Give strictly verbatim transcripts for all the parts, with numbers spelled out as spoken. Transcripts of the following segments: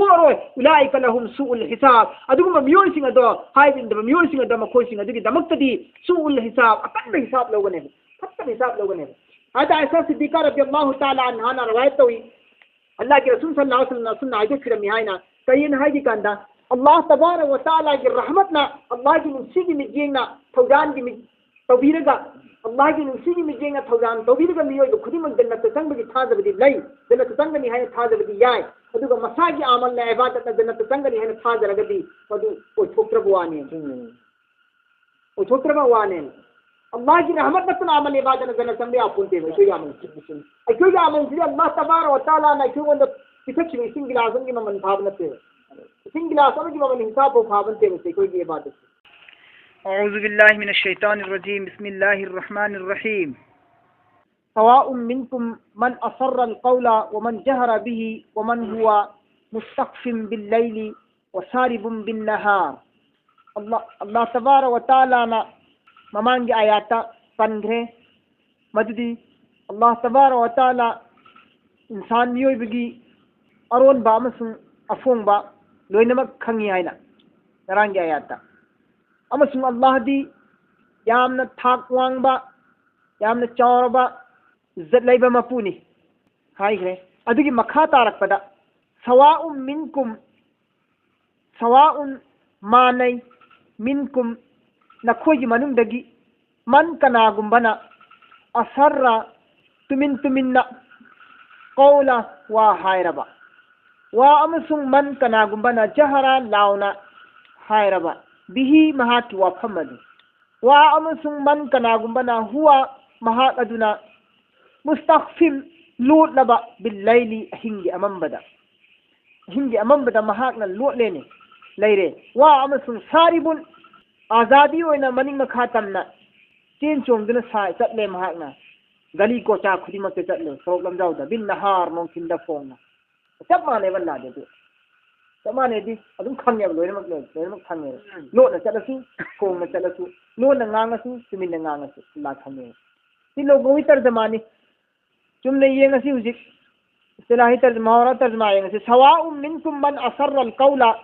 ꯊꯣꯛꯂꯔꯣꯏ꯫ "ꯎꯂꯥꯏꯀ ꯂꯍꯨꯝ ꯁꯨꯎꯜ ꯍꯤꯁꯥꯕ", ꯑꯗꯨꯒꯨꯝꯕ ꯃꯤꯑꯣꯏꯁꯤꯡ ꯑꯗꯣ, ꯍꯥꯏꯕ ꯏꯟꯗꯕ ꯃꯤꯑꯣꯏꯁꯤꯡ ꯑꯗꯣ, ꯃꯈꯣꯏꯁꯤꯡ ꯑꯗꯨꯒꯤꯗꯃꯛꯇꯗꯤ ꯁꯨꯎꯜ ꯍꯤꯁꯥꯕ, ꯑꯀꯟꯕ ꯍꯤꯁꯥꯕ ꯂꯧꯒꯅꯦꯕ, ꯐꯠꯇꯕ ꯍꯤꯁꯥꯕ ꯂꯧꯒꯅꯦꯕ꯫ ꯍꯥꯏꯗꯤ ꯑꯥꯏꯁꯥ ꯁꯤꯗꯤꯀꯥ ꯔꯕꯤꯌꯜꯂꯥꯍꯨ ꯇꯥꯂꯥ ꯑꯟꯍꯥꯅ ꯔꯋꯥꯌꯠ ꯇꯧꯏ, ꯑꯜꯂꯥꯍꯒꯤ ꯔꯁꯨꯜ ꯁꯜꯂꯜꯂꯥꯍꯨ ꯑꯂꯩꯍꯤ ꯋꯁꯜꯂꯝꯅ ꯑꯁꯨꯝꯅ ꯍꯥꯏꯗꯣꯛꯄꯤꯔꯝꯃꯤ ꯍꯥꯏꯅ꯫ ꯀꯔꯤꯅ ꯍꯥꯏꯗꯤ ꯀꯥꯟꯗ, ꯑꯜꯂꯥꯍ ꯇꯕꯥꯔꯛ ꯋ ꯇꯥꯂꯥꯒꯤ ꯔꯍꯃꯠꯅ, ꯑꯜꯂꯥꯍꯒꯤ ꯅꯨꯡꯁꯤꯒꯤ ꯃꯤꯠꯌꯦꯡꯅ ꯊꯧꯖꯥꯟꯒꯤ ꯃꯤꯠ ꯇꯧꯕꯤꯔꯒ, ꯑꯜꯂꯥꯍꯒꯤ ꯅꯨꯡꯁꯤꯒꯤ ꯃꯤꯠꯌꯦꯡꯅ ꯊꯧꯖꯥꯟ ꯇꯧꯕꯤꯔꯒ, ꯃꯤꯑꯣꯏꯕ ꯈꯨꯗꯤꯡꯃꯛ ꯖꯟꯅꯠꯇ ꯆꯪꯕꯒꯤ ꯊꯥꯖꯕꯗꯤ ꯂꯩ, ꯖꯟꯅꯠꯇ ꯆꯪꯒꯅꯤ ꯍꯥꯏꯅ ꯊꯥꯖꯕꯗꯤ ꯌꯥꯏ꯫ ꯑꯗꯨꯒ ꯃꯁꯥꯒꯤ ꯑꯃꯜꯅ ꯏꯕꯥꯗꯠꯅ ꯖꯟꯅꯠꯇ ꯆꯪꯒꯅꯤ ꯍꯥꯏꯅ ꯊꯥꯖꯔꯒꯗꯤ, ꯃꯗꯨ ꯑꯣꯏꯊꯣꯛꯇ꯭ꯔꯕ ꯋꯥꯅꯤ꯫ ꯑꯣꯏꯊꯣꯛꯇ꯭ꯔꯕ ꯋꯥꯅꯦ꯫ ꯑꯜꯂꯥꯍꯒꯤ ꯔꯍꯃꯠ ꯅꯠꯇꯅ ꯑꯃꯜ ꯏꯕꯥꯗꯠꯅ ꯖꯟꯅꯠ ꯆꯪꯕ ꯌꯥꯄꯣꯟꯇꯦꯕ, ꯑꯩꯈꯣꯏꯒꯤ ꯑꯃꯜꯁꯦ꯫ ꯑꯩꯈꯣꯏꯒꯤ ꯑꯃꯜꯁꯤꯗꯤ ꯑꯜꯂꯥꯍ ꯇꯕꯥꯔꯛ ꯋ ꯇꯥꯂꯥꯅ ꯑꯩꯈꯣꯏꯉꯣꯟꯗ ꯄꯤꯊꯛꯈꯤꯕ ꯏꯁꯤꯡ ꯒꯤꯂꯥꯁ ꯑꯃꯒꯤ ꯃꯃꯜ ꯐꯥꯕ ꯅꯠꯇꯦꯕ꯫ ꯏꯁꯤꯡ ꯒꯤꯂꯥꯁ ꯑꯃꯒꯤ ꯃꯃꯜ ꯍꯤꯡꯁꯥꯞ ꯐꯥꯎ ꯐꯥꯕ ꯅꯠꯇꯦꯕ ꯑꯩꯈꯣꯏꯒꯤ ꯏꯕꯥꯗꯠꯁꯦ꯫ أعوذ بالله من الشيطان الرجيم. بسم الله الرحمن الرحيم. سواء منكم من أسر القول ومن جهر به ومن هو مستخف بالليل وسارب بالنهار. ꯑꯜꯂꯥꯍ, ꯑꯜꯂꯥꯍ ꯇꯕꯥꯔꯛ ꯋ ꯇꯥꯂꯥꯅ ꯃꯃꯥꯡꯒꯤ ꯑꯥꯌꯥꯠꯇ ꯄꯟꯈ꯭ꯔꯦ꯫ ꯃꯗꯨꯗꯤ ꯑꯜꯂꯥꯍ ꯇꯕꯥꯔꯛ ꯋ ꯇꯥꯂꯥ ꯏꯟꯁꯥꯟ ꯃꯤꯑꯣꯏꯕꯒꯤ ꯑꯔꯣꯟꯕ ꯑꯃꯁꯨꯡ ꯑꯐꯣꯡꯕ ꯂꯣꯏꯅꯃꯛ ꯈꯪꯉꯤ ꯍꯥꯏꯅ, ꯉꯔꯥꯡꯒꯤ ꯑꯥꯌꯥꯠꯇ꯫ ꯑꯃꯁꯨꯡ ꯑꯜꯂꯥꯍꯗꯤ ꯌꯥꯝꯅ ꯊꯥꯛ ꯋꯥꯡꯕ, ꯌꯥꯝꯅ ꯆꯥꯎꯔꯕ ꯏꯖꯠ ꯂꯩꯕ ꯃꯄꯨꯅꯤ ꯍꯥꯏꯈ꯭ꯔꯦ꯫ ꯑꯗꯨꯒꯤ ꯃꯈꯥ ꯇꯥꯔꯛꯄꯗ, "ꯁꯋꯥꯎꯝ ꯃꯤꯟꯀꯨꯝ", ꯁꯋꯥꯎꯟ, ꯃꯥꯟꯅꯩ, "ꯃꯤꯟꯀꯨꯝ", ꯅꯈꯣꯏꯒꯤ ꯃꯅꯨꯡꯗꯒꯤ, "ꯃꯟ", ꯀꯅꯥꯒꯨꯝꯕꯅ, "ꯑꯁꯔ", ꯇꯨꯃꯤꯟ ꯇꯨꯃꯤꯟꯅ, "ꯀꯧꯂ", ꯋꯥ ꯍꯥꯏꯔꯕ, "ꯋꯥ", ꯑꯃꯁꯨꯡ "ꯃꯟ", ꯀꯅꯥꯒꯨꯝꯕꯅ, "ꯖꯍꯔ", ꯂꯥꯎꯅ ꯍꯥꯏꯔꯕ, "ꯕꯤꯍꯤ", ꯃꯍꯥꯛꯀꯤ ꯋꯥꯐꯝ ꯑꯗꯨ, "ꯋꯥ", ꯑꯃꯁꯨꯡ "ꯃꯟ", ꯀꯅꯥꯒꯨꯝꯕꯅ, "ꯍꯨꯋ", ꯃꯍꯥꯛ ꯑꯗꯨꯅ, "ꯃꯨꯁꯇꯈꯐꯤꯝ", ꯂꯣꯠꯂꯕ, "ꯕꯤꯜꯂꯩꯂꯤ", ꯑꯍꯤꯡꯒꯤ ꯑꯃꯝꯕꯗ, ꯑꯍꯤꯡꯒꯤ ꯑꯃꯝꯕꯗ ꯃꯍꯥꯛꯅ ꯂꯣꯠꯂꯦꯅꯦ, ꯂꯩꯔꯦ꯫ "ꯋꯥ", ꯑꯃꯁꯨꯡ "ꯁꯥꯔꯤꯕꯨꯟ", ꯑꯥꯖꯥꯗꯤ ꯑꯣꯏꯅ ꯃꯅꯤꯡ ꯃꯈꯥ ꯇꯝꯅ ꯆꯦꯟ ꯆꯣꯡꯗꯨꯅ ꯁꯥ-, ꯆꯠꯂꯦ ꯃꯍꯥꯛꯅ꯫ ꯒꯂꯤ ꯀꯣꯆꯥ ꯈꯨꯗꯤꯡꯃꯛꯇ ꯆꯠꯂꯦ, ꯁꯣꯔꯣꯛ ꯂꯝꯖꯥꯎꯗ, "ꯕꯤꯟ ꯅꯍꯥꯔ", ꯅꯨꯡꯊꯤꯟꯗ ꯐꯣꯡꯅ꯫ ꯆꯞ ꯃꯥꯟꯅꯩꯕ ꯑꯜꯂꯥꯗꯤ ꯑꯗꯨ꯫ ꯆꯞ ꯃꯥꯟꯅꯩꯗꯤ ꯑꯗꯨꯝ ꯈꯪꯉꯦꯕ, ꯂꯣꯏꯅꯃꯛ, ꯂꯣꯏ-, ꯂꯣꯏꯅꯃꯛ ꯈꯪꯉꯦꯕ꯫ ꯎꯝ꯫ ꯂꯣꯠꯅ ꯆꯠꯂꯁꯨ, ꯐꯣꯡꯅ ꯆꯠꯂꯁꯨ, ꯂꯣꯟꯅ ꯉꯥꯡꯉꯁꯨ, ꯇꯨꯃꯤꯟꯅ ꯉꯥꯡꯉꯁꯨ, ꯑꯜꯂꯥ ꯈꯪꯉꯦꯕ꯫ ꯁꯤ ꯂꯨꯒꯥꯋꯤ ꯇꯔꯖꯃꯥꯅꯤ꯫ ꯆꯨꯝꯅ ꯌꯦꯡꯉꯁꯤ ꯍꯧꯖꯤꯛ꯫ ꯏꯂꯥꯍꯤ ꯇꯔꯖꯃꯥ, ꯃꯍꯥꯎꯔꯥ ꯇꯔꯖꯃꯥ ꯌꯦꯡꯉꯁꯤ꯫ "ꯁꯋꯥꯎꯝ ꯃꯤꯟꯀꯨꯝ ꯃꯟ ꯑꯁꯔ ꯑꯜ ꯀꯧꯂ",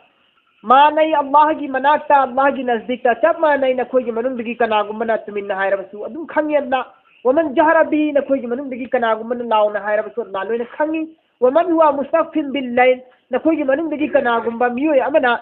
ꯃꯥꯟꯅꯩ, ꯑꯜꯂꯥꯍꯒꯤ ꯃꯅꯥꯛꯇ, ꯑꯜꯂꯥꯍꯒꯤ ꯅꯁꯗꯤꯛꯇ ꯆꯞ ꯃꯥꯟꯅꯩ, ꯅꯈꯣꯏꯒꯤ ꯃꯅꯨꯡꯗꯒꯤ ꯀꯅꯥꯒꯨꯝꯕꯅ ꯇꯨꯃꯤꯟꯅ ꯍꯥꯏꯔꯕꯁꯨ ꯑꯗꯨꯝ ꯈꯪꯉꯤ ꯑꯜꯂꯥ꯫ "ꯋꯃꯟ ꯖꯍꯔ ꯕꯤ", ꯅꯈꯣꯏꯒꯤ ꯃꯅꯨꯡꯗꯒꯤ ꯀꯅꯥꯒꯨꯝꯕꯅ ꯂꯥꯎꯅ ꯍꯥꯏꯔꯕꯁꯨ ꯑꯜꯂꯥ ꯂꯣꯏꯅ ꯈꯪꯉꯤ꯫ "ꯋꯃꯟ ꯍꯨꯋ ꯃꯨꯁꯇꯛꯐꯤꯟ ꯕꯤꯜ ꯂꯩꯜ", ꯅꯈꯣꯏꯒꯤ ꯃꯅꯨꯡꯗꯒꯤ ꯀꯅꯥꯒꯨꯝꯕ ꯃꯤꯑꯣꯏ ꯑꯃꯅ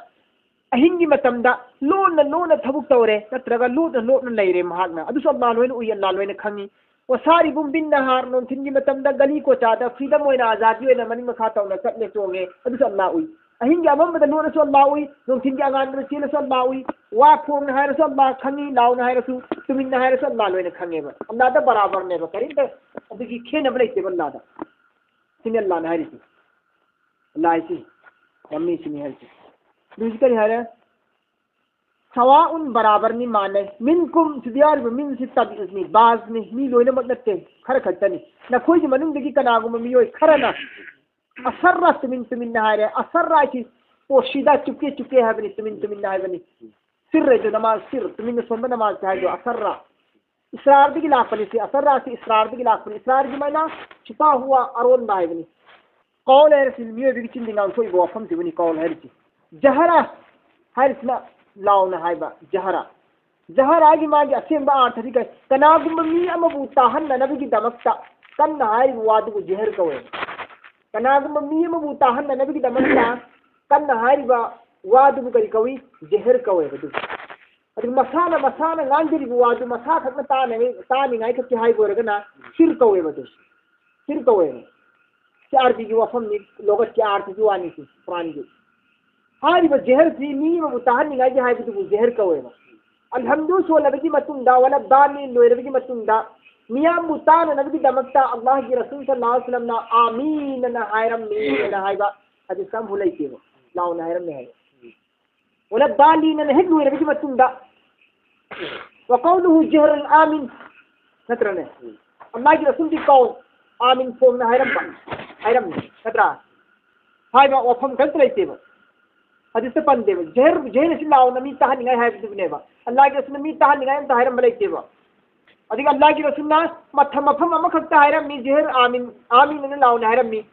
ꯑꯍꯤꯡꯒꯤ ꯃꯇꯝꯗ ꯂꯣꯟꯅ ꯂꯣꯟꯅ ꯊꯕꯛ ꯇꯧꯔꯦ, ꯅꯠꯇ꯭ꯔꯒ ꯂꯣꯠꯅ ꯂꯣꯠꯅ ꯂꯩꯔꯦ ꯃꯍꯥꯛꯅ, ꯑꯗꯨꯁꯨ ꯑꯜꯂꯥ ꯂꯣꯏꯅ ꯎꯏ, ꯑꯜꯂꯥ ꯂꯣꯏꯅ ꯈꯪꯉꯤ꯫ "ꯋꯁꯥꯔꯤꯕꯨꯝ ꯕꯤꯟ ꯅꯍꯥꯔ", ꯅꯨꯡꯊꯤꯟꯒꯤ ꯃꯇꯝꯗ ꯒꯂꯤ ꯀꯣꯆꯥꯗ freedom ꯑꯣꯏꯅ, ꯑꯖꯥꯗꯤ ꯑꯣꯏꯅ ꯃꯅꯤꯡ ꯃꯈꯥ ꯇꯧꯅ ꯆꯠꯂꯦ, ꯆꯣꯡꯉꯦ, ꯑꯗꯨꯁꯨ ꯑꯜꯂꯥ ꯎꯏ꯫ ꯑꯍꯤꯡꯒꯤ ꯑꯃꯝꯕꯗ ꯂꯣꯠꯅꯁꯨ ꯑꯜꯂꯥ ꯎꯏ, ꯅꯨꯡꯊꯤꯟꯒꯤ ꯑꯉꯥꯟꯕꯗ ꯆꯦꯜꯂꯁꯨ ꯑꯜꯂꯥ ꯎꯏ, ꯋꯥ ꯐꯣꯡꯅ ꯍꯥꯏꯔꯁꯨ ꯑꯜꯂꯥ ꯈꯪꯉꯤ, ꯂꯥꯎꯅ ꯍꯥꯏꯔꯁꯨ, ꯇꯨꯃꯤꯟꯅ ꯍꯥꯏꯔꯁꯨ ꯑꯜꯂꯥ ꯂꯣꯏꯅ ꯈꯪꯉꯦꯕ꯫ ꯑꯜꯂꯥꯗ ꯕꯔꯥꯕꯔꯅꯦꯕ, ꯀꯔꯤꯝꯇ ꯑꯗꯨꯒꯤ ꯈꯦꯠꯅꯕ ꯂꯩꯇꯦꯕ ꯑꯜꯂꯥꯗ꯫ ꯁꯤꯅꯤ ꯑꯜꯂꯥꯅ ꯍꯥꯏꯔꯤꯁꯦ꯫ ꯑꯜꯂꯥ ꯍꯥꯏꯁꯤ ꯃꯃꯤꯁꯤꯅꯤ ꯍꯥꯏꯔꯤꯁꯦ꯫ ꯑꯗꯨ ꯍꯧꯖꯤꯛ ꯀꯔꯤ ꯍꯥꯏꯔꯦ? "ꯁꯋꯥꯎꯟ", ꯕꯔꯥꯕꯔꯅꯤ, ꯃꯥꯟꯅꯩ꯫ "ꯃꯤꯟꯀꯨꯝ", ꯁꯤꯗ ꯌꯥꯎꯔꯤꯕ "ꯃꯤꯟ" ꯁꯤ ꯇꯕꯏꯖꯅꯤ, ꯕꯥꯖꯅꯤ, ꯃꯤ ꯂꯣꯏꯅꯃꯛ ꯅꯠꯇꯦ, ꯈꯔ ꯈꯛꯇꯅꯤ꯫ "ꯅꯈꯣꯏꯒꯤ ꯃꯅꯨꯡꯗꯒꯤ ꯀꯅꯥꯒꯨꯝꯕ ꯃꯤꯑꯣꯏ ꯈꯔꯅ ꯑꯁꯔꯔ", ꯇꯨꯃꯤꯟ ꯇꯨꯃꯤꯟꯅ ꯍꯥꯏꯔꯦ꯫ ꯑꯁꯔꯔ ꯍꯥꯏꯁꯤ ꯄꯣꯁꯤꯗ ꯆꯨꯞꯀꯦ ꯆꯨꯞꯀꯦ ꯍꯥꯏꯕꯅꯤ, ꯇꯨꯃꯤꯟ ꯇꯨꯃꯤꯟꯅ ꯍꯥꯏꯕꯅꯤ꯫ ꯁꯤꯔ ꯍꯥꯏꯗꯣ ꯅꯃꯥꯖ, ꯁꯤꯔ, ꯇꯨꯃꯤꯟꯅ ꯁꯣꯟꯕ ꯅꯃꯥꯖ ꯍꯥꯏꯗꯣ ꯑꯁꯔꯔ꯫ ꯏꯁꯔꯥꯔꯗꯒꯤ ꯂꯥꯛꯄꯅꯤ ꯁꯤ, ꯑꯁꯔꯔ ꯑꯁꯤ ꯏꯁꯔꯥꯔꯗꯒꯤ ꯂꯥꯛꯄꯅꯤ꯫ ꯏꯁꯔꯥꯔꯒꯤ ꯃꯥꯏꯅ ꯁꯤꯐꯥ ꯍꯨꯋꯥ ꯑꯔꯣꯟꯕ ꯍꯥꯏꯕꯅꯤ꯫ ꯀꯧꯜ ꯍꯥꯏꯔꯤꯁꯤ ꯃꯤꯑꯣꯏꯕꯒꯤ ꯆꯤꯟꯗꯒꯤ ꯉꯥꯡꯊꯣꯛꯏꯕ ꯋꯥꯐꯝꯁꯤꯕꯨꯅꯤ ꯀꯧꯜ ꯍꯥꯏꯔꯤꯁꯤ꯫ ꯖꯍꯔ ꯍꯥꯏꯔꯤꯁꯤꯅ ꯂꯥꯎꯅ ꯍꯥꯏꯕ, ꯖꯍꯔ꯫ ꯖꯍꯔꯒꯤ ꯃꯥꯒꯤ ꯑꯁꯦꯡꯕ ꯑꯥꯔꯊꯗꯤ ꯀꯩ? ꯀꯅꯥꯒꯨꯝꯕ ꯃꯤ ꯑꯃꯕꯨ ꯇꯥꯍꯟꯅꯅꯕꯒꯤꯗꯃꯛꯇ ꯀꯟꯅ ꯍꯥꯏꯔꯤꯕ ꯋꯥꯗꯨꯕꯨ ꯖꯍꯔ ꯀꯧꯋꯦꯕ꯫ ꯀꯅꯥꯒꯨꯝꯕ ꯃꯤ ꯑꯃꯕꯨ ꯇꯥꯍꯟꯅꯅꯕꯒꯤꯗꯃꯛꯇ ꯀꯟꯅ ꯍꯥꯏꯔꯤꯕ ꯋꯥꯗꯨꯕꯨ ꯀꯔꯤ ꯀꯧꯏ? ꯖꯍꯔ ꯀꯧꯋꯦꯕ ꯑꯗꯨꯕꯨ꯫ ꯑꯗꯨ ꯃꯁꯥꯅ, ꯃꯁꯥꯅ ꯉꯥꯡꯖꯔꯤꯕ ꯋꯥꯗꯨ ꯃꯁꯥ ꯈꯛꯅ ꯇꯥꯅꯉꯥꯏ, ꯇꯥꯅꯤꯡꯉꯥꯏ ꯈꯛꯀꯤ ꯍꯥꯏꯕ ꯑꯣꯏꯔꯒꯅ ꯁꯤꯔ ꯀꯧꯋꯦꯕ ꯑꯗꯨ꯫ ꯁꯤꯔ ꯀꯧꯋꯦꯕ꯫ ꯁꯤ ꯑꯥꯔꯕꯤꯒꯤ ꯋꯥꯐꯝꯅꯤ, ꯂꯣꯒꯠꯀꯤ ꯑꯥꯔꯊꯒꯤ ꯋꯥꯅꯤ ꯁꯤ, ꯀꯨꯔꯥꯟꯒꯤ꯫ ꯍꯥꯏꯔꯤꯕ ꯖꯦꯍꯔꯁꯤ ꯃꯤ ꯑꯃꯕꯨ ꯇꯥꯍꯟꯅꯤꯡꯉꯥꯏꯒꯤ ꯍꯥꯏꯕꯗꯨꯕꯨ ꯖꯦꯍꯔ ꯀꯧꯋꯦꯕ꯫ ꯑꯜꯍꯝꯗꯨ ꯁꯣꯜꯂꯕꯒꯤ ꯃꯇꯨꯡꯗ, ꯋꯂ ꯗꯥꯂꯤꯟ ꯂꯣꯏꯔꯕꯒꯤ ꯃꯇꯨꯡꯗ, ꯃꯤꯌꯥꯝꯕꯨ ꯇꯥꯅꯅꯕꯒꯤꯗꯃꯛꯇ ꯑꯜꯂꯥꯍꯒꯤ ꯔꯁꯨꯜ ꯁꯜꯂꯜꯂꯥꯍꯨ ꯑꯂꯩꯍꯤ ꯋꯁꯜꯂꯝꯅ "ꯑꯥꯃꯤꯟ" ꯑꯅ ꯍꯥꯏꯔꯝꯃꯤ ꯑꯅ ꯍꯥꯏꯕ ꯍꯗꯤꯁ ꯑꯃꯐꯥꯎ ꯂꯩꯇꯦꯕ꯫ ꯂꯥꯎꯅ ꯍꯥꯏꯔꯝꯃꯤ ꯍꯥꯏꯕ꯫ ꯋꯂ ꯗꯥꯂꯤꯟ ꯑꯅ ꯍꯦꯛ ꯂꯣꯏꯔꯕꯒꯤ ꯃꯇꯨꯡꯗ, "ꯋ ꯀꯧꯂꯨꯍꯨ ꯖꯍꯔꯨꯜ ꯑꯥꯃꯤꯟ", ꯅꯠꯇ꯭ꯔꯅꯦ? ꯑꯜꯂꯥꯍꯒꯤ ꯔꯁꯨꯜꯗꯤ ꯀꯧ, "ꯑꯥꯃꯤꯟ" ꯐꯣꯡꯅ ꯍꯥꯏꯔꯝꯕ, ꯍꯥꯏꯔꯝꯃꯤ, ꯅꯠꯇ꯭ꯔꯥ? ꯍꯥꯏꯕ ꯋꯥꯐꯝ ꯀꯔꯤꯝꯇ ꯂꯩꯇꯦꯕ꯫ ꯍꯗꯤꯁꯇ ꯄꯟꯗꯦꯕ꯫ ꯖꯍꯔ, ꯖꯍꯔ ꯑꯁꯤ ꯂꯥꯎꯅ ꯃꯤ ꯇꯥꯍꯟꯅꯤꯡꯉꯥꯏ ꯍꯥꯏꯕꯗꯨꯕꯨꯅꯦꯕ꯫ ꯑꯜꯂꯥꯍꯒꯤ ꯔꯁꯨꯜꯅ ꯃꯤ ꯇꯥꯍꯟꯅꯤꯡꯉꯥꯏ ꯑꯝꯇ ꯍꯥꯏꯔꯝꯕ ꯂꯩꯇꯦꯕ꯫ ꯑꯗꯒꯤ ꯑꯜꯂꯥꯍꯒꯤ ꯔꯁꯨꯜꯅ ꯃꯊ-, ꯃꯐꯝ ꯑꯃꯈꯛꯇ ꯍꯥꯏꯔꯝꯃꯤ, "ꯖꯍꯔ ꯑꯥꯃꯤꯟ, ꯑꯥꯃꯤꯟ" ꯑꯅ ꯂꯥꯎꯅ ꯍꯥꯏꯔꯝꯃꯤ꯫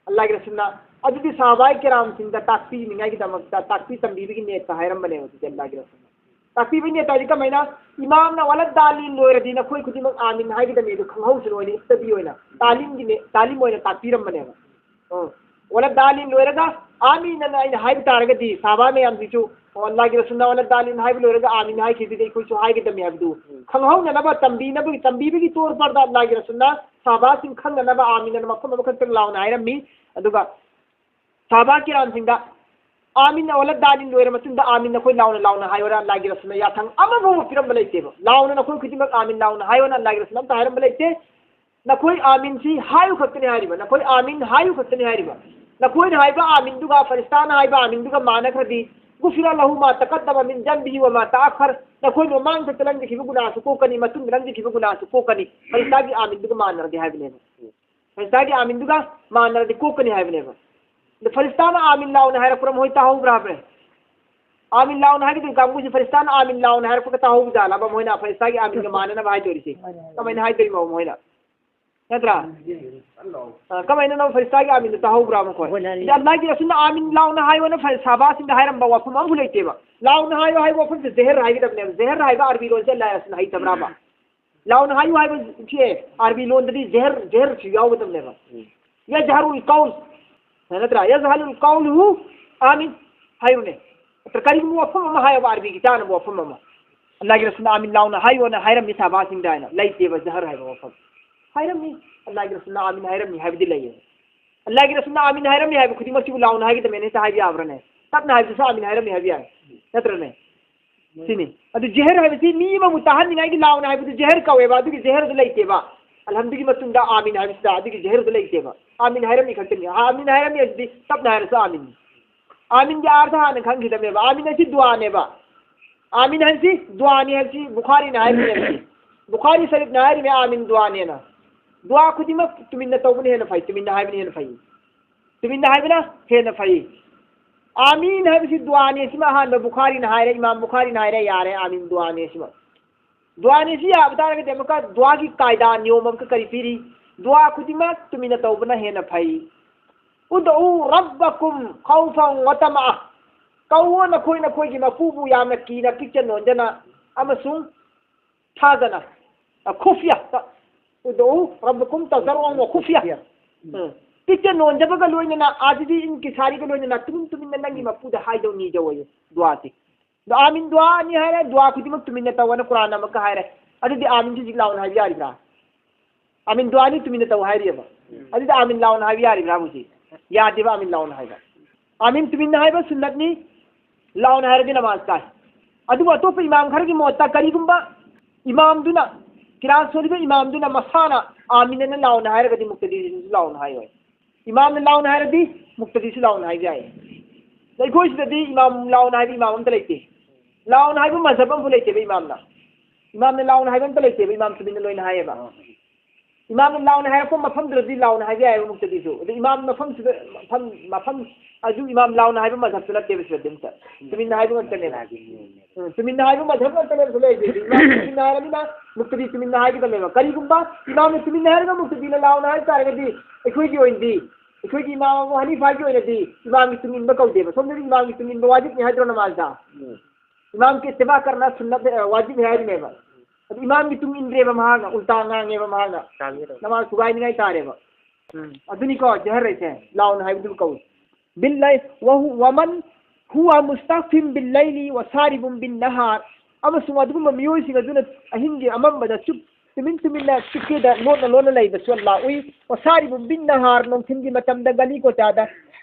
ꯑꯜꯂꯥꯍꯒꯤ ꯔꯁꯨꯜꯅ ꯑꯗꯨꯗꯤ ꯁꯍꯥꯕꯥꯏ ꯀꯤꯔꯥꯝꯁꯤꯡꯗ ꯇꯥꯛꯄꯤꯅꯤꯡꯉꯥꯏꯒꯤꯗꯃꯛꯇ, ꯇꯥꯛꯄꯤ ꯇꯝꯕꯤꯕꯒꯤ ꯅꯤꯌꯠꯇ ꯍꯥꯏꯔꯝꯕꯅꯦꯕ꯫ ꯑꯗꯨꯗꯤ ꯑꯜꯂꯥꯍꯒꯤ ꯔꯁꯨꯜꯅ ꯇꯥꯛꯄꯤꯕꯒꯤ ꯅꯤꯌꯠꯇ ꯍꯥꯏꯗꯤ ꯀꯃꯥꯏꯅ? ꯏꯃꯥꯝꯅ "ꯋꯂꯗꯥꯂꯤꯟ" ꯂꯣꯏꯔꯗꯤ ꯅꯈꯣꯏ ꯈꯨꯗꯤꯡꯃꯛ "ꯑꯥꯃꯤꯟ" ꯍꯥꯏꯒꯗꯕꯅꯤ, ꯑꯗꯨ ꯈꯪꯍꯧꯁꯅꯨ ꯍꯥꯏꯅ ꯏꯁꯇꯗꯤ ꯑꯣꯏꯅ, ꯇꯥꯂꯤꯝꯒꯤꯅꯦ, ꯇꯥꯂꯤꯝ ꯑꯣꯏꯅ ꯇꯥꯛꯄꯤꯔꯝꯕꯅꯦꯕ꯫ ꯑꯣ, "ꯋꯂꯗꯥꯂꯤꯟ" ꯂꯣꯏꯔꯒ "ꯑꯥꯃꯤꯟ" ꯑꯅ ꯑꯩꯅ ꯍꯥꯏꯕ ꯇꯥꯔꯒꯗꯤ, ꯁꯍꯥꯕꯥ ꯃꯌꯥꯝꯁꯤꯁꯨ, ꯑꯣ, ꯑꯜꯂꯥꯍꯒꯤ ꯔꯁꯨꯜꯅ "ꯋꯂꯗꯥꯂꯤꯟ" ꯍꯥꯏꯕ ꯂꯣꯏꯔꯒ "ꯑꯥꯃꯤꯟ" ꯍꯥꯏꯈꯤꯕꯗꯨꯗꯤ ꯑꯩꯈꯣꯏꯁꯨ ꯍꯥꯏꯒꯗꯕꯅꯤ ꯍꯥꯏꯕꯗꯨ ꯎꯝ꯫ ꯈꯪꯍꯧꯅꯕ, ꯇꯝꯕꯤꯅꯕꯒꯤ, ꯇꯝꯕꯤꯕꯒꯤ ꯇꯣꯔ ꯄꯔꯗ ꯑꯜꯂꯥꯍꯒꯤ ꯔꯁꯨꯜꯅ ꯁꯍꯥꯕꯥꯁꯤꯡ ꯈꯪꯅꯅꯕ "ꯑꯥꯃꯤꯟ" ꯑꯅ ꯃꯐꯝ ꯑꯃꯈꯛꯇꯪ ꯂꯥꯎꯅ ꯍꯥꯏꯔꯝꯃꯤ꯫ ꯑꯗꯨꯒ ꯁꯍꯥꯕꯥ ꯀꯤꯔꯥꯝꯁꯤꯡꯗ "ꯑꯥꯃꯤꯟ", "ꯋꯂꯗꯥꯂꯤꯟ" ꯂꯣꯏꯔ ꯃꯇꯨꯡꯗ "ꯑꯥꯃꯤꯟ" ꯅꯈꯣꯏ ꯂꯥꯎꯅ, ꯂꯥꯎꯅ ꯍꯥꯏꯌꯣꯅ ꯑꯜꯂꯥꯍꯒꯤ ꯔꯁꯨꯜꯅ ꯌꯥꯊꯪ ꯑꯃꯐꯥꯎꯕ ꯄꯤꯔꯝꯕ ꯂꯩꯇꯦꯕ꯫ "ꯂꯥꯎꯅ ꯅꯈꯣꯏ ꯈꯨꯗꯤꯡꯃꯛ ꯑꯥꯃꯤꯟ ꯂꯥꯎꯅ ꯍꯥꯏꯌꯣꯅ ꯑꯜꯂꯥꯍꯒꯤ ꯔꯁꯨꯜꯅ ꯑꯝꯇ ꯍꯥꯏꯔꯝꯕ ꯂꯩꯇꯦ꯫ "ꯅꯈꯣꯏ ꯑꯥꯃꯤꯟꯁꯤ ꯍꯥꯏꯌꯨ" ꯈꯛꯇꯅꯤ ꯍꯥꯏꯔꯤꯕ, "ꯅꯈꯣꯏ ꯑꯥꯃꯤꯟ ꯍꯥꯏꯌꯨ" ꯈꯛꯇꯅꯤ ꯍꯥꯏꯔꯤꯕ꯫ ꯅꯈꯣꯏꯅ ꯍꯥꯏꯕ ꯑꯥꯃꯤꯟꯗꯨꯒ ꯐꯔꯤꯁꯇꯥꯅ ꯍꯥꯏꯕ ꯑꯥꯃꯤꯟꯗꯨꯒ ꯃꯥꯟꯅꯈ꯭ꯔꯗꯤ, "غفر له ما تقدم من ذنبه وما تأخر", ꯅꯈꯣꯏ ꯃꯃꯥꯡꯗ ꯂꯪꯖꯈꯤꯕ ꯒꯨꯅꯥꯁꯨ ꯀꯣꯛꯀꯅꯤ, ꯃꯇꯨꯡꯗ ꯂꯪꯖꯈꯤꯕ ꯒꯨꯅꯥꯁꯨ ꯀꯣꯛꯀꯅꯤ, ꯐꯔꯤꯁꯇꯥꯒꯤ ꯑꯥꯃꯤꯟꯗꯨꯒ ꯃꯥꯟꯅꯔꯗꯤ ꯍꯥꯏꯕꯅꯦꯕ꯫ ꯐꯔꯤꯁꯇꯥꯒꯤ ꯑꯥꯃꯤꯟꯗꯨꯒ ꯃꯥꯟꯅꯔꯗꯤ ꯀꯣꯛꯀꯅꯤ ꯍꯥꯏꯕꯅꯦꯕ꯫ ꯑꯗ ꯐꯔꯤꯁꯇꯥꯅ "ꯑꯥꯃꯤꯟ" ꯂꯥꯎꯅ ꯍꯥꯏꯔꯛꯄ꯭ꯔꯥ ꯃꯈꯣꯏ ꯇꯥꯍꯧꯕ꯭ꯔꯥ ꯍꯥꯏꯕꯅꯦ? "ꯑꯥꯃꯤꯟ" ꯂꯥꯎꯅ ꯍꯥꯏꯒꯗꯧꯔꯤ ꯀꯥꯡꯕꯨꯁꯤ ꯐꯔꯤꯁꯇꯥꯅ "ꯑꯥꯃꯤꯟ" ꯂꯥꯎꯅ ꯍꯥꯏꯔꯛꯄꯒ ꯇꯥꯍꯧꯕ ꯖꯥꯠꯂꯕ ꯃꯈꯣꯏꯅ ꯐꯔꯤꯁꯇꯥꯒꯤ ꯑꯥꯃꯤꯟꯒ ꯃꯥꯟꯅꯅꯕ ꯍꯥꯏꯗꯣꯔꯤꯁꯦ? ꯀꯃꯥꯏꯅ ꯍꯥꯏꯗꯣꯔꯤꯅꯣ ꯃꯈꯣꯏꯅ? ꯅꯠꯇ꯭ꯔꯥ? ꯑ, ꯀꯃꯥꯏꯅ ꯅꯪ ꯐꯔꯤꯁꯇꯥꯒꯤ ꯑꯥꯃꯤꯟꯗꯣ ꯇꯥꯍꯧꯕ꯭ꯔꯥ ꯃꯈꯣꯏ? ꯍꯣꯏ, ꯌꯥꯅꯤ꯫ ꯑꯗ ꯑꯜꯂꯥꯍꯒꯤ ꯔꯁꯨꯜꯅ "ꯑꯥꯃꯤꯟ" ꯂꯥꯎꯅ ꯍꯥꯏꯌꯣꯅ ꯐꯔꯤ-, ꯁꯍꯥꯕꯥꯁꯤꯡꯗ ꯍꯥꯏꯔꯝꯕ ꯋꯥꯐꯝ ꯑꯃꯐꯥꯎ ꯂꯩꯇꯦꯕ꯫ ꯂꯥꯎꯅ ꯍꯥꯏꯌꯣ ꯍꯥꯏꯕ ꯋꯥꯐꯝꯁꯦ ꯖꯦꯍꯔ ꯍꯥꯏꯒꯗꯕꯅꯦꯕ꯫ ꯖꯦꯍꯔ ꯍꯥꯏꯕ ꯑꯔꯕꯤ ꯂꯣꯟꯁꯦ ꯑꯜꯂꯥꯍꯒꯤ ꯔꯁꯨꯜꯅ ꯍꯩꯇꯕ꯭ꯔꯥꯕ? ꯂꯥꯎꯅ ꯍꯥꯏꯌꯨ ꯍꯥꯏꯕꯁꯦ ꯑꯔꯕꯤ ꯂꯣꯟꯗꯗꯤ ꯖꯦꯍꯔ, ꯖꯦꯍꯔꯁꯨ ꯌꯥꯎꯒꯗꯕꯅꯦꯕ꯫ ꯎꯝ꯫ "يجهر القول" ꯅꯠꯇ꯭ꯔꯥ? "يجهر القول" "آمين" ꯍꯥꯏꯌꯨꯅꯦ꯫ ꯅꯠꯇ꯭ꯔ ꯀꯔꯤꯒꯨꯝꯕ ꯋꯥꯐꯝ ꯑꯃ ꯍꯥꯏꯌꯣꯕ, ꯑꯔꯕꯤꯒꯤ ꯇꯥꯅꯕ ꯋꯥꯐꯝ ꯑꯃ꯫ ꯑꯜꯂꯥꯍꯒꯤ ꯔꯁꯨꯜꯅ "ꯑꯥꯃꯤꯟ" ꯂꯥꯎꯅ ꯍꯥꯏꯌꯣꯅ ꯍꯥꯏꯔꯝꯃꯤ ꯁꯍꯥꯕꯥꯁꯤꯡꯗ ꯍꯥꯏꯅ꯫ ꯂꯩꯇꯦꯕ ꯖꯍꯔ ꯍꯥꯏꯕ ꯋꯥꯐꯝ꯫ ꯍꯥꯏꯔꯝꯃꯤ꯫ ꯑꯜꯂꯥꯍꯒꯤ ꯔꯁꯨꯜꯅ "ꯑꯥꯃꯤꯟ" ꯍꯥꯏꯔꯝꯃꯤ ꯍꯥꯏꯕꯗꯤ ꯂꯩꯌꯦ꯫ ꯑꯜꯂꯥꯍꯒꯤ ꯔꯁꯨꯜꯅ "ꯑꯥꯃꯤꯟ" ꯍꯥꯏꯔꯝꯃꯤ ꯍꯥꯏꯕ ꯈꯨꯗꯤꯡꯃꯛꯁꯤꯕꯨ ꯂꯥꯎꯅ ꯍꯥꯏꯒꯗꯕꯅꯦꯅ ꯍꯦꯛꯇ ꯍꯥꯏꯕ ꯌꯥꯕ꯭ꯔꯅꯦ? ꯇꯞꯅ ꯍꯥꯏꯕꯗꯨꯁꯨ "ꯑꯥꯃꯤꯟ" ꯍꯥꯏꯔꯝꯃꯤ ꯍꯥꯏꯕ ꯌꯥꯏ꯫ ꯅꯠꯇ꯭ꯔꯅꯦ? ꯁꯤꯅꯤ꯫ ꯑꯗꯨ ꯖꯦꯍꯔ ꯍꯥꯏꯕꯁꯤ ꯃꯤ ꯑꯃꯕꯨ ꯇꯥꯍꯟꯅꯤꯡꯉꯥꯏꯒꯤ ꯂꯥꯎꯅ ꯍꯥꯏꯕꯗꯨ ꯖꯦꯍꯔ ꯀꯧꯋꯦꯕ, ꯑꯗꯨꯒꯤ ꯖꯦꯍꯔꯗꯨ ꯂꯩꯇꯦꯕ꯫ ꯑꯜꯍꯝꯗꯨꯒꯤ ꯃꯇꯨꯡꯗ "ꯑꯥꯃꯤꯟ" ꯍꯥꯏꯕꯁꯤꯗ ꯑꯗꯨꯒꯤ ꯖꯦꯍꯔꯗꯨ ꯂꯩꯇꯦꯕ꯫ "ꯑꯥꯃꯤꯟ" ꯍꯥꯏꯔꯝꯃꯤ ꯈꯛꯇꯅꯤ꯫ "ꯑꯥꯃꯤꯟ" ꯍꯥꯏꯔꯝꯃꯤ ꯍꯥꯏꯁꯤꯗꯤ ꯇꯞꯅ ꯍꯥꯏꯔꯁꯨ "ꯑꯥꯃꯤꯟ"꯫ "ꯑꯥꯃꯤꯟ"ꯒꯤ ꯑꯥꯔꯊ ꯍꯥꯟꯅ ꯈꯪꯈꯤꯗꯕꯅꯦꯕ꯫ "ꯑꯥꯃꯤꯟ" ꯍꯥꯏꯁꯤ ꯗꯨꯋꯥꯅꯦꯕ꯫ "ꯑꯥꯃꯤꯟ" ꯍꯥꯏꯁꯤ ꯗꯨꯋꯥꯅꯤ ꯍꯥꯏꯕꯁꯤ ꯕꯨꯈꯥꯔꯤꯅ ꯍꯥꯏꯔꯤꯅꯦꯕ꯫ ꯕꯨꯈꯥꯔꯤ ꯁꯔꯤꯐꯅ ꯍꯥꯏꯔꯤꯅꯦ "ꯑꯥꯃꯤꯟ ꯗꯨꯋꯥꯅꯦꯅ"꯫ ꯗꯨꯋꯥ ꯈꯨꯗꯤꯡꯃꯛ ꯇꯨꯃꯤꯟꯅ ꯇꯧꯕꯅ ꯍꯦꯟꯅ ꯐꯩ, ꯇꯨꯃꯤꯟꯅ ꯍꯥꯏꯕꯅ ꯍꯦꯟꯅ ꯐꯩ꯫ ꯇꯨꯃꯤꯟꯅ ꯍꯥꯏꯕꯅ ꯍꯦꯟꯅ ꯐꯩ꯫ "ꯑꯥꯃꯤꯟ" ꯍꯥꯏꯕꯁꯤ ꯗꯨꯋꯥꯅꯤ, ꯁꯤꯃ ꯑꯍꯥꯟꯕ ꯕꯨꯈꯥꯔꯤꯅ ꯍꯥꯏꯔꯦ, ꯏꯃꯥꯝ ꯕꯨꯈꯥꯔꯤꯅ ꯍꯥꯏꯔꯦ, ꯌꯥꯔꯦ, "ꯑꯥꯃꯤꯟ ꯗꯨꯋꯥꯅꯤ" ꯁꯤꯃ꯫ ꯗꯨꯋꯥꯅꯤ ꯁꯤ ꯌꯥꯕ ꯇꯥꯔꯒꯗꯤ ꯑꯃꯨꯛꯀ ꯗꯨꯋꯥꯒꯤ ꯀꯥꯏꯗꯥ, ꯅꯤꯌꯣꯝ ꯑꯃꯨꯛꯀ ꯀꯔꯤ ꯄꯤꯔꯤ? ꯗꯨꯋꯥ ꯈꯨꯗꯤꯡꯃꯛ ꯇꯨꯃꯤꯟꯅ ꯇꯧꯕꯅ ꯍꯦꯟꯅ ꯐꯩ꯫ ادعوا ربكم خوفا وطمعا. ꯀꯧꯋꯣ ꯅꯈꯣꯏ ꯅꯈꯣꯏꯒꯤ ꯃꯄꯨꯕꯨ ꯌꯥꯝꯅ ꯀꯤꯅ ꯄꯤꯛꯆ ꯅꯣꯟꯖꯅ ꯑꯃꯁꯨꯡ ꯊꯥꯖꯅ꯫ ꯑ, ꯈꯨꯐꯤꯌꯥ꯫ ادعوا ربكم تضرعا وخفية. ꯎꯝ. ꯄꯤꯛꯆ ꯅꯣꯟꯖꯕꯒ ꯂꯣꯏꯅꯅ ꯑꯥꯗꯗꯤ ꯏꯟꯀꯤꯁꯥꯔꯤꯒ ꯂꯣꯏꯅꯅ ꯇꯨꯃꯤꯟ ꯇꯨꯃꯤꯟꯅ ꯅꯪꯒꯤ ꯃꯄꯨꯗ ꯍꯥꯏꯗꯧ ꯅꯤꯖꯧ ꯍꯥꯏꯌꯦ ꯗꯨꯋꯥꯁꯦ꯫ ꯑꯗꯣ ꯑꯥꯃꯤꯟ ꯗꯨꯋꯥ ꯑꯅꯤ ꯍꯥꯏꯔꯦ, ꯗꯨꯋꯥ ꯈꯨꯗꯤꯡꯃꯛ ꯇꯨꯃꯤꯟꯅ ꯇꯧꯑꯅ ꯀꯨꯔꯥꯟꯅ ꯑꯃꯨꯛꯀ ꯍꯥꯏꯔꯦ꯫ ꯑꯗꯨꯗꯤ ꯑꯥꯃꯤꯟꯁꯤ ꯍꯧꯖꯤꯛ ꯂꯥꯎꯅ ꯍꯥꯏꯕ ꯌꯥꯔꯤꯕ꯭ꯔꯥ? ꯑꯥꯃꯤꯟ ꯗꯨꯋꯥ ꯑꯅꯤ ꯇꯨꯃꯤꯟꯅ ꯇꯧ ꯍꯥꯏꯔꯤꯑꯕ꯫ ꯑꯗꯨꯗꯤ ꯑꯥꯃꯤꯟ ꯂꯥꯎꯅ ꯍꯥꯏꯕ ꯌꯥꯔꯤꯕ꯭ꯔꯥ ꯍꯧꯖꯤꯛ? ꯌꯥꯗꯦꯕ ꯑꯥꯃꯤꯟ ꯂꯥꯎꯅ ꯍꯥꯏꯕ꯫ ꯑꯥꯃꯤꯟ ꯇꯨꯃꯤꯟꯅ ꯍꯥꯏꯕ ꯁꯨꯟꯅꯠꯅꯤ, ꯂꯥꯎꯅ ꯍꯥꯏꯔꯗꯤ ꯅꯃꯥꯖ ꯀꯥꯏ꯫ ꯑꯗꯨꯕꯨ ꯑꯇꯣꯞꯄ ꯏꯃꯥꯝ ꯈꯔꯒꯤ ꯃꯣꯠꯇ ꯀꯔꯤꯒꯨꯝꯕ ꯏꯃꯥꯝꯗꯨꯅ, ꯀꯤꯔꯥꯠ ꯁꯣꯜꯂꯤꯕ ꯏꯃꯥꯝꯗꯨꯅ ꯃꯁꯥꯅ ꯑꯥꯃꯤꯟ ꯑꯅ ꯂꯥꯎꯅ ꯍꯥꯏꯔꯒꯗꯤ ꯃꯨꯛꯇꯗꯤꯁꯨ ꯂꯥꯎꯅ ꯍꯥꯏꯌꯣꯏ꯫ ꯏꯃꯥꯝꯅ ꯂꯥꯎꯅ ꯍꯥꯏꯔꯗꯤ ꯃꯨꯛꯇꯗꯤꯁꯨ ꯂꯥꯎꯅ ꯍꯥꯏꯕ ꯌꯥꯏ꯫ ꯑꯩꯈꯣꯏ ꯁꯤꯗꯗꯤ ꯏꯃꯥꯝ ꯂꯥꯎꯅ ꯍꯥꯏꯕ ꯏꯃꯥꯝ ꯑꯝꯇ ꯂꯩꯇꯦ꯫ ꯂꯥꯎꯅ ꯍꯥꯏꯕ ꯃꯖꯍꯕ ꯑꯃꯐꯥꯎ ꯂꯩꯇꯦꯕ ꯏꯃꯥꯝꯅ꯫ ꯏꯃꯥꯝꯅ ꯂꯥꯎꯅ ꯍꯥꯏꯕ ꯑꯝꯇ ꯂꯩꯇꯦꯕ, ꯏꯃꯥꯝ ꯇꯨꯃꯤꯟꯅ ꯂꯣꯏꯅ ꯍꯥꯏꯌꯦꯕ꯫ ꯏꯃꯥꯝꯅ ꯂꯥꯎꯅ ꯍꯥꯏꯔꯛꯄ ꯃꯐꯝꯗꯨꯗꯗꯤ ꯂꯥꯎꯅ ꯍꯥꯏꯕ ꯌꯥꯏꯑꯕ ꯃꯨꯛꯇꯗꯤꯁꯨ꯫ ꯑꯗ ꯏꯃꯥꯝ ꯃꯐꯝꯁꯤꯗ, ꯃꯐꯝ, ꯃꯐꯝ, ꯑꯗꯨ ꯏꯃꯥꯝ ꯂꯥꯎꯅ ꯍꯥꯏꯕ ꯃꯖꯍꯕꯁꯨ ꯅꯠꯇꯦꯕ ꯁꯤꯗꯗꯤ ꯑꯝꯇ꯫ ꯇꯨꯃꯤꯟꯅ ꯍꯥꯏꯕ ꯉꯥꯛꯇꯅꯦꯕ꯫ ꯎꯝ, ꯇꯨꯃꯤꯟꯅ ꯍꯥꯏꯕ ꯃꯖꯍꯕ ꯉꯥꯛꯇꯅꯦꯕ ꯁꯤꯗ ꯂꯩꯔꯤꯁꯦ꯫ ꯏꯃꯥꯝ ꯇꯨꯃꯤꯟꯅ ꯍꯥꯏꯔꯕꯅꯤꯅ ꯃꯨꯛꯇꯗꯤ ꯇꯨꯃꯤꯟꯅ ꯍꯥꯏꯒꯗꯕꯅꯦꯕ꯫ ꯀꯔꯤꯒꯨꯝꯕ ꯏꯃꯥꯝꯅ ꯇꯨꯃꯤꯟꯅ ꯍꯥꯏꯔꯒ ꯃꯨꯛꯇꯗꯤꯅ ꯂꯥꯎꯅ ꯍꯥꯏꯕ ꯇꯥꯔꯒꯗꯤ ꯑꯩꯈꯣꯏꯒꯤ ꯑꯣꯏꯅꯗꯤ, ꯑꯩꯈꯣꯏꯒꯤ ꯏꯃꯥꯝ ꯑꯕꯨ ꯍꯅꯤꯐꯥꯒꯤ ꯑꯣꯏꯅꯗꯤ ꯏꯃꯥꯝꯒꯤ ꯇꯨꯡ ꯏꯟꯕ ꯀꯧꯗꯦꯕ꯫ ꯁꯣꯝꯗꯗꯤ ꯏꯃꯥꯝꯒꯤ ꯇꯨꯡ ꯏꯟꯕ ꯋꯥꯖꯤꯕꯅꯤ ꯍꯥꯏꯗ꯭ꯔꯣ ꯅꯃꯥꯖꯗ? ꯎꯝ꯫ ꯏꯃꯥꯝꯒꯤ ꯏꯠꯇꯤꯕꯥ ꯀꯔꯅ ꯁꯨꯟꯅꯠ, ꯑ, ꯋꯥꯖꯤꯕꯅꯤ ꯍꯥꯏꯔꯤꯅꯦꯕ꯫ ꯑꯗꯨ ꯏꯃꯥꯝꯒꯤ ꯇꯨꯡ ꯏꯟꯗ꯭ꯔꯦꯕ ꯃꯍꯥꯛꯅ, ꯎꯜꯇꯥ ꯉꯥꯡꯉꯦꯕ ꯃꯍꯥꯛꯅ꯫ ꯇꯥꯕꯤꯔꯣ꯫ ꯅꯃꯥꯖ ꯊꯨꯒꯥꯏꯅꯤꯡꯉꯥꯏ ꯇꯥꯔꯦꯕ꯫ ꯎꯝ꯫ ꯑꯗꯨꯅꯤꯀꯣ ꯖꯍꯔ ꯍꯥꯏꯁꯦ, ꯂꯥꯎꯅ ꯍꯥꯏꯕꯗꯨ ꯀꯧꯏ꯫ بالليل، وهو، ومن هو مستخف بالليل وسارب بالنهار꯫ ꯑꯃꯁꯨꯡ ꯑꯗꯨꯒꯨꯝꯕ ꯃꯤꯑꯣꯏꯁꯤꯡ ꯑꯗꯨꯅ ꯑꯍꯤꯡꯒꯤ ꯑꯃꯝꯕꯗ ꯆꯨꯞ ꯇꯨꯃꯤꯟ ꯇꯨꯃꯤꯟꯅ ꯆꯤꯛꯀꯦꯗ ꯂꯣꯟꯅ ꯂꯣꯟꯅ ꯂꯩꯕꯁꯨ ꯑꯜꯂꯥꯍ ꯎꯏ꯫ وسارب بالنهار، ꯅꯨꯡꯊꯤꯜꯒꯤ ꯃꯇꯝꯗ ꯒꯂꯤ ꯀꯣꯆꯥꯗ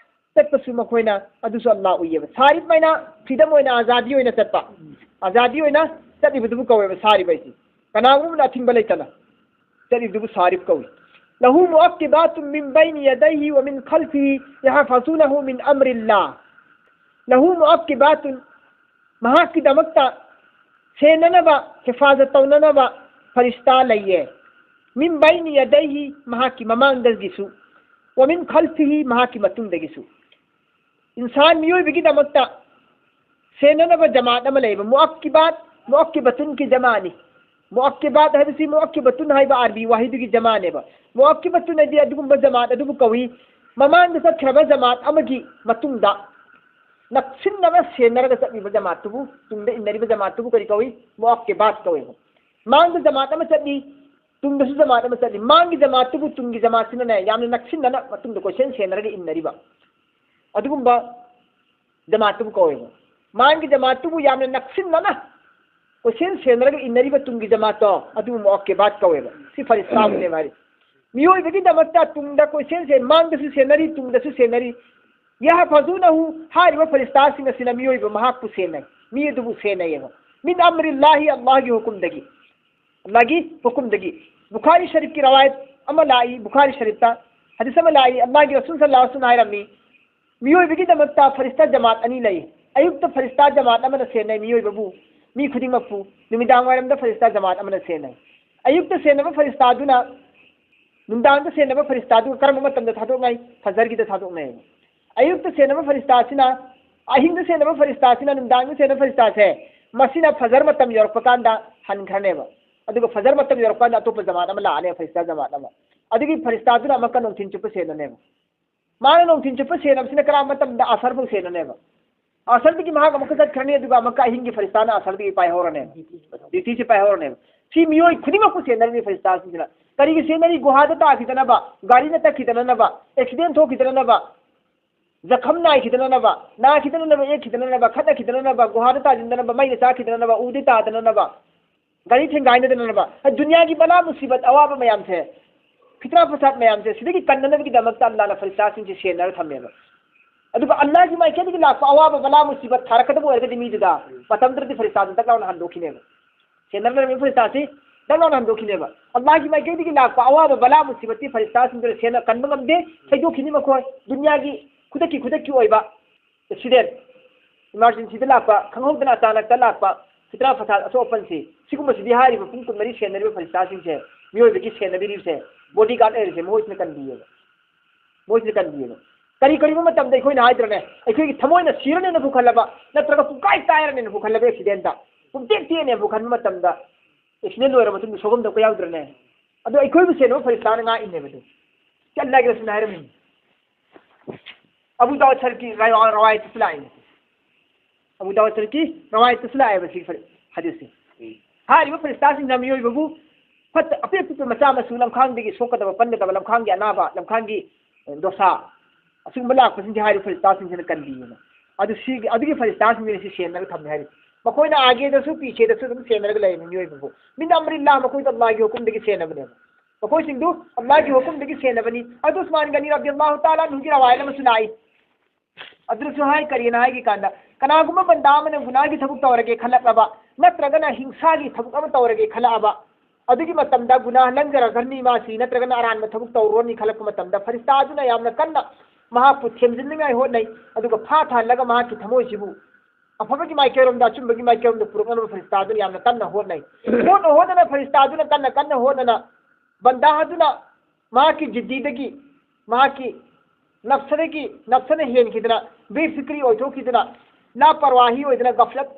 ꯆꯠꯄꯁꯨ ꯃꯈꯣꯏꯅ ꯑꯗꯨꯁꯨ ꯑꯜꯂꯥꯍ ꯎꯏꯌꯦꯕ꯫ ꯁꯥꯔꯤꯕ ꯍꯥꯏꯅ freedom ꯑꯣꯏꯅ, ꯑꯖꯥꯗꯤ ꯑꯣꯏꯅ ꯆꯠꯄ, ꯑꯖꯥꯗꯤ ꯑꯣꯏꯅ ꯆꯠꯂꯤꯕꯗꯨꯕꯨ ꯀꯧꯋꯦꯕ ꯁꯥꯔꯤꯕ ꯍꯥꯏꯁꯦ꯫ ꯀꯅꯥꯒꯨꯝꯕꯅ ꯑꯊꯤꯡꯕ ꯂꯩꯇꯅ ꯆꯠꯂꯤꯕꯗꯨꯕꯨ ꯁꯥꯔꯤꯕ ꯀꯧꯏ꯫ له معقبات من بين يديه ومن خلفه يحفظونه من أمر الله. له معقبات، ꯃꯍꯥꯛꯀꯤꯗꯃꯛꯇ ꯁꯦꯟꯅꯅꯕ, ꯍꯤꯐꯥꯖꯠ ꯇꯧꯅꯅꯕ ꯐꯔꯤꯁꯇꯥ ꯂꯩꯌꯦ꯫ من بين يديه، ꯃꯍꯥꯛꯀꯤ ꯃꯃꯥꯡꯗꯒꯤꯁꯨ, ومن خلفه، ꯃꯍꯥꯛꯀꯤ ꯃꯇꯨꯡꯗꯒꯤꯁꯨ꯫ ꯏꯟꯁꯥꯟ ꯃꯤꯑꯣꯏꯕꯒꯤꯗꯃꯛꯇ ꯁꯦꯟꯅꯅꯕ ꯖꯃꯥꯠ ꯑꯃ ꯂꯩꯕ, ꯃꯨꯑꯛꯀꯤꯕꯥꯠ, ꯃꯨꯑꯛꯀꯤꯕꯥꯇꯨꯟꯒꯤ ꯖꯃꯥꯠꯅꯤ꯫ ꯃꯨꯑꯛꯀꯤꯕꯥꯠ ꯍꯥꯏꯕꯁꯤ ꯃꯨꯑꯛꯀꯤꯕꯥꯇꯨꯟ ꯍꯥꯏꯕ ꯑꯔꯕꯤ ꯋꯥꯍꯩꯗꯨꯒꯤ ꯖꯃꯥꯠꯅꯦꯕ꯫ ꯃꯨꯑꯛꯀꯤꯕꯥꯇꯨꯟ ꯍꯥꯏꯗꯤ ꯑꯗꯨꯒꯨꯝꯕ ꯖꯃꯥꯠ ꯑꯗꯨꯕꯨ ꯀꯧꯏ꯫ ꯃꯃꯥꯡꯗ ꯆꯠꯈ꯭ꯔꯕ ꯖꯃꯥꯠ ꯑꯃꯒꯤ ꯃꯇꯨꯡꯗ ꯅꯛꯁꯤꯟꯅꯅ ꯁꯦꯟꯅꯔꯒ ꯆꯠꯂꯤꯕ ꯖꯃꯥꯠꯇꯨꯕꯨ, ꯇꯨꯡꯗ ꯏꯟꯅꯔꯤꯕ ꯖꯃꯥꯠꯇꯨꯕꯨ ꯀꯔꯤ ꯀꯧꯏ? ꯃꯨꯑꯛꯀꯤꯕꯥꯠ ꯀꯧꯏ꯫ ꯃꯥꯡꯗ ꯖꯃꯥꯠ ꯑꯃ ꯆꯠꯂꯤ, ꯇꯨꯡꯗꯁꯨ ꯖꯃꯥꯠ ꯑꯃ ꯆꯠꯂꯤ꯫ ꯃꯥꯡꯒꯤ ꯖꯃꯥꯠꯇꯨꯕꯨ ꯇꯨꯡꯒꯤ ꯖꯃꯥꯠꯁꯤꯅꯅꯦ ꯌꯥꯝꯅ ꯅꯛꯁꯤꯟꯅꯅ ꯃꯇꯨꯡꯗ ꯀꯣꯏꯁꯦꯟ ꯁꯦꯟꯅꯔꯒ ꯏꯟꯅꯔꯤꯕ ꯑꯗꯨꯒꯨꯝꯕ ꯖꯃꯥꯠꯇꯨꯕꯨ ꯀꯧꯋꯦꯕ꯫ ꯃꯥꯡꯒꯤ ꯖꯃꯥꯠꯇꯨꯕꯨ ꯌꯥꯝꯅ ꯅꯛꯁꯤꯟꯅꯅ ꯀꯣꯏꯁꯦꯟ ꯁꯦꯟꯅꯔꯒ ꯏꯟꯅꯔꯤꯕ ꯇꯨꯡꯒꯤ ꯖꯃꯥꯠꯇꯣ, ꯑꯗꯨꯕꯨ ꯃꯨꯑꯛꯀꯤꯕꯥꯠ ꯀꯧꯋꯦꯕ꯫ ꯁꯤ ꯐꯔꯤꯁꯇꯥꯕꯨꯅꯦꯕ ꯍꯥꯏꯔꯤ꯫ ꯃꯤꯑꯣꯏꯕꯒꯤꯗꯃꯛꯇ ꯇꯨꯡꯗ ꯀꯣꯏꯁꯦꯟ ꯁꯦꯟ, ꯃꯥꯡꯗꯁꯨ ꯁꯦꯟꯅꯔꯤ, ꯇꯨꯡꯗꯁꯨ ꯁꯦꯟꯅꯔꯤ꯫ ꯌꯍꯐꯖꯨꯅꯍꯨ, ꯍꯥꯏꯔꯤꯕ ꯐꯔꯤꯁꯇꯥꯁꯤꯡ ꯑꯁꯤꯅ ꯃꯤꯑꯣꯏꯕ ꯃꯍꯥꯛꯄꯨ ꯁꯦꯟꯅꯩ, ꯃꯤ ꯑꯗꯨꯕꯨ ꯁꯦꯟꯅꯩꯌꯦꯕ꯫ ꯃꯤꯟ ꯑꯝꯔꯤꯜꯂꯥꯍꯤ, ꯑꯜꯂꯥꯍꯒꯤ ꯍꯨꯀꯨꯝꯗꯒꯤ, ꯑꯜꯂꯥꯍꯒꯤ ꯍꯨꯀꯨꯝꯗꯒꯤ꯫ ꯕꯨꯈꯥꯔꯤ ꯁꯔꯤꯐꯀꯤ ꯔꯋꯥꯌꯠ ꯑꯃ ꯂꯥꯛꯏ, ꯕꯨꯈꯥꯔꯤ ꯁꯔꯤꯐꯇ ꯍꯗꯤꯁ ꯑꯃ ꯂꯥꯛꯏ, ꯑꯜꯂꯥꯍꯒꯤ ꯔꯁꯨꯜ ꯁꯜꯂꯜꯂꯥꯍꯨ ꯑꯂꯩꯍꯤ ꯋꯁꯜꯂꯝꯅ ꯍꯥꯏꯔꯝꯃꯤ, ꯃꯤꯑꯣꯏꯕꯒꯤꯗꯃꯛꯇ ꯐꯔꯤꯁꯇꯥ ꯖꯃꯥꯠ ꯑꯅꯤ ꯂꯩ꯫ ꯑꯌꯨꯛꯇ ꯐꯔꯤꯁꯇꯥ ꯖꯃꯥꯠ ꯑꯃꯅ ꯁꯦꯟꯅꯩ ꯃꯤꯑꯣꯏꯕꯕꯨ, ꯃꯤ ꯈꯨꯗꯤꯡꯃꯛꯄꯨ꯫ ꯅꯨꯃꯤꯗꯥꯡ ꯋꯥꯏꯔꯝꯗ ꯐꯔꯤꯁꯇꯥ ꯖꯃꯥꯠ ꯑꯃꯅ ꯁꯦꯟꯅꯩ꯫ ꯑꯌꯨꯛꯇ ꯁꯦꯟꯅꯕ ꯐꯔꯤꯁꯇꯥꯗꯨꯅ ꯅꯨꯡꯗꯥꯡꯗ ꯁꯦꯟꯅꯕ ꯐꯔꯤꯁꯇꯥꯗꯨ ꯀꯔꯝꯕ ꯃꯇꯝꯗ ꯊꯥꯗꯣꯛꯅꯩ? ꯐꯖꯔꯒꯤꯗ ꯊꯥꯗꯣꯛꯅꯩ꯫ ꯑꯌꯨꯛꯇ ꯁꯦꯟꯅꯕ ꯐꯔꯤꯁꯇꯥꯁꯤꯅ, ꯑꯍꯤꯡꯗ ꯁꯦꯟꯅꯕ ꯐꯔꯤꯁꯇꯥꯁꯤꯅ ꯅꯨꯡꯗꯥꯡꯗ ꯁꯦꯟꯅꯕ ꯐꯔꯤꯁꯇꯥꯁꯦ, ꯃꯁꯤꯅ ꯐꯖꯔ ꯃꯇꯝ ꯌꯧꯔꯛꯄ ꯀꯥꯟꯗ ꯍꯟꯈ꯭ꯔꯅꯦꯕ꯫ ꯑꯗꯨꯒ ꯐꯖꯔ ꯃꯇꯝ ꯌꯧꯔꯛꯄ ꯀꯥꯟꯗ ꯑꯇꯣꯞꯄ ꯖꯃꯥꯠ ꯑꯃ ꯂꯥꯛꯑꯅꯦꯕ, ꯐꯔꯤꯁꯇꯥ ꯖꯃꯥꯠ ꯑꯃ꯫ ꯑꯗꯨꯒꯤ ꯐꯔꯤꯁꯇꯥꯗꯨꯅ ꯑꯃꯨꯛꯀ ꯅꯨꯡꯊꯤꯟ ꯆꯨꯞꯄ ꯁꯦꯟꯅꯅꯦꯕ꯫ ꯃꯥꯅ ꯅꯨꯡꯊꯤꯟ ꯆꯨꯞꯄ ꯁꯦꯟꯅꯕꯁꯤꯅ ꯀꯔꯝꯕ ꯃꯇꯝꯗ? ꯑꯁꯔ ꯐꯥꯎ ꯁꯦꯟꯅꯅꯦꯕ꯫ ꯑꯁꯔꯗꯒꯤ ꯃꯍꯥꯛ ꯑꯃꯨꯛꯀ ꯆꯠꯈ꯭ꯔꯅꯤ, ꯑꯗꯨꯒ ꯑꯃꯨꯛꯀ ꯑꯍꯤꯡꯒꯤ ꯐꯔꯤꯁꯇꯥꯅ ꯑꯁꯔꯗꯒꯤ ꯄꯥꯏꯍꯧꯔꯅꯦꯕ, ꯗ꯭ꯌꯨꯇꯤꯁꯦ ꯄꯥꯏꯍꯧꯔꯅꯦꯕ꯫ ꯁꯤ ꯃꯤꯑꯣꯏ ꯈꯨꯗꯤꯡꯃꯛꯄꯨ ꯁꯦꯟꯅꯔꯤꯅꯤ ꯐꯔꯤꯁꯇꯥꯁꯤꯡꯁꯤꯅ꯫ ꯀꯔꯤꯒꯤ ꯁꯦꯟꯅꯔꯤ? ꯒꯨꯍꯥꯗ ꯇꯥꯈꯤꯗꯅꯕ, ꯒꯥꯔꯤꯅ ꯇꯛꯈꯤꯗꯅꯕ, ꯑꯦꯛꯁꯤꯗꯦꯟ ꯊꯣꯛꯈꯤꯗꯅꯕ, ꯖꯈꯝ ꯅꯥꯏꯈꯤꯗꯅꯕ, ꯅꯥꯈꯤꯗꯅꯕ, ꯌꯦꯛꯈꯤꯗꯅꯕ, ꯈꯠꯅꯈꯤꯗꯅꯕ, ꯒꯨꯍꯥꯗ ꯇꯥꯁꯤꯟꯗꯅꯕ, ꯃꯩꯅ ꯆꯥꯈꯤꯗꯅꯕ, ꯎꯗ ꯇꯥꯗꯅꯕ, ꯒꯥꯔꯤ ꯊꯦꯡꯒꯥꯏꯅꯗꯅꯕ, ꯗꯨꯅꯤꯌꯥꯒꯤ ꯕꯂꯥ ꯃꯨꯁꯤꯕꯠ ꯑꯋꯥꯕ ꯃꯌꯥꯝꯁꯦ, ꯐꯤꯇꯅꯥ ꯐꯁꯥꯗ ꯃꯌꯥꯝꯁꯦ, ꯁꯤꯗꯒꯤ ꯀꯟꯅꯅꯕꯒꯤꯗꯃꯛꯇ ꯑꯜꯂꯥꯅ ꯐꯔꯤꯁꯇꯥꯁꯤꯡꯁꯦ ꯁꯦꯟꯅꯔ ꯊꯝꯃꯦꯕ꯫ ꯑꯗꯨꯒ ꯑꯜꯂꯥꯒꯤ ꯃꯥꯏꯀꯩꯗꯒꯤ ꯂꯥꯛꯄ ꯑꯋꯥꯕ ꯕꯂꯥ ꯃꯨꯁꯤꯕꯠ ꯊꯥꯔꯛꯀꯗꯕ ꯑꯣꯏꯔꯒꯗꯤ ꯃꯤꯗꯨꯗ, ꯃꯇꯝꯗꯨꯗꯗꯤ ꯐꯔꯤꯁꯇꯥꯗꯨ ꯗꯛ ꯂꯥꯎꯅ ꯍꯟꯗꯣꯛꯈꯤꯅꯦꯕ꯫ ꯁꯦꯟꯅꯔꯝꯃꯤꯕ ꯐꯔꯤꯁꯇꯥꯁꯤ ꯗꯛ ꯂꯥꯎꯅ ꯍꯟꯗꯣꯛꯈꯤꯅꯦꯕ꯫ ꯑꯜꯂꯥꯍꯒꯤ ꯃꯥꯏꯀꯩꯗꯒꯤ ꯂꯥꯛꯄ ꯑꯋꯥꯕ ꯕꯂꯥ ꯃꯨꯁꯤꯕꯠꯇꯤ ꯐꯔꯤꯁꯇꯥꯁꯤꯡꯗꯨꯅ ꯁꯦꯟꯅ ꯀꯟꯕ ꯉꯝꯗꯦ, ꯊꯩꯗꯣꯛꯈꯤꯅꯤ ꯃꯈꯣꯏ꯫ ꯗꯨꯅꯤꯌꯥꯒꯤ ꯈꯨꯗꯛꯀꯤ ꯈꯨꯗꯛꯀꯤ ꯑꯣꯏꯕ ꯑꯦꯛꯁꯤꯗꯦꯟ, ꯏꯃꯥꯔꯖꯦꯟꯁꯤꯗ ꯂꯥꯛꯄ, ꯈꯪꯍꯧꯗꯅ ꯑꯆꯥꯅꯛꯇ ꯂꯥꯛꯄ ꯐꯤꯇꯅꯥ ꯐꯁꯥꯗ ꯑꯁꯣꯛ ꯑꯄꯟꯁꯤ, ꯁꯤꯒꯨꯝꯕꯁꯤꯗꯤ ꯍꯥꯏꯔꯤꯕ ꯄꯨꯡ ꯀꯨꯟꯃꯔꯤ ꯁꯦꯟꯅꯔꯤꯕ ꯐꯔꯤꯁꯇꯥꯁꯤꯡꯁꯦ, ꯃꯤꯑꯣꯏꯕꯒꯤ ꯁꯦꯟꯅꯕꯤꯔꯤꯕꯁꯦ, ꯕꯣꯗꯤꯒꯥꯔꯗ ꯂꯩꯔꯤꯁꯦ, ꯃꯈꯣꯏꯁꯤꯅ ꯀꯟꯕꯤꯌꯦꯕ꯫ ꯃꯣꯏꯁꯤꯅ ꯀꯟꯕꯤꯌꯦꯕ꯫ ꯀꯔꯤ ꯀꯔꯤꯒꯨꯝꯕ ꯃꯇꯝꯗ ꯑꯩꯈꯣꯏꯅ ꯍꯥꯏꯗ꯭ꯔꯅꯦ, ꯑꯩꯈꯣꯏꯒꯤ ꯊꯃꯣꯏꯅ ꯁꯤꯔꯅꯦꯅ ꯄꯨꯈꯠꯂꯕ, ꯅꯠꯇ꯭ꯔꯒ ꯄꯨꯡꯀꯥꯏ ꯀꯥꯏꯔꯅꯦꯅ ꯄꯨꯈꯠꯂꯕ ꯑꯦꯛꯁꯤꯗꯦꯟꯗ, ꯄꯨꯡꯇꯦꯛ ꯇꯦꯛꯑꯅꯦꯅ ꯄꯨꯈꯠꯄ ꯃꯇꯝꯗ, ꯑꯦꯛꯁꯤꯗꯦꯟ ꯂꯣꯏꯔꯕ ꯃꯇꯨꯡꯗ ꯁꯣꯛꯐꯝ ꯊꯣꯛꯄ ꯌꯥꯎꯗ꯭ꯔꯅꯦ? ꯑꯗꯣ ꯑꯩꯈꯣꯏꯕꯨ ꯁꯦꯟꯅꯕ ꯐꯔꯤꯁꯇꯥꯅ ꯉꯥꯛꯏꯅꯦꯕ ꯑꯗꯨ꯫ ꯁꯤ ꯑꯜꯂꯥꯍꯒꯤ ꯔꯁꯨꯜꯅ ꯍꯥꯏꯔꯝꯃꯤꯅꯤ꯫ ꯑꯕꯨ ꯗꯥꯎꯗ ꯁꯔꯤꯐꯀꯤ ꯔꯋꯥ-, ꯔꯋꯥꯌꯠꯇꯁꯨ ꯂꯥꯛꯏꯅꯦ꯫ ꯑꯕꯨ ꯗꯥꯎꯗ ꯁꯔꯤꯐꯀꯤ ꯔꯋꯥꯌꯠꯇꯁꯨ ꯂꯥꯛꯑꯦꯕ ꯁꯤꯒꯤ ꯐꯔꯤ-, ꯍꯗꯤꯁꯁꯦ꯫ ꯍꯥꯏꯔꯤꯕ ꯐꯔꯤꯁꯇꯥꯁꯤꯡꯁꯤꯅ ꯃꯤꯑꯣꯏꯕꯕꯨ ꯐꯠꯇ-, ꯑꯄꯤꯛ ꯑꯄꯤꯛꯄ ꯃꯆꯥ ꯃꯁꯨ ꯂꯝꯈꯥꯡꯗꯒꯤ ꯁꯣꯛꯀꯗꯕ, ꯄꯟꯒꯗꯕ, ꯂꯝꯈꯥꯡꯒꯤ ꯑꯅꯥꯕ, ꯂꯝꯈꯥꯡꯒꯤ, ꯑꯦ, ꯗꯣꯁꯥ, ꯑꯁꯤꯒꯨꯝꯕ ꯂꯥꯛꯄꯁꯤꯡꯁꯦ ꯍꯥꯏꯔꯤꯕ ꯐꯔꯤꯁꯇꯥꯁꯤꯡꯁꯤꯅ ꯀꯟꯕꯤꯌꯦꯅ꯫ ꯑꯗꯨ ꯁꯤꯒꯤ, ꯑꯗꯨꯒꯤ ꯐꯔꯤꯁꯇꯥꯁꯤꯡꯁꯤꯅ ꯁꯤ ꯁꯦꯟꯅꯔꯒ ꯊꯝꯃꯦ ꯍꯥꯏꯔꯤ꯫ ꯃꯈꯣꯏꯅ ꯑꯥꯒꯦꯗꯁꯨ ꯄꯤꯁꯦꯗꯁꯨ ꯑꯗꯨꯝ ꯁꯦꯟꯅꯔꯒ ꯂꯩꯔꯦ ꯃꯤꯑꯣꯏꯕꯕꯨ꯫ ꯃꯤꯟ ꯑꯝꯔꯤꯜꯂꯥ, ꯃꯈꯣꯏꯗꯣ ꯑꯜꯂꯥꯍꯒꯤ ꯍꯨꯀꯨꯝꯗꯒꯤ ꯁꯦꯟꯅꯕꯅꯦꯕ꯫ ꯃꯈꯣꯏꯁꯤꯡꯗꯨ ꯑꯜꯂꯥꯍꯒꯤ ꯍꯨꯀꯨꯝꯗꯒꯤ ꯁꯦꯟꯅꯕꯅꯤ꯫ ꯑꯗꯨ ꯎꯁꯃꯥꯟ ꯒꯅꯤ ꯔꯗꯤꯌꯜꯂꯥꯍꯨ ꯇꯥꯂꯥ ꯑꯟꯍꯨꯒꯤ ꯔꯋꯥꯌꯠ ꯑꯃꯁꯨ ꯂꯥꯛꯏ꯫ ꯑꯗꯨꯁꯨ ꯍꯥꯏ, ꯀꯔꯤꯅ ꯍꯥꯏꯒꯦ ꯀꯥꯟꯗ, ꯀꯅꯥꯒꯨꯝꯕ ꯕꯟꯗꯥ ꯑꯃꯅ ꯒꯨꯅꯥꯒꯤ ꯊꯕꯛ ꯇꯧꯔꯒꯦ ꯈꯜꯂꯛꯂꯕ, ꯅꯠꯇ꯭ꯔꯒꯅ ꯍꯤꯡꯁꯥꯒꯤ ꯊꯕꯛ ꯑꯃ ꯇꯧꯔꯒꯦ ꯈꯜꯂꯛꯑꯕ, ꯑꯗꯨꯒꯤ ꯃꯇꯝꯗ ꯒꯨꯅꯥ ꯂꯪꯖꯔꯒꯅꯤ ꯃꯥꯁꯤ, ꯅꯠꯇ꯭ꯔꯒꯅ ꯑꯔꯥꯟꯕ ꯊꯕꯛ ꯇꯧꯔꯨꯔꯅꯤ ꯈꯜꯂꯛꯄ ꯃꯇꯝꯗ, ꯐꯔꯤꯁꯇꯥꯗꯨꯅ ꯌꯥꯝꯅ ꯀꯟꯅ ꯃꯍꯥꯛꯄꯨ ꯊꯦꯝꯖꯤꯟꯅꯤꯡꯉꯥꯏ ꯍꯣꯠꯅꯩ꯫ ꯑꯗꯨꯒ ꯐꯥ ꯊꯥꯍꯜꯂꯒ ꯃꯍꯥꯛꯀꯤ ꯊꯃꯣꯏꯁꯤꯕꯨ ꯑꯐꯕꯒꯤ ꯃꯥꯏꯀꯩꯔꯣꯝꯗ, ꯑꯆꯨꯝꯕꯒꯤ ꯃꯥꯏꯀꯩꯔꯣꯝꯗ ꯄꯨꯔꯛꯅꯅꯕ ꯐꯔꯤꯁꯇꯥꯗꯨꯅ ꯌꯥꯝꯅ ꯀꯟꯅ ꯍꯣꯠꯅꯩ꯫ ꯍꯣꯠꯅ ꯍꯣꯠꯅꯅ ꯐꯔꯤꯁꯇꯥꯗꯨꯅ ꯀꯟꯅ ꯀꯟꯅ ꯍꯣꯠꯅꯅ ꯕꯟꯗꯥ ꯑꯗꯨꯅ ꯃꯍꯥꯛꯀꯤ ꯖꯤꯗꯤꯗꯒꯤ, ꯃꯍꯥꯛꯀꯤ ꯅꯞꯁꯗꯒꯤ, ꯅꯞꯁꯅ ꯍꯦꯟꯈꯤꯗꯅ, ꯕꯦꯐꯤꯀ꯭ꯔꯤ ꯑꯣꯏꯊꯣꯛꯈꯤꯗꯅ, ꯂꯥꯄꯔꯋꯥꯍꯤ ꯑꯣꯏꯗꯅ, ꯒꯐꯂꯠ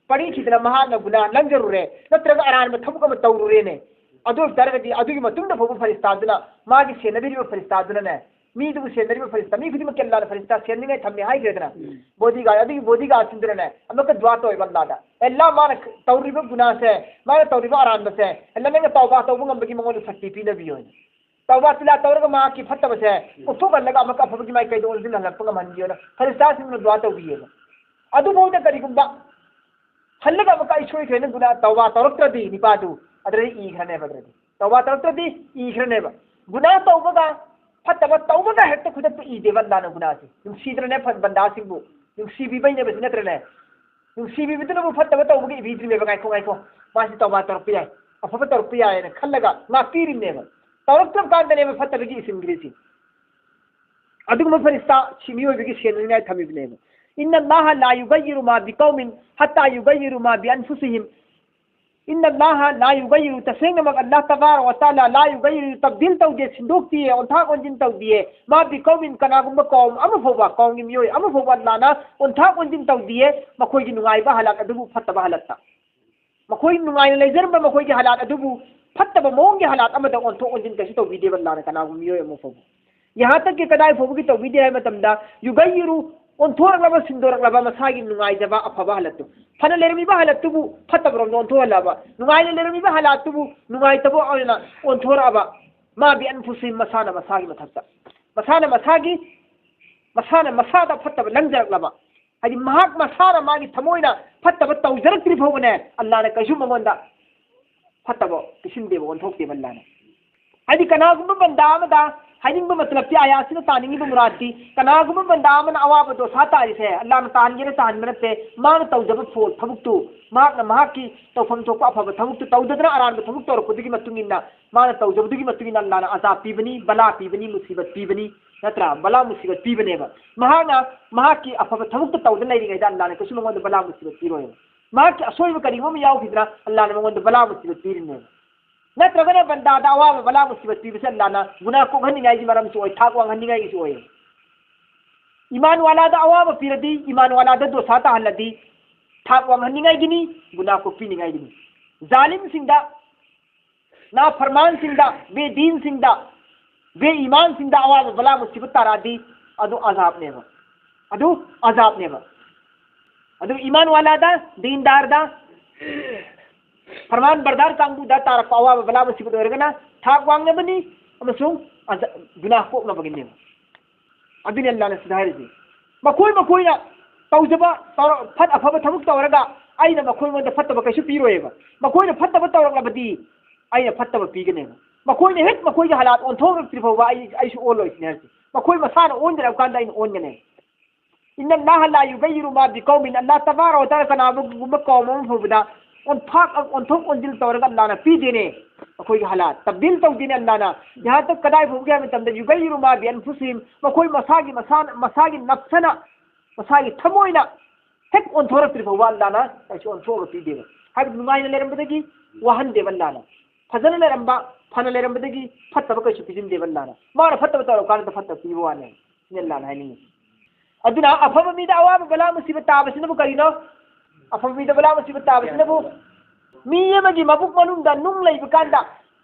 ꯄꯥꯔꯤꯈꯤꯗꯅ ꯃꯍꯥꯛꯅ ꯒꯨꯅꯥ ꯂꯪꯖꯔꯨꯔꯦ, ꯅꯠꯇ꯭ꯔꯒ ꯑꯔꯥꯟꯕ ꯊꯕꯛ ꯑꯃ ꯇꯧꯔꯨꯔꯦꯅꯦ꯫ ꯑꯗꯨ ꯑꯣꯏꯕ ꯇꯥꯔꯒꯗꯤ ꯑꯗꯨꯒꯤ ꯃꯇꯨꯡꯗ ꯐꯥꯎꯕ ꯐꯔꯤꯁꯇꯥꯗꯨꯅ, ꯃꯥꯒꯤ ꯁꯦꯟꯅꯕꯤꯔꯤꯕ ꯐꯔꯤꯁꯇꯥꯗꯨꯅꯅꯦ, ꯃꯤꯗꯨꯕꯨ ꯁꯦꯟꯅꯔꯤꯕ ꯐꯔꯤꯁꯇꯥ, ꯃꯤ ꯈꯨꯗꯤꯡꯃꯛꯀꯤ ꯑꯜꯂꯥꯅ ꯐꯔꯤꯁꯇꯥ ꯁꯦꯟꯅꯤꯡꯉꯥꯏ ꯊꯝꯃꯦ ꯍꯥꯏꯈ꯭ꯔꯦꯗꯅ, ꯎꯝ꯫ ꯕꯣꯗꯤꯒꯥꯔꯗ, ꯑꯗꯨꯒꯤ ꯕꯣꯗꯤꯒꯥꯔꯗꯁꯤꯡꯗꯨꯅꯅꯦ ꯑꯃꯨꯛꯀ ꯗꯨꯋꯥ ꯇꯧꯋꯦꯕ ꯑꯜꯂꯥꯗ, "ꯑꯦ ꯑꯜꯂꯥ, ꯃꯥꯅ ꯇꯧꯔꯤꯕ ꯒꯨꯅꯥꯁꯦ, ꯃꯥꯅ ꯇꯧꯔꯤꯕ ꯑꯔꯥꯟꯕꯁꯦ, ꯑꯜꯂꯥ, ꯅꯪꯅ ꯇꯧꯕꯥ ꯇꯧꯕ ꯉꯝꯕꯒꯤ ꯃꯉꯣꯟꯗ ꯁꯛꯇꯤ ꯄꯤꯅꯕꯤꯌꯣ" ꯍꯥꯏꯅ꯫ ꯇꯧꯕꯥ ꯇꯤꯂꯥ ꯇꯧꯔꯒ ꯃꯍꯥꯛꯀꯤ ꯐꯠꯇꯕꯁꯦ ꯎꯝ꯫ ꯀꯣꯛꯊꯣꯛꯍꯜꯂꯒ ꯑꯃꯨꯛꯀ ꯑꯐꯕꯒꯤ ꯃꯥꯏꯀꯩꯗ ꯑꯣꯟꯁꯤꯜꯍꯜꯂꯛꯄ ꯉꯝꯍꯟꯕꯤꯌꯣꯅ ꯐꯔꯤꯁꯇꯥꯁꯤꯡꯅ ꯗꯨꯋꯥ ꯇꯧꯕꯤꯌꯦꯕ꯫ ꯑꯗꯨꯐꯥꯎꯗ ꯀꯔꯤꯒꯨꯝꯕ ꯍꯜꯂꯒ ꯑꯃꯨꯛꯀ ꯑꯩ ꯁꯣꯏꯈ꯭ꯔꯦꯅ ꯒꯨꯅꯥ ꯇꯧꯕꯥ ꯇꯧꯔꯛꯇ꯭ꯔꯗꯤ ꯅꯤꯄꯥꯗꯨ ꯑꯗꯨꯗꯩ ꯏꯈ꯭ꯔꯅꯦꯕ, ꯑꯗꯨꯗꯤ ꯇꯧꯕꯥ ꯇꯧꯔꯛꯇ꯭ꯔꯗꯤ ꯏꯈ꯭ꯔꯅꯦꯕ꯫ ꯒꯨꯅꯥ ꯇꯧꯕꯒ ꯐꯠꯇꯕ ꯇꯧꯕꯒ ꯍꯦꯛꯇ ꯈꯨꯗꯛꯇ ꯏꯗꯦꯕ ꯑꯜꯂꯥꯅ ꯒꯨꯅꯥꯁꯦ꯫ ꯅꯨꯡꯁꯤꯗ꯭ꯔꯅꯦ ꯐ-, ꯕꯟꯗꯥꯁꯤꯡꯕꯨ? ꯅꯨꯡꯁꯤꯕꯤꯕꯩꯅꯦꯕ, ꯁꯤ ꯅꯠꯇ꯭ꯔꯅꯦ? ꯅꯨꯡꯁꯤꯕꯤꯕꯗꯨꯅꯕꯨ ꯐꯠꯇꯕ ꯇꯧꯕꯒꯤ ꯏꯕꯤꯗ꯭ꯔꯤꯅꯦꯕ꯫ "ꯉꯥꯏꯈꯣ, ꯉꯥꯏꯈꯣ, ꯃꯥꯁꯤ ꯇꯧꯕꯥ ꯇꯧꯔꯛꯄ ꯌꯥꯏ, ꯑꯐꯕ ꯇꯧꯔꯛꯄ ꯌꯥꯏ" ꯍꯥꯏꯅ ꯈꯜꯂꯒ ꯉꯥꯛꯄꯤꯔꯤꯅꯦꯕ꯫ ꯇꯧꯔꯛꯇ꯭ꯔꯕ ꯀꯥꯟꯗꯅꯦꯕ ꯐꯠꯇꯕꯒꯤ ꯏꯁꯤꯟꯈ꯭ꯔꯤꯁꯤ꯫ ꯑꯗꯨꯒꯨꯝꯕ ꯐꯔꯤꯁꯇꯥ ꯁꯤ ꯃꯤꯑꯣꯏꯕꯒꯤ ꯁꯦꯟꯅꯅꯤꯡꯉꯥꯏ ꯊꯝꯃꯤꯕꯅꯦꯕ꯫ "ꯏꯟꯅ ꯑꯜꯂꯥꯍ ꯂꯥ ꯌꯨꯒꯥꯏꯌꯤꯔꯨ ꯃꯥ ꯕꯤꯀꯧꯃꯤꯟ ꯍꯠꯇꯥ ꯌꯨꯒꯥꯏꯌꯤꯔꯨ ꯃꯥ ꯕꯤ ꯑꯟꯐꯨꯁꯤꯍꯤꯝ"꯫ "ꯏꯟꯅ ꯑꯜꯂꯥꯍ ꯂꯥ ꯌꯨꯒꯥꯏꯌꯤꯔꯨ", ꯇꯁꯦꯡꯅꯃꯛ ꯑꯜꯂꯥꯍ ꯇꯕꯥꯔꯛ ꯋ ꯇꯥꯂꯥ, "ꯂꯥ ꯌꯨꯒꯥꯏꯌꯤꯔꯨ", ꯇꯕꯗꯤꯜ ꯇꯧꯗꯦ, ꯁꯤꯟꯗꯣꯛꯇꯤꯌꯦ, ꯑꯣꯟꯊꯥꯛ ꯑꯣꯟꯁꯤꯟ ꯇꯧꯗꯤꯌꯦ, "ꯃꯥ ꯕꯤꯀꯧꯃꯤꯟ", ꯀꯅꯥꯒꯨꯝꯕ ꯀꯧꯝ ꯑꯃ ꯐꯥꯎꯕ, ꯀꯧꯝꯒꯤ ꯃꯤꯑꯣꯏ ꯑꯃ ꯐꯥꯎꯕ ꯑꯜꯂꯥꯍꯅ ꯑꯣꯟꯊꯥꯛ ꯑꯣꯟꯁꯤꯟ ꯇꯧꯗꯤꯌꯦ, ꯃꯈꯣꯏꯒꯤ ꯅꯨꯡꯉꯥꯏꯕ ꯍꯥꯂꯥꯠ ꯑꯗꯨꯕꯨ ꯐꯠꯇꯕ ꯍꯥꯂꯥꯠꯇ꯫ ꯃꯈꯣꯏ ꯅꯨꯡꯉꯥꯏꯅ ꯂꯩꯖꯔꯝꯕ ꯃꯈꯣꯏꯒꯤ ꯍꯥꯂꯥꯠ ꯑꯗꯨꯕꯨ ꯐꯠꯇꯕ ꯃꯑꯣꯡꯒꯤ ꯍꯥꯂꯥꯠ ꯑꯃꯗ ꯑꯣꯟꯊꯣꯛ ꯑꯣꯟꯁꯤꯟ ꯀꯩꯁꯨ ꯇꯧꯕꯤꯗꯦꯕ ꯑꯜꯂꯥꯍꯅ ꯀꯅꯥꯒꯨꯝꯕ ꯃꯤꯑꯣꯏ ꯑꯃ ꯐꯥꯎꯕ꯫ ꯌꯥꯍꯥꯟ ꯇꯛꯀꯤ ꯀꯗꯥꯏ ꯐꯥꯎꯕꯒꯤ ꯇꯧꯕꯤꯗꯦ ꯍꯥꯏꯕ ꯃꯇꯝꯗ, ꯌꯨꯒꯩꯌꯤꯔꯨ, ꯑꯣꯟꯊꯣꯔꯛꯂꯕ, ꯁꯤꯟꯗꯣꯔꯛꯂꯕ ꯃꯁꯥꯒꯤ ꯅꯨꯡꯉꯥꯏꯖꯕ ꯑꯐꯕ ꯍꯥꯂꯠꯇꯨ, ꯐꯅ ꯂꯩꯔꯝꯃꯤꯕ ꯍꯥꯂꯠꯇꯨꯕꯨ ꯐꯠꯇꯕꯔꯣꯝꯗ ꯑꯣꯟꯊꯣꯛꯍꯜꯂꯕ, ꯅꯨꯡꯉꯥꯏꯅ ꯂꯩꯔꯝꯃꯤꯕ ꯍꯥꯂꯠꯇꯨꯕꯨ ꯅꯨꯡꯉꯥꯏꯇꯕ ꯑꯣꯏꯅ ꯑꯣꯟꯊꯣꯔꯛꯑꯕ, ꯃꯥ ꯕꯤ ꯑꯟꯐꯨꯁꯤꯍꯤꯝ, ꯃꯁꯥꯅ ꯃꯁꯥꯒꯤ ꯃꯊꯛꯇ, ꯃꯁꯥꯅ ꯃꯁꯥꯒꯤ, ꯃꯁꯥꯅ ꯃꯁꯥꯗ ꯐꯠꯇꯕ ꯂꯪꯖꯔꯛꯂꯕ, ꯍꯥꯏꯗꯤ ꯃꯍꯥꯛ ꯃꯁꯥꯅ ꯃꯥꯒꯤ ꯊꯃꯣꯏꯅ ꯐꯠꯇꯕ ꯇꯧꯖꯔꯛꯇ꯭ꯔꯤ ꯐꯥꯎꯕꯅꯦ, ꯑꯜꯂꯥꯅ ꯀꯩꯁꯨ ꯃꯉꯣꯟꯗ ꯐꯠꯇꯕ ꯄꯤꯁꯤꯟꯗꯦꯕ, ꯑꯣꯟꯊꯣꯛꯇꯦꯕ ꯑꯜꯂꯥꯅ꯫ ꯍꯥꯏꯗꯤ ꯀꯅꯥꯒꯨꯝꯕ ꯕꯟꯗꯥ ꯑꯃꯗ ꯍꯥꯏꯅꯤꯡꯕ ꯃꯇꯂꯕꯇꯤ, ꯑꯥꯌꯥꯠꯁꯤꯅ ꯇꯥꯅꯤꯡꯉꯤꯕ ꯃꯨꯔꯥꯗꯇꯤ, ꯀꯅꯥꯒꯨꯝꯕ ꯕꯟꯗꯥ ꯑꯃꯅ ꯑꯋꯥꯕ ꯗꯣꯁꯥ ꯇꯥꯔꯤꯁꯦ ꯑꯜꯂꯥꯅ ꯇꯥꯍꯟꯒꯦꯅ ꯇꯥꯍꯟꯕ ꯅꯠꯇꯦ꯫ ꯃꯥꯅ ꯇꯧꯖꯕ ꯐꯣꯜ ꯊꯕꯛꯇꯨ, ꯃꯍꯥꯛꯅ ꯃꯍꯥꯛꯀꯤ ꯇꯧꯐꯝ ꯊꯣꯛꯄ ꯑꯐꯕ ꯊꯕꯛꯇꯨ ꯇꯧꯗꯗꯅ ꯑꯔꯥꯟꯕ ꯊꯕꯛ ꯇꯧꯔꯛꯄꯗꯨꯒꯤ ꯃꯇꯨꯡ ꯏꯟꯅ, ꯃꯥꯅ ꯇꯧꯖꯕꯗꯨꯒꯤ ꯃꯇꯨꯡ ꯏꯟꯅ ꯑꯜꯂꯥꯅ ꯑꯖꯥꯕ ꯄꯤꯕꯅꯤ, ꯕꯂꯥ ꯄꯤꯕꯅꯤ, ꯃꯨꯁꯤꯕꯠ ꯄꯤꯕꯅꯤ, ꯅꯠꯇ꯭ꯔꯥ? ꯕꯂꯥ ꯃꯨꯁꯤꯕꯠ ꯄꯤꯕꯅꯦꯕ꯫ ꯃꯍꯥꯛꯅ ꯃꯍꯥꯛꯀꯤ ꯑꯐꯕ ꯊꯕꯛꯇ ꯇꯧꯗ ꯂꯩꯔꯤꯉꯩꯗ ꯑꯜꯂꯥꯅ ꯀꯩꯁꯨ ꯃꯉꯣꯟꯗ ꯕꯂꯥ ꯃꯨꯁꯤꯕꯠ ꯄꯤꯔꯣꯏꯕ꯫ ꯃꯍꯥꯛꯀꯤ ꯑꯁꯣꯏꯕ ꯀꯔꯤꯒꯨꯝꯕ ꯑꯃ ꯌꯥꯎꯈꯤꯗꯅ ꯑꯜꯂꯥꯅ ꯃꯉꯣꯟꯗ ꯕꯂꯥ ꯃꯨꯁꯤꯕꯠ ꯄꯤꯔꯤꯅꯦꯕ꯫ ꯅꯠꯇ꯭ꯔꯒꯅ ꯕꯟꯗꯥꯗ ꯑꯋꯥꯕ ꯕꯂꯥ ꯃꯨꯁꯤꯕꯠ ꯄꯤꯕꯁꯦ ꯑꯜꯂꯥꯅ ꯒꯨꯅꯥ ꯀꯣꯛꯍꯟꯅꯤꯡꯉꯥꯏꯒꯤ ꯃꯔꯝꯁꯨ ꯑꯣꯏ, ꯊꯥꯛ ꯋꯥꯡꯍꯟꯅꯤꯡꯉꯥꯏꯒꯤꯁꯨ ꯑꯣꯏ꯫ ꯏꯃꯥꯟ ꯋꯥꯂꯥꯗ ꯑꯋꯥꯕ ꯄꯤꯔꯗꯤ, ꯏꯃꯥꯟ ꯋꯥꯂꯥꯗ ꯗꯣꯁꯥ ꯇꯥꯍꯜꯂꯗꯤ, ꯊꯥꯛ ꯋꯥꯡꯍꯟꯅꯤꯡꯉꯥꯏꯒꯤꯅꯤ, ꯒꯨꯅꯥ ꯀꯣꯛꯄꯤꯅꯤꯡꯉꯥꯏꯒꯤꯅꯤ꯫ ꯖꯥꯂꯤꯝꯁꯤꯡꯗ, ꯅꯥꯐꯔꯃꯥꯟꯁꯤꯡꯗ, ꯕꯦꯗꯤꯟꯁꯤꯡꯗ, ꯕꯦ ꯏꯃꯥꯟꯁꯤꯡꯗ ꯑꯋꯥꯕ ꯕꯂꯥ ꯃꯨꯁꯤꯕꯠ ꯇꯥꯔꯛꯑꯗꯤ, ꯑꯗꯨ ꯑꯖꯥꯕꯅꯦꯕ꯫ ꯑꯗꯨ ꯑꯖꯥꯕꯅꯦꯕ꯫ ꯑꯗꯨ ꯏꯃꯥꯟ ꯋꯥꯂꯥꯗ, ꯗꯤꯟꯗꯥꯔꯗ, ꯐꯔꯃꯥꯟ ꯕꯔꯗꯥꯔ ꯀꯥꯡꯕꯨꯗ ꯇꯥꯔꯛꯄ ꯑꯋꯥꯕ ꯕꯂꯥ ꯃꯨꯁꯤꯕꯠ ꯑꯣꯏꯔꯒꯅ ꯊꯥꯛ ꯋꯥꯡꯅꯕꯅꯤ ꯑꯃꯁꯨꯡ ꯑꯖ-, ꯒꯨꯅꯥ ꯀꯣꯛꯅꯕꯒꯤꯅꯦꯕ꯫ ꯑꯗꯨꯅꯤ ꯑꯜꯂꯥꯅ ꯁꯤꯗ ꯍꯥꯏꯔꯤꯁꯦ꯫ ꯃꯈꯣꯏ ꯃꯈꯣꯏꯅ ꯇꯧꯖꯕ, ꯇꯧꯔ-, ꯐꯠ-, ꯑꯐꯕ ꯊꯕꯛ ꯇꯧꯔꯒ ꯑꯩꯅ ꯃꯈꯣꯏꯉꯣꯟꯗ ꯐꯠꯇꯕ ꯀꯩꯁꯨ ꯄꯤꯔꯣꯏꯕ꯫ ꯃꯈꯣꯏꯅ ꯐꯠꯇꯕ ꯇꯧꯔꯛꯂꯕꯗꯤ ꯑꯩꯅ ꯐꯠꯇꯕ ꯄꯤꯒꯅꯦꯕ꯫ ꯃꯈꯣꯏꯅ ꯍꯦꯛ ꯃꯈꯣꯏꯒꯤ ꯍꯥꯂꯥꯠ ꯑꯣꯟꯊꯣꯛꯂꯛꯇ꯭ꯔꯤ ꯐꯥꯎꯕ ꯑꯩ, ꯑꯩꯁꯨ ꯑꯣꯜꯂꯣꯏ ꯁꯤꯅꯦ ꯍꯥꯏꯔꯤꯁꯦ꯫ ꯃꯈꯣꯏ ꯃꯁꯥꯅ ꯑꯣꯟꯗ꯭ꯔꯕ ꯀꯥꯟꯗ ꯑꯩꯅ ꯑꯣꯟꯒꯅꯦꯕ꯫ ꯏꯟꯅ ꯂꯥꯍ ꯂꯥ ꯌꯨꯒꯩꯌꯤꯔꯨ ꯃꯥ ꯕꯤꯀꯧꯃꯤꯟ, ꯑꯜꯂꯥ ꯇꯕꯥꯔꯛ ꯋ ꯇꯥꯂꯥ ꯀꯅꯥꯒꯨꯝꯕ ꯀꯧꯝ ꯑꯃ ꯐꯥꯎꯕꯗ ꯑꯣꯟꯊꯥꯛ-, ꯑꯣꯟꯊꯣꯛ ꯑꯣꯟꯁꯤꯟ ꯇꯧꯔꯒ ꯑꯜꯂꯥꯅ ꯄꯤꯗꯦꯅꯦ꯫ ꯑꯩꯈꯣꯏꯒꯤ ꯍꯥꯂꯥꯠ ꯇꯕꯗꯤꯜ ꯇꯧꯗꯦꯅꯦ ꯑꯜꯂꯥꯅ꯫ ꯌꯥꯍꯥꯟ ꯇꯛ ꯀꯗꯥꯏ ꯐꯥꯎꯒꯦ ꯍꯥꯏꯕ ꯃꯇꯝꯗ, ꯌꯨꯒꯩꯌꯤꯔꯨ ꯃꯥ ꯕꯤ ꯑꯟꯐꯨꯁꯤꯍꯤꯝ, ꯃꯈꯣꯏ ꯃꯁꯥꯒꯤ, ꯃꯁꯥꯅ, ꯃꯁꯥꯒꯤ ꯅꯞꯁꯅ, ꯃꯁꯥꯒꯤ ꯊꯃꯣꯏꯅ ꯍꯦꯛ ꯑꯣꯟꯊꯣꯔꯛꯇ꯭ꯔꯤ ꯐꯥꯎꯕ ꯑꯜꯂꯥꯅ ꯀꯩꯁꯨ ꯑꯣꯟꯊꯣꯛꯑꯒ ꯄꯤꯗꯦꯕ꯫ ꯍꯥꯏꯕꯗꯤ ꯅꯨꯡꯉꯥꯏꯅ ꯂꯩꯔꯝꯕꯗꯒꯤ ꯋꯥꯍꯟꯗꯦꯕ ꯑꯜꯂꯥꯅ꯫ ꯐꯖꯅ ꯂꯩꯔꯝꯕ, ꯐꯅ ꯂꯩꯔꯝꯕꯗꯒꯤ ꯐꯠꯇꯕ ꯀꯩꯁꯨ ꯄꯤꯁꯤꯟꯗꯦꯕ ꯑꯜꯂꯥꯅ꯫ ꯃꯥꯅ ꯐꯠꯇꯕ ꯇꯧꯔꯀꯥꯟꯗ ꯐꯠꯇꯕ ꯄꯤꯕ ꯋꯥꯅꯦ꯫ ꯁꯤꯅꯤ ꯑꯜꯂꯥꯅ ꯍꯥꯏꯅꯤꯡꯉꯤ꯫ ꯑꯗꯨꯅ ꯑꯐꯕ ꯃꯤꯗ ꯑꯋꯥꯕ ꯕꯂꯥ ꯃꯨꯁꯤꯕ ꯇꯥꯕꯁꯤꯅꯕꯨ ꯀꯔꯤꯅꯣ? ꯑꯐꯕ ꯃꯤꯗ ꯕꯂꯥ ꯃꯨꯁꯤꯕ ꯇꯥꯕꯁꯤꯅꯕꯨ ꯃꯤ ꯑꯃꯒꯤ ꯃꯕꯨꯛ ꯃꯅꯨꯡꯗ ꯅꯨꯡ ꯂꯩꯕ ꯀꯥꯟꯗ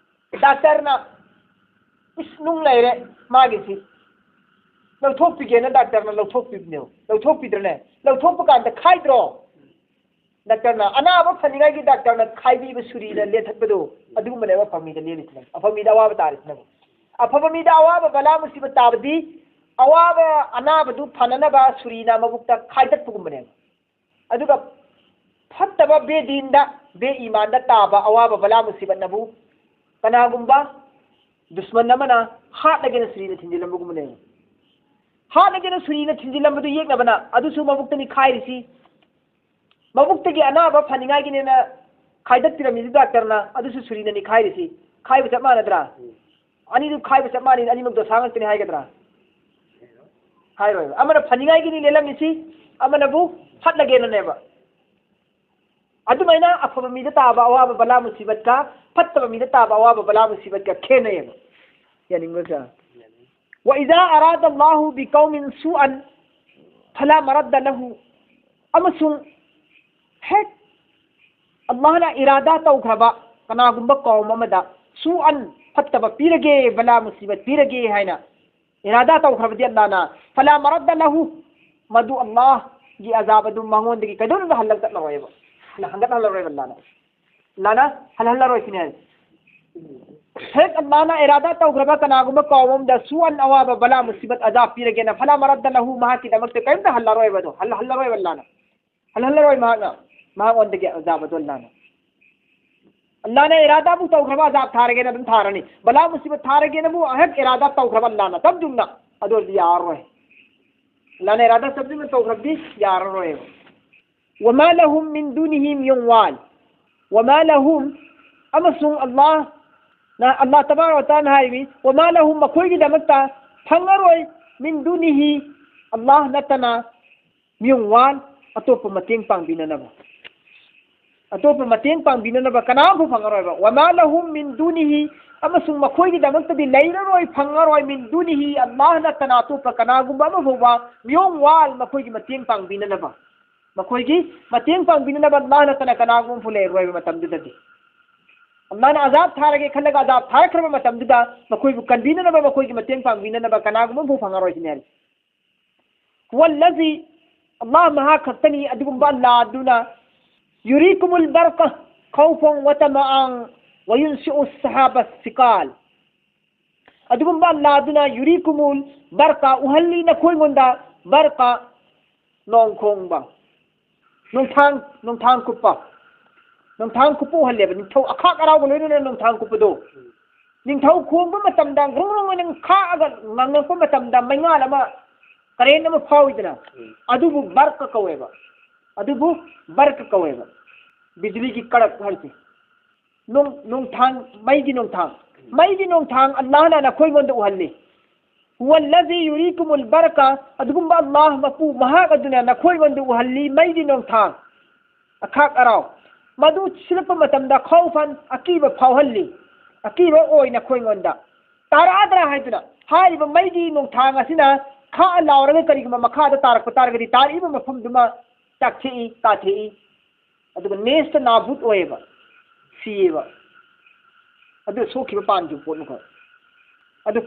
ꯗꯥꯛꯇꯔꯅ ꯏꯁ, ꯅꯨꯡ ꯂꯩꯔꯦ ꯃꯥꯒꯤꯁꯤ, ꯂꯧꯊꯣꯛꯄꯤꯒꯦꯅ ꯗꯥꯛꯇꯔꯅ ꯂꯧꯊꯣꯛꯄꯤꯕꯅꯦꯕ꯫ ꯂꯧꯊꯣꯛꯄꯤꯗ꯭ꯔꯅꯦ? ꯂꯧꯊꯣꯛꯄ ꯀꯥꯟꯗ ꯈꯥꯏꯗ꯭ꯔꯣ? ꯗꯥꯛꯇꯔꯅ ꯑꯅꯥꯕ ꯐꯅꯤꯡꯉꯥꯏꯒꯤ ꯗꯥꯛꯇꯔꯅ ꯈꯥꯏꯕꯤꯕ ꯁꯨꯔꯤꯅ ꯂꯦꯟꯊꯠꯄꯗꯣ, ꯑꯗꯨꯒꯨꯝꯕꯅꯦꯕ ꯑꯐꯕ ꯃꯤꯗ ꯂꯦꯜꯂꯤꯁꯤꯅ꯫ ꯑꯐꯕ ꯃꯤꯗ ꯑꯋꯥꯕ ꯇꯥꯔꯤꯁꯤꯅꯕꯨ꯫ ꯑꯐꯕ ꯃꯤꯗ ꯑꯋꯥꯕ ꯕꯂꯥ ꯃꯨꯁꯤꯕ ꯇꯥꯕꯗꯤ, ꯑꯋꯥꯕ ꯑꯅꯥꯕꯗꯨ ꯐꯅꯅꯕ ꯁꯨꯔꯤꯅ ꯃꯕꯨꯛꯇ ꯈꯥꯏꯗꯠꯄꯒꯨꯝꯕꯅꯦꯕ꯫ ꯑꯗꯨꯒ ꯐꯠꯇꯕ ꯕꯦꯗꯤꯟꯗ, ꯕꯦ ꯏꯃꯥꯟꯗ ꯇꯥꯕ ꯑꯋꯥꯕ ꯕꯂꯥ ꯃꯨꯁꯤꯕꯠꯅꯕꯨ ꯀꯅꯥꯒꯨꯝꯕ ꯗꯨꯁꯃꯟ ꯑꯃꯅ ꯍꯥꯠꯂꯒꯦꯅ ꯁꯨꯔꯤꯅ ꯊꯤꯟꯖꯤꯜꯂꯝꯕꯒꯨꯝꯕꯅꯦꯕ꯫ ꯍꯥꯠꯂꯒꯦꯅ ꯁꯨꯔꯤꯅ ꯊꯤꯟꯖꯤꯜꯂꯝꯕꯗꯨ ꯌꯦꯛꯅꯕꯅ ꯑꯗꯨꯁꯨ ꯃꯕꯨꯛꯇꯅꯤ ꯈꯥꯏꯔꯤꯁꯤ꯫ ꯃꯕꯨꯛꯇꯒꯤ ꯑꯅꯥꯕ ꯐꯅꯤꯡꯉꯥꯏꯒꯤꯅꯦꯅ ꯈꯥꯏꯗꯠꯄꯤꯔꯝꯃꯤꯗꯨ ꯗꯥꯛꯇꯔꯅ, ꯑꯗꯨꯁꯨ ꯁꯨꯔꯤꯅꯅꯤ ꯈꯥꯏꯔꯤꯁꯤ꯫ ꯈꯥꯏꯕ ꯆꯞ ꯃꯥꯟꯅꯗ꯭ꯔꯥ? ꯑꯅꯤꯗꯨ ꯈꯥꯏꯕ ꯆꯞ ꯃꯥꯟꯅꯩ, ꯑꯅꯤꯃꯛ ꯗꯣꯁꯥ ꯉꯥꯛꯇꯅꯤ ꯍꯥꯏꯒꯗ꯭ꯔꯥ? ꯍꯥꯏꯔꯣꯏꯕ꯫ ꯑꯃꯅ ꯐꯅꯤꯡꯉꯥꯏꯒꯤꯅꯤ ꯂꯦꯜꯂꯝꯃꯤꯁꯤ, ꯑꯃꯅꯕꯨ ꯐꯠꯂꯒꯦꯅꯅꯦꯕ꯫ ꯑꯗꯨꯃꯥꯏꯅ ꯑꯐꯕ ꯃꯤꯗ ꯇꯥꯕ ꯑꯋꯥꯕ ꯕꯂꯥ ꯃꯨꯁꯤꯕꯠꯀ ꯐꯠꯇꯕ ꯃꯤꯗ ꯇꯥꯕ ꯑꯋꯥꯕ ꯕꯂꯥ ꯃꯨꯁꯤꯕꯠꯀ ꯈꯦꯠꯅꯩꯌꯦꯕ꯫ ꯌꯥꯅꯤꯡꯕ꯭ꯔꯥ? وإذا أراد الله بقوم سوءا فلا مرد له. ꯑꯃꯁꯨꯡ ꯍꯦꯛ ꯑꯜꯂꯥꯍꯅ ꯏꯔꯥꯗꯥ ꯇꯧꯈ꯭ꯔꯕ ꯀꯅꯥꯒꯨꯝꯕ ꯀꯧꯝ ꯑꯃꯗ ꯁꯨꯑꯟ, ꯐꯠꯇꯕ ꯄꯤꯔꯒꯦ, ꯕꯂꯥ ꯃꯨꯁꯤꯕꯠ ꯄꯤꯔꯒꯦ ꯍꯥꯏꯅ ꯏꯔꯥꯗꯥ ꯇꯧꯈ꯭ꯔꯕꯗꯤ ꯑꯜꯂꯥꯍꯅ, فلا مرد له, ꯃꯗꯨ ꯑꯜꯂꯥꯍꯒꯤ ꯑꯖꯥꯕ ꯑꯗꯨ ꯃꯉꯣꯟꯗꯒꯤ ꯀꯩꯗꯧꯅꯨꯡꯗ ꯍꯜꯂꯒ ꯆꯠꯂꯔꯣꯏꯕ, ꯍꯟꯒꯠꯍꯜꯂꯔꯣꯏꯕ ꯑꯜꯂꯥꯍꯅ꯫ ꯑꯜꯂꯥꯍꯅ ꯍꯜꯍꯜꯂꯔꯣꯏ ꯁꯤꯅꯦ ꯍꯥꯏꯁꯦ꯫ ꯍꯦꯛ ꯑꯜꯂꯥꯍꯅ ꯏꯔꯥꯗꯥ ꯇꯧꯈ꯭ꯔꯕ ꯀꯅꯥꯒꯨꯝꯕ ꯀꯧꯝ ꯑꯃꯗ ꯁꯨꯑꯟ, ꯑꯋꯥꯕ, ꯕꯂꯥ ꯃꯨꯁꯤꯕꯠ, ꯑꯖꯥꯕ ꯄꯤꯔꯒꯦꯅ, فلا مرد له, ꯃꯍꯥꯛꯀꯤꯗꯃꯛꯇ ꯀꯔꯤꯝꯇ ꯍꯜꯂꯔꯣꯏꯕ ꯑꯗꯣ, ꯍꯜ-, ꯍꯜꯂꯔꯣꯏꯕ ꯑꯜꯂꯥꯍꯅ꯫ ꯍꯜꯍꯜꯂꯔꯣꯏ ꯃꯍꯥꯛꯅ, ꯃꯍꯥꯛꯉꯣꯟꯗꯒꯤ ꯑꯖꯥꯕꯗꯣ ꯑꯜꯂꯥꯍꯅ꯫ ꯑꯜꯂꯥꯍꯅ ꯏꯔꯥꯗꯥꯕꯨ ꯇꯧꯈ꯭ꯔꯕ ꯑꯖꯥꯕ ꯊꯥꯔꯒꯦꯅ ꯑꯗꯨꯝ ꯊꯥꯔꯅꯤ꯫ ꯕꯂꯥ ꯃꯨꯁꯤꯕꯠ ꯊꯥꯔꯒꯦꯅꯕꯨ ꯍꯦꯛ ꯏꯔꯥꯗꯥ ꯇꯧꯈ꯭ꯔꯕ ꯑꯜꯂꯥꯍꯅ ꯆꯞ ꯆꯨꯝꯅ, ꯑꯗꯨ ꯑꯣꯏꯔꯗꯤ ꯌꯥꯔꯔꯣꯏ꯫ ꯑꯜꯂꯥꯍꯅ ꯏꯔꯥꯗꯥ ꯆꯞ ꯆꯨꯝꯅ ꯇꯧꯈ꯭ꯔꯕꯗꯤ ꯌꯥꯔꯔꯣꯏꯕ꯫ وما لهم من دونه من وال. وما لهم, ꯑꯃꯁꯨꯡ ꯑꯜꯂꯥꯍꯅ, ꯑꯜꯂꯥꯍ ꯇꯕꯥꯔꯛ ꯋ ꯇꯥꯂꯥꯅ ꯍꯥꯏꯔꯤ, وما لهم, ꯃꯈꯣꯏꯒꯤꯗꯃꯛꯇ ꯐꯪꯉꯔꯣꯏ, من دونه, ꯑꯜꯂꯥꯍ ꯅꯠꯇꯅ, من وال, ꯑꯇꯣꯞꯄ ꯃꯇꯦꯡ ꯄꯥꯡꯕꯤꯅꯅꯕ꯫ ꯑꯇꯣꯞꯄ ꯃꯇꯦꯡ ꯄꯥꯡꯕꯤꯅꯅꯕ ꯀꯅꯥ ꯑꯃꯐꯥꯎ ꯐꯪꯉꯔꯣꯏꯕ꯫ وما لهم من دونه, ꯑꯃꯁꯨꯡ ꯃꯈꯣꯏꯒꯤꯗꯃꯛꯇꯗꯤ ꯂꯩꯔꯔꯣꯏ, ꯐꯪꯉꯔꯣꯏ, من دونه, ꯑꯜꯂꯥꯍ ꯅꯠꯇꯅ ꯑꯇꯣꯞꯄ ꯀꯅꯥꯒꯨꯝꯕ ꯑꯃ ꯐꯥꯎꯕ, من وال, ꯃꯈꯣꯏꯒꯤ ꯃꯇꯦꯡ ꯄꯥꯡꯕꯤꯅꯅꯕ꯫ ꯃꯈꯣꯏꯒꯤ ꯃꯇꯦꯡ ꯄꯥꯡꯕꯤꯅꯅꯕ ꯑꯜꯂꯥꯍ ꯅꯠꯇꯅ ꯀꯅꯥꯒꯨꯝꯕ ꯑꯃꯐꯥꯎ ꯂꯩꯔꯔꯣꯏꯕ ꯃꯇꯝꯗꯨꯗꯗꯤ꯫ ꯑꯜꯂꯥꯍꯅ ꯑꯖꯥꯕ ꯊꯥꯔꯒꯦ ꯈꯜꯂꯒ ꯑꯖꯥꯕ ꯊꯥꯔꯛꯈ꯭ꯔꯕ ꯃꯇꯝꯗꯨꯗ ꯃꯈꯣꯏꯕꯨ ꯀꯟꯕꯤꯅꯅꯕ, ꯃꯈꯣꯏꯒꯤ ꯃꯇꯦꯡ ꯄꯥꯡꯕꯤꯅꯅꯕ ꯀꯅꯥꯒꯨꯝꯕ ꯑꯃꯐꯥꯎ ꯐꯪꯉꯔꯣꯏ ꯁꯤꯅꯤ ꯍꯥꯏꯔꯤ꯫ ꯍꯨꯋꯜꯂꯖꯤ, ꯑꯜꯂꯥꯍ ꯃꯍꯥꯛ ꯈꯛꯇꯅꯤ꯫ ꯑꯗꯨꯒꯨꯝꯕ ꯑꯜꯂꯥꯍ ꯑꯗꯨꯅ ꯌꯨꯔꯤꯀꯨꯃꯨꯜ ꯕꯔꯀ ꯈꯧꯐꯪ ꯋꯇꯃꯑꯪ ꯋꯌꯨꯟꯁꯤꯎ ꯁꯍꯥꯕ ꯁꯤꯀꯥꯜ꯫ ꯑꯗꯨꯒꯨꯝꯕ ꯑꯜꯂꯥꯍ ꯑꯗꯨꯅ ꯌꯨꯔꯤꯀꯨꯃꯨꯜ ꯕꯔꯀ ꯎꯍꯜꯂꯤ ꯅꯈꯣꯏꯉꯣꯟꯗ, ꯕꯔꯀ ꯅꯣꯡ ꯈꯣꯡꯕ, ꯅꯣꯡꯊꯥꯡ, ꯅꯣꯡꯊꯥꯡ ꯀꯨꯞꯄ, ꯅꯣꯡꯊꯥꯡ ꯀꯨꯞꯄ ꯎꯍꯜꯂꯦꯕ꯫ ꯅꯤꯡꯊꯧ ꯑꯈꯥꯛ ꯑꯔꯥꯎꯒ ꯂꯣꯏꯅꯅ ꯅꯣꯡꯊꯥꯡ ꯀꯨꯞꯄꯗꯣ, ꯅꯤꯡꯊꯧ ꯈꯣꯡꯕ ꯃꯇꯝꯗ ꯒ꯭ꯔꯨꯡ ꯒ꯭ꯔꯨꯡ ꯒ꯭ꯔꯨꯡ ꯈꯥꯛꯑꯒ ꯉꯪꯉꯛꯄ ꯃꯇꯝꯗ ꯃꯩꯉꯥꯜ ꯑꯃ, ꯀꯔꯦꯟ ꯑꯃ ꯐꯥꯎꯏꯗꯅ, ꯎꯝ꯫ ꯑꯗꯨꯕꯨ ꯕꯔꯀ ꯀꯧꯋꯦꯕ꯫ ꯑꯗꯨꯕꯨ ꯕꯔꯀ ꯀꯧꯋꯦꯕ꯫ ꯕꯤꯖꯂꯤꯒꯤ ꯀꯔꯛ ꯍꯥꯏꯁꯦ꯫ ꯅꯣꯡ-, ꯅꯣꯡꯊꯥꯡ, ꯃꯩꯒꯤ ꯅꯣꯡꯊꯥꯡ꯫ ꯃꯩꯒꯤ ꯅꯣꯡꯊꯥꯡ ꯑꯜꯂꯥꯍꯅ ꯅꯈꯣꯏꯉꯣꯟꯗ ꯎꯍꯜꯂꯤ꯫ ꯍꯨꯋꯜꯂꯖꯤ ꯌꯨꯔꯤꯀꯨꯃꯨꯜ ꯕꯔꯀ, ꯑꯗꯨꯒꯨꯝꯕ ꯑꯜꯂꯥꯍ ꯃꯄꯨ ꯃꯍꯥꯛ ꯑꯗꯨꯅ ꯅꯈꯣꯏꯉꯣꯟꯗ ꯎꯍꯜꯂꯤ ꯃꯩꯒꯤ ꯅꯣꯡꯊꯥꯡ, ꯑꯈꯥꯛ ꯑꯔꯥꯎ꯫ ꯃꯗꯨ ꯁꯤꯜꯂꯛꯄ ꯃꯇꯝꯗ ꯈꯧꯐꯟ, ꯑꯀꯤꯕ ꯐꯥꯎꯍꯜꯂꯤ, ꯑꯀꯤꯕ ꯑꯣꯏ ꯅꯈꯣꯏꯉꯣꯟꯗ꯫ ꯇꯥꯔꯛꯑꯗ꯭ꯔꯥ ꯍꯥꯏꯗꯨꯅ, ꯍꯥꯏꯔꯤꯕ ꯃꯩꯒꯤ ꯅꯣꯡꯊꯥꯡ ꯑꯁꯤꯅ ꯈꯥꯛꯑ ꯂꯥꯎꯔꯒ ꯀꯔꯤꯒꯨꯝꯕ ꯃꯈꯥꯗ ꯇꯥꯔꯛꯄ ꯇꯥꯔꯒꯗꯤ ꯇꯥꯔꯛꯏꯕ ꯃꯐꯝꯗꯨꯃ ꯆꯥꯛꯊꯦꯛꯏ, ꯀꯥꯊꯦꯛꯏ꯫ ꯑꯗꯨꯒ ꯅꯦꯁꯇ ꯅꯥꯕꯨꯠ ꯑꯣꯏꯌꯦꯕ, ꯁꯤꯌꯦꯕ꯫ ꯑꯗꯨ ꯁꯣꯛꯈꯤꯕ ꯄꯥꯟꯈꯤꯕ ꯄꯣꯠ ꯃꯈꯩ꯫ ꯑꯗꯨ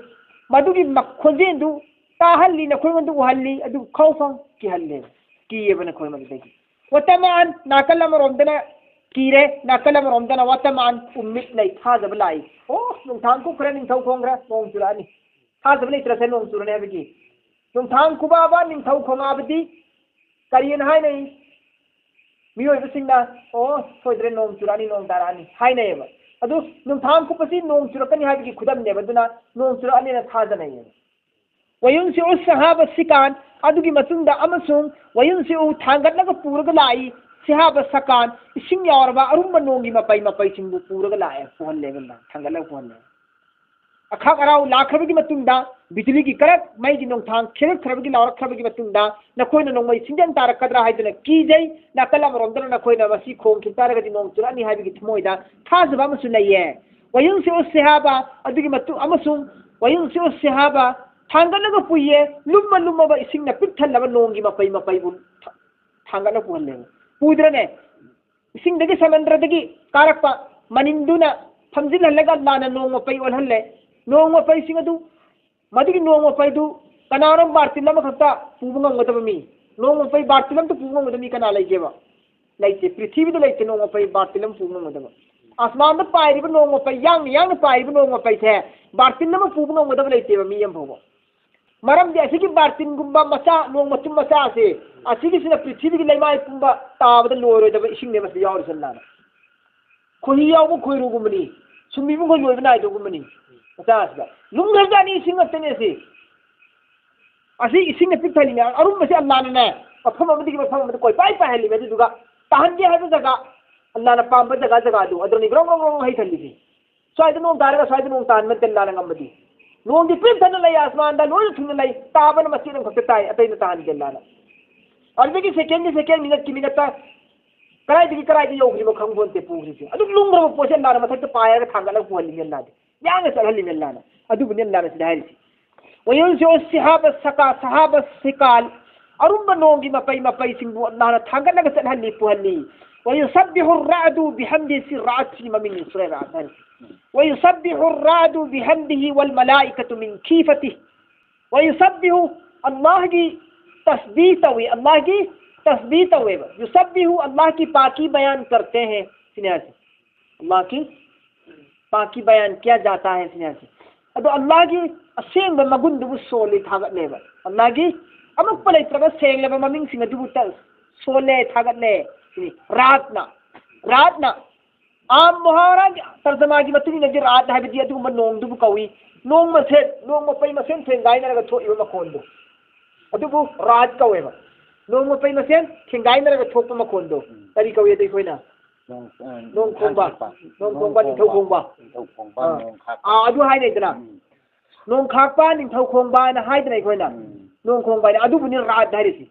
ꯃꯗꯨꯒꯤ ꯃ-, ꯈꯣꯟꯖꯦꯜꯗꯨ ꯇꯥꯍꯜꯂꯤ, ꯅꯈꯣꯏꯉꯣꯟꯗ ꯎꯍꯜꯂꯤ, ꯑꯗꯨ ꯈꯧꯐꯪ ꯀꯤꯍꯜꯂꯦꯕ, ꯀꯤꯌꯦꯕ ꯅꯈꯣꯏ ꯃꯗꯨꯗꯒꯤ꯫ ꯋꯇꯃꯑꯟ, ꯅꯥꯀꯜ ꯑꯃꯔꯣꯝꯗꯅ ꯀꯤꯔꯦ, ꯅꯥꯀꯜ ꯑꯃꯔꯣꯝꯗꯅ ꯋꯇꯃꯑꯟ, ꯎꯝꯃꯤꯠ ꯂꯩ, ꯊꯥꯖꯕ ꯂꯥꯛꯏ꯫ ꯑꯣ, ꯅꯣꯡꯊꯥꯡ ꯀꯨꯞꯈ꯭ꯔꯦ, ꯅꯤꯡꯊꯧ ꯈꯣꯡꯈ꯭ꯔꯦ, ꯅꯣꯡ ꯆꯨꯔꯛꯑꯅꯤ꯫ ꯊꯥꯖꯕ ꯂꯩꯇ꯭ꯔꯁꯦ, ꯅꯣꯡ ꯆꯨꯔꯅꯤ ꯍꯥꯏꯕꯒꯤ꯫ ꯅꯣꯡꯊꯥꯡ ꯀꯨꯞꯄꯛꯑꯕ, ꯅꯤꯡꯊꯧ ꯈꯣꯡꯉꯛꯑꯕꯗꯤ ꯀꯔꯤꯅ ꯍꯥꯏꯅꯩ? ꯃꯤꯑꯣꯏꯕꯁꯤꯡꯅ, "ꯑꯣ, ꯁꯣꯏꯗ꯭ꯔꯦ, ꯅꯣꯡ ꯆꯨꯔꯛꯑꯅꯤ, ꯅꯣꯡ ꯇꯥꯔꯛꯑꯅꯤ" ꯍꯥꯏꯅꯩꯌꯦꯕ꯫ ꯑꯗꯨ ꯅꯣꯡꯊꯥꯡ ꯀꯨꯞꯄꯁꯤ ꯅꯣꯡ ꯆꯨꯔꯛꯀꯅꯤ ꯍꯥꯏꯕꯒꯤ ꯈꯨꯗꯝꯅꯦꯕ, ꯑꯗꯨꯅ ꯅꯣꯡ ꯆꯨꯔꯛꯑꯅꯤꯅ ꯊꯥꯖꯅꯩꯌꯦꯕ꯫ ꯋꯌꯨꯟꯁꯤꯎ ꯁꯍꯥꯕ ꯁꯤꯀꯥꯟ, ꯑꯗꯨꯒꯤ ꯃꯇꯨꯡꯗ ꯑꯃꯁꯨꯡ ꯋꯌꯨꯟꯁꯤꯎ, ꯊꯥꯡꯒꯠꯂꯒ ꯄꯨꯔꯒ ꯂꯥꯛꯏ, ꯁꯤꯍꯥꯕ ꯁꯀꯥꯟ, ꯏꯁꯤꯡ ꯌꯥꯎꯔꯕ ꯑꯔꯨꯝꯕ ꯅꯣꯡꯒꯤ ꯃꯄꯩ ꯃꯄꯩꯁꯤꯡꯕꯨ ꯄꯨꯔꯒ ꯂꯥꯛꯑꯦ, ꯄꯨꯍꯜꯂꯦꯕ, ꯊꯥꯡꯒꯠꯂꯒ ꯄꯨꯍꯜꯂꯦ꯫ ꯑꯈꯥꯛ ꯑꯔꯥꯎ ꯂꯥꯛꯈ꯭ꯔꯕꯒꯤ ꯃꯇꯨꯡꯗ, ꯕꯤꯖꯂꯤꯒꯤ ꯀꯔꯛ, ꯃꯩꯒꯤ ꯅꯣꯡꯊꯥꯡ ꯈꯦꯔꯛꯈ꯭ꯔꯕꯒꯤ, ꯂꯥꯎꯔꯛꯈ꯭ꯔꯕꯒꯤ ꯃꯇꯨꯡꯗ, ꯅꯈꯣꯏꯅ ꯅꯣꯡꯃꯩ ꯁꯤꯡꯖꯟ ꯇꯥꯔꯛꯀꯗ꯭ꯔꯥ ꯍꯥꯏꯗꯨꯅ ꯀꯤꯖꯩ, ꯅꯥꯀꯜ ꯑꯃꯔꯣꯝꯗꯅ ꯅꯈꯣꯏꯅ ꯃꯁꯤ ꯈꯣꯡꯈꯤꯕ ꯇꯥꯔꯒꯗꯤ ꯅꯣꯡ ꯆꯨꯔꯛꯑꯅꯤ ꯍꯥꯏꯕꯒꯤ ꯊꯃꯣꯏꯗ ꯊꯥꯖꯕ ꯑꯃꯁꯨ ꯂꯩꯌꯦ꯫ ꯋꯌꯨꯟꯁꯤꯎ ꯁꯤꯍꯥꯕ, ꯑꯗꯨꯒꯤ ꯃꯇꯨꯡ, ꯑꯃꯁꯨꯡ ꯋꯌꯨꯟꯁꯤꯎ ꯁꯤꯍꯥꯕ, ꯊꯥꯡꯒꯠꯂꯒ ꯄꯨꯏꯌꯦ, ꯂꯨꯝꯃ ꯂꯨꯝꯃꯕ ꯏꯁꯤꯡꯅ ꯄꯤꯛ ꯊꯜꯂꯕ ꯅꯣꯡꯒꯤ ꯃꯄꯩ ꯃꯄꯩꯕꯨ ꯊꯥ-, ꯊꯥꯡꯒꯠꯂꯒ ꯄꯨꯍꯜꯂꯦ꯫ ꯄꯨꯗ꯭ꯔꯅꯦ? ꯏꯁꯤꯡꯗꯒꯤ ꯁꯃꯟꯗ꯭ꯔꯗꯒꯤ ꯀꯥꯔꯛꯄ ꯃꯅꯤꯟꯗꯨꯅ ꯐꯝꯖꯤꯜꯍꯜꯂꯒ ꯑꯜꯂꯥꯅ ꯅꯣꯡ ꯃꯄꯩ ꯑꯣꯜꯍꯜꯂꯦ꯫ ꯅꯣꯡ ꯃꯄꯩꯁꯤꯡ ꯑꯗꯨ, ꯃꯗꯨꯒꯤ ꯅꯣꯡ ꯃꯄꯩꯗꯨ ꯀꯅꯥꯅꯣ ꯕꯥꯔꯇꯤꯟ ꯑꯃꯈꯛꯇ ꯄꯨꯕ ꯉꯝꯒꯗꯕ ꯃꯤ? ꯅꯣꯡ ꯃꯄꯩ ꯕꯥꯔꯇꯤꯟ ꯑꯃꯇ ꯄꯨꯕ ꯉꯝꯒꯗꯕ ꯃꯤ ꯀꯅꯥ ꯂꯩꯒꯦꯕ? ꯂꯩꯇꯦ꯫ ꯄ꯭ꯔꯤꯊꯤꯕꯤꯗ ꯂꯩꯇꯦ ꯅꯣꯡ ꯃꯄꯩ ꯕꯥꯔꯇꯤꯟ ꯑꯃ ꯄꯨꯕ ꯉꯝꯒꯗꯕ꯫ ꯑꯁꯃꯥꯟꯗ ꯄꯥꯏꯔꯤꯕ ꯅꯣꯡ ꯃꯄꯩ, ꯌꯥꯡꯅ ꯌꯥꯡꯅ ꯄꯥꯏꯔꯤꯕ ꯅꯣꯡ ꯃꯄꯩꯁꯦ ꯕꯥꯔꯇꯤꯟ ꯑꯃ ꯄꯨꯕ ꯉꯝꯒꯗꯕ ꯂꯩꯇꯦꯕ ꯃꯤ ꯑꯃ ꯐꯥꯎꯕ꯫ ꯃꯔꯝꯗꯤ ꯑꯁꯤꯒꯤ ꯕꯥꯔꯇꯤꯟꯒꯨꯝꯕ ꯃꯆꯥ, ꯅꯣꯡ ꯃꯇꯨꯝ ꯃꯆꯥ ꯑꯁꯦ, ꯑꯁꯤꯒꯤꯁꯤꯅ ꯄ꯭ꯔꯤꯊꯤꯕꯤꯒꯤ ꯂꯩꯃꯥꯏ ꯄꯨꯝꯕ ꯇꯥꯕꯗ ꯂꯣꯏꯔꯣꯏꯗꯕ ꯏꯁꯤꯡꯅꯦꯕ ꯁꯤꯗ ꯌꯥꯎꯔꯤꯁꯦ ꯑꯜꯂꯥꯅ꯫ ꯈꯣꯏꯍꯤ ꯌꯥꯎꯕ ꯈꯣꯏꯔꯨꯒꯨꯝꯕꯅꯤ, ꯁꯨꯝꯕꯤꯕꯨꯡ ꯈꯣꯏ ꯂꯣꯏꯕ ꯅꯥꯏꯗꯕꯒꯨꯝꯕꯅꯤ꯫ ꯃꯆꯥ ꯑꯁꯤꯗ ꯂꯨꯝꯈ꯭ꯔꯖꯥꯠꯅꯤ, ꯏꯁꯤꯡ ꯉꯥꯛꯇꯅꯤ ꯑꯁꯤ꯫ ꯑꯁꯤ ꯏꯁꯤꯡꯅ ꯄꯤꯛ ꯊꯜꯂꯤꯅꯦ꯫ ꯑꯔꯨꯝꯕꯁꯦ ꯑꯜꯂꯥꯅꯅꯦ ꯃꯐꯝ ꯑꯃꯗꯒꯤ ꯃꯐꯝ ꯑꯃꯗ ꯀꯣꯏꯄꯥꯏ ꯄꯥꯏꯍꯜꯂꯤꯕ, ꯑꯗꯨꯗꯨꯒ ꯇꯥꯍꯟꯒꯦ ꯍꯥꯏꯕ ꯖꯒꯥ, ꯑꯜꯂꯥꯅ ꯄꯥꯝꯕ ꯖꯒꯥ, ꯖꯒꯥꯗꯨ ꯑꯗꯨꯅꯤ ꯒ꯭ꯔꯣꯡ ꯒ꯭ꯔꯣꯡ ꯒ꯭ꯔꯣꯡ ꯍꯩꯊꯜꯂꯤꯁꯦ꯫ ꯁ꯭ꯋꯥꯏꯗ ꯅꯣꯡ ꯇꯥꯔꯒ ꯁ꯭ꯋꯥꯏꯗ ꯅꯣꯡ ꯇꯥꯍꯟꯕ ꯅꯠꯇꯦ ꯑꯜꯂꯥꯅ ꯉꯝꯕꯗꯤ꯫ ꯅꯣꯡꯗꯤ ꯄꯤꯛ ꯊꯟꯅ ꯂꯩ, ꯑꯁꯃꯥꯟꯗ ꯂꯣꯏꯅ ꯊꯨꯅ ꯂꯩ, ꯇꯥꯕꯅ ꯃꯆꯦꯠ ꯑꯃꯈꯛꯇ ꯇꯥꯏ, ꯑꯇꯩꯅ ꯇꯥꯍꯟꯗꯦ ꯑꯜꯂꯥꯅ꯫ ꯑꯗꯨꯗꯒꯤ ꯁꯦꯀꯦꯟꯒꯤ ꯁꯦꯀꯦꯟ, ꯃꯤꯅꯠꯀꯤ ꯃꯤꯅꯠꯇ ꯀꯗꯥꯏꯗꯒꯤ ꯀꯗꯥꯏꯗ ꯌꯧꯈ꯭ꯔꯤꯅꯣ ꯈꯪꯕ ꯄꯣꯟꯇꯦ ꯄꯨꯈ꯭ꯔꯤꯁꯦ꯫ ꯑꯗꯨꯛ ꯂꯨꯝꯈ꯭ꯔꯕ ꯄꯣꯠꯁꯦ ꯑꯜꯂꯥꯅ ꯃꯊꯛꯇ ꯄꯥꯏꯔꯒ ꯊꯥꯡꯒꯠꯂꯒ ꯄꯨꯍꯜꯂꯤꯅꯦ ꯑꯜꯂꯥꯗꯤ꯫ ꯌꯥꯡꯅ ꯆꯠꯍꯜꯂꯤꯅꯦ ꯑꯜꯂꯥꯅ꯫ ꯑꯗꯨꯕꯨꯅꯦ ꯑꯜꯂꯥꯅ ꯁꯤꯗ ꯍꯥꯏꯔꯤꯁꯦ꯫ وينزع السحاب الثق-، سحاب الثقال. ꯑꯔꯨꯝꯕ ꯅꯣꯡꯒꯤ ꯃꯄꯩ ꯃꯄꯩꯁꯤꯡꯕꯨ ꯑꯜꯂꯥꯅ ꯊꯥꯡꯒꯠꯂꯒ ꯆꯠꯍꯜꯂꯤ, ꯄꯨꯍꯜꯂꯤ꯫ ويسبح الرعد بحمده, ꯁꯤ ꯔꯥꯠꯁꯤꯒꯤ ꯃꯃꯤꯡꯅꯤ, ꯁꯨꯔꯦ ꯔꯥꯠ ꯍꯥꯏꯔꯤꯁꯦ꯫ ويسبح الرعد بحمده والملائكة من خيفته. ويسبح, ꯑꯜꯂꯥꯍꯒꯤ ꯇꯁꯕꯤꯍ ꯇꯧꯏ, ꯑꯜꯂꯥꯍꯒꯤ ꯇꯁꯕꯤꯍ ꯇꯧꯋꯦꯕ꯫ يسبح, ꯑꯜꯂꯥꯍꯒꯤ ꯄꯥꯀꯤ ꯕꯌꯥꯟ ꯀꯔꯇꯦ ꯍꯦ, ꯁꯤꯅꯦ ꯍꯥꯏꯁꯦ꯫ ꯑꯜꯂꯥꯍꯒꯤ ꯄꯥꯀꯤ ꯕꯌꯥꯟ ꯀꯤꯌꯥ ꯖꯥꯇꯥ ꯍꯦ, ꯁꯤꯅꯦ ꯍꯥꯏꯁꯦ꯫ ꯑꯗꯣ ꯑꯜꯂꯥꯍꯒꯤ ꯑꯁꯦꯡꯕ ꯃꯒꯨꯟꯗꯨꯕꯨ ꯁꯣꯜꯂꯤ ꯊꯥꯒꯠꯂꯦꯕ꯫ ꯑꯜꯂꯥꯍꯒꯤ ꯑꯃꯠꯄ ꯂꯩꯇ꯭ꯔꯕ ꯁꯦꯡꯂꯕ ꯃꯃꯤꯡꯁꯤꯡ ꯑꯗꯨꯕꯨ ꯇ-, ꯁꯣꯜꯂꯦ, ꯊꯥꯒꯠꯂꯦ꯫ ꯁꯤꯅꯤ ꯔꯥꯠꯅ, ꯔꯥꯠꯅ ꯑꯥꯝ ꯃꯨꯍꯥꯔꯥꯒꯤ ꯇꯔꯖꯃꯥꯒꯤ ꯃꯇꯨꯡ ꯏꯟꯅꯗꯤ ꯔꯥꯠ ꯍꯥꯏꯕꯗꯤ ꯑꯗꯨꯒꯨꯝꯕ ꯅꯣꯡꯗꯨꯕꯨ ꯀꯧꯏ꯫ ꯅꯣꯡ ꯃꯁꯦꯟ, ꯅꯣꯡ ꯃꯄꯩ ꯃꯁꯦꯟ ꯊꯦꯡꯒꯥꯏꯅꯔꯒ ꯊꯣꯛꯏꯕ ꯃꯈꯣꯟꯗꯣ, ꯑꯗꯨꯕꯨ ꯔꯥꯠ ꯀꯧꯋꯦꯕ꯫ ꯅꯣꯡ ꯃꯄꯩ ꯃꯁꯦꯟ ꯊꯦꯡꯒꯥꯏꯅꯔꯒ ꯊꯣꯛꯄ ꯃꯈꯣꯟꯗꯣ ꯀꯔꯤ ꯀꯧꯏ ꯑꯗꯣ ꯑꯩꯈꯣꯏꯅ? ꯅꯣꯡ, ꯑ, ꯅꯣꯡ ꯈꯣꯡꯕ꯫ ꯅꯣꯡ ꯈꯣꯡꯕ, ꯅꯣꯡ ꯅꯤꯡꯊꯧ ꯈꯣꯡꯕ꯫ ꯈꯣꯡꯕ꯫ ꯅꯤꯡꯊꯧ ꯈꯣꯡꯕ, ꯑꯥ꯫ ꯅꯣꯡ ꯈꯥꯛꯄ꯫ ꯑꯥ, ꯑꯗꯨ ꯍꯥꯏꯅꯩꯗꯅ꯫ ꯎꯝ꯫ ꯅꯣꯡ ꯈꯥꯛꯄ, ꯅꯤꯡꯊꯧ ꯈꯣꯡꯕ ꯍꯥꯏꯅ ꯍꯥꯏꯗꯅ ꯑꯩꯈꯣꯏꯅ꯫ ꯎꯝ꯫ ꯅꯣꯡ ꯈꯣꯡꯕ ꯍꯥꯏꯅ꯫ ꯑꯗꯨꯕꯨꯅꯤ ꯔꯥꯠ ꯍꯥꯏꯔꯤꯁꯤ꯫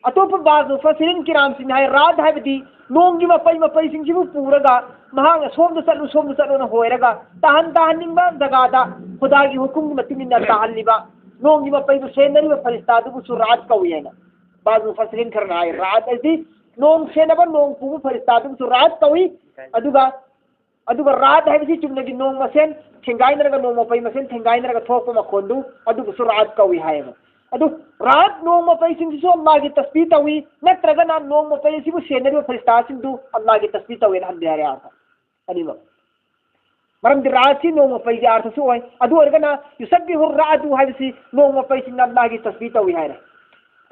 ꯑꯇꯣꯞꯄ ꯕꯥꯖ ꯃꯨꯐꯁꯤꯔꯤꯟ ꯀꯤꯔꯥꯝꯁꯤꯡꯅ ꯍꯥꯏ, ꯔꯥꯠ ꯍꯥꯏꯕꯗꯤ ꯅꯣꯡꯒꯤ ꯃꯄꯩ ꯃꯄꯩꯁꯤꯡꯁꯤꯕꯨ ꯄꯨꯔꯒ ꯃꯍꯥꯛꯅ ꯁꯣꯝꯗ ꯆꯠꯂꯨ, ꯁꯣꯝꯗ ꯆꯠꯂꯨꯅ ꯍꯣꯏꯔꯒ ꯇꯥꯍꯟ ꯇꯥꯍꯟꯅꯤꯡꯕ ꯖꯒꯥꯗ ꯈꯨꯗꯥꯒꯤ ꯍꯨꯀꯨꯝꯒꯤ ꯃꯇꯨꯡ ꯏꯟꯅ ꯇꯥꯍꯜꯂꯤꯕ ꯅꯣꯡꯒꯤ ꯃꯄꯩꯗꯨ ꯁꯦꯟꯅꯔꯤꯕ ꯐꯔꯤꯁꯇꯥꯗꯨꯕꯨꯁꯨ ꯔꯥꯠ ꯀꯧꯏ ꯍꯥꯏꯅ ꯕꯥꯖ ꯃꯨꯐꯁꯤꯔꯤꯟ ꯈꯔꯅ ꯍꯥꯏ꯫ ꯔꯥꯠ ꯍꯥꯏꯗꯤ ꯅꯣꯡ ꯁꯦꯟꯅꯕ, ꯅꯣꯡ ꯄꯨꯕ ꯐꯔꯤꯁꯇꯥꯗꯨꯕꯨꯁꯨ ꯔꯥꯠ ꯀꯧꯏ꯫ ꯑꯗꯨꯒ ꯑꯗꯨꯒ ꯔꯥꯠ ꯍꯥꯏꯕꯁꯤ ꯆꯨꯝꯅꯒꯤ ꯅꯣꯡ ꯃꯁꯦꯟ ꯊꯦꯡꯒꯥꯏꯅꯔꯒ, ꯅꯣꯡ ꯃꯄꯩ ꯃꯁꯦꯟ ꯊꯦꯡꯒꯥꯏꯅꯔꯒ ꯊꯣꯛꯄ ꯃꯈꯣꯟꯗꯨ, ꯑꯗꯨꯕꯨꯁꯨ ꯔꯥꯠ ꯀꯧꯏ ꯍꯥꯏꯌꯦꯕ꯫ ꯑꯗꯨ ꯔꯥꯠ ꯅꯣꯡ ꯃꯄꯩꯁꯤꯡꯁꯤꯁꯨ ꯑꯜꯂꯥꯍꯒꯤ ꯇꯁꯕꯤꯍ ꯇꯧꯏ, ꯅꯠꯇ꯭ꯔꯒꯅ ꯅꯣꯡ ꯃꯄꯩ ꯑꯁꯤꯕꯨ ꯁꯦꯟꯅꯔꯤꯕ ꯐꯔꯤꯁꯇꯥꯁꯤꯡꯗꯨ ꯑꯜꯂꯥꯍꯒꯤ ꯇꯁꯕꯤꯍ ꯇꯧꯏꯅ ꯍꯟꯕ ꯌꯥꯔꯦ ꯑꯥꯔꯊ ꯑꯅꯤꯃꯛ꯫ ꯃꯔꯝꯗꯤ ꯔꯥꯠꯁꯤ ꯅꯣꯡ ꯃꯄꯩꯒꯤ ꯑꯥꯔꯊꯁꯨ ꯑꯣꯏ꯫ ꯑꯗꯨ ꯑꯣꯏꯔꯒꯅ ꯌꯨꯁꯕꯤꯍꯨ ꯔꯥꯗꯨ ꯍꯥꯏꯕꯁꯤ ꯅꯣꯡ ꯃꯄꯩꯁꯤꯡꯅ ꯑꯜꯂꯥꯍꯒꯤ ꯇꯁꯕꯤꯍ ꯇꯧꯏ ꯍꯥꯏꯔꯦ꯫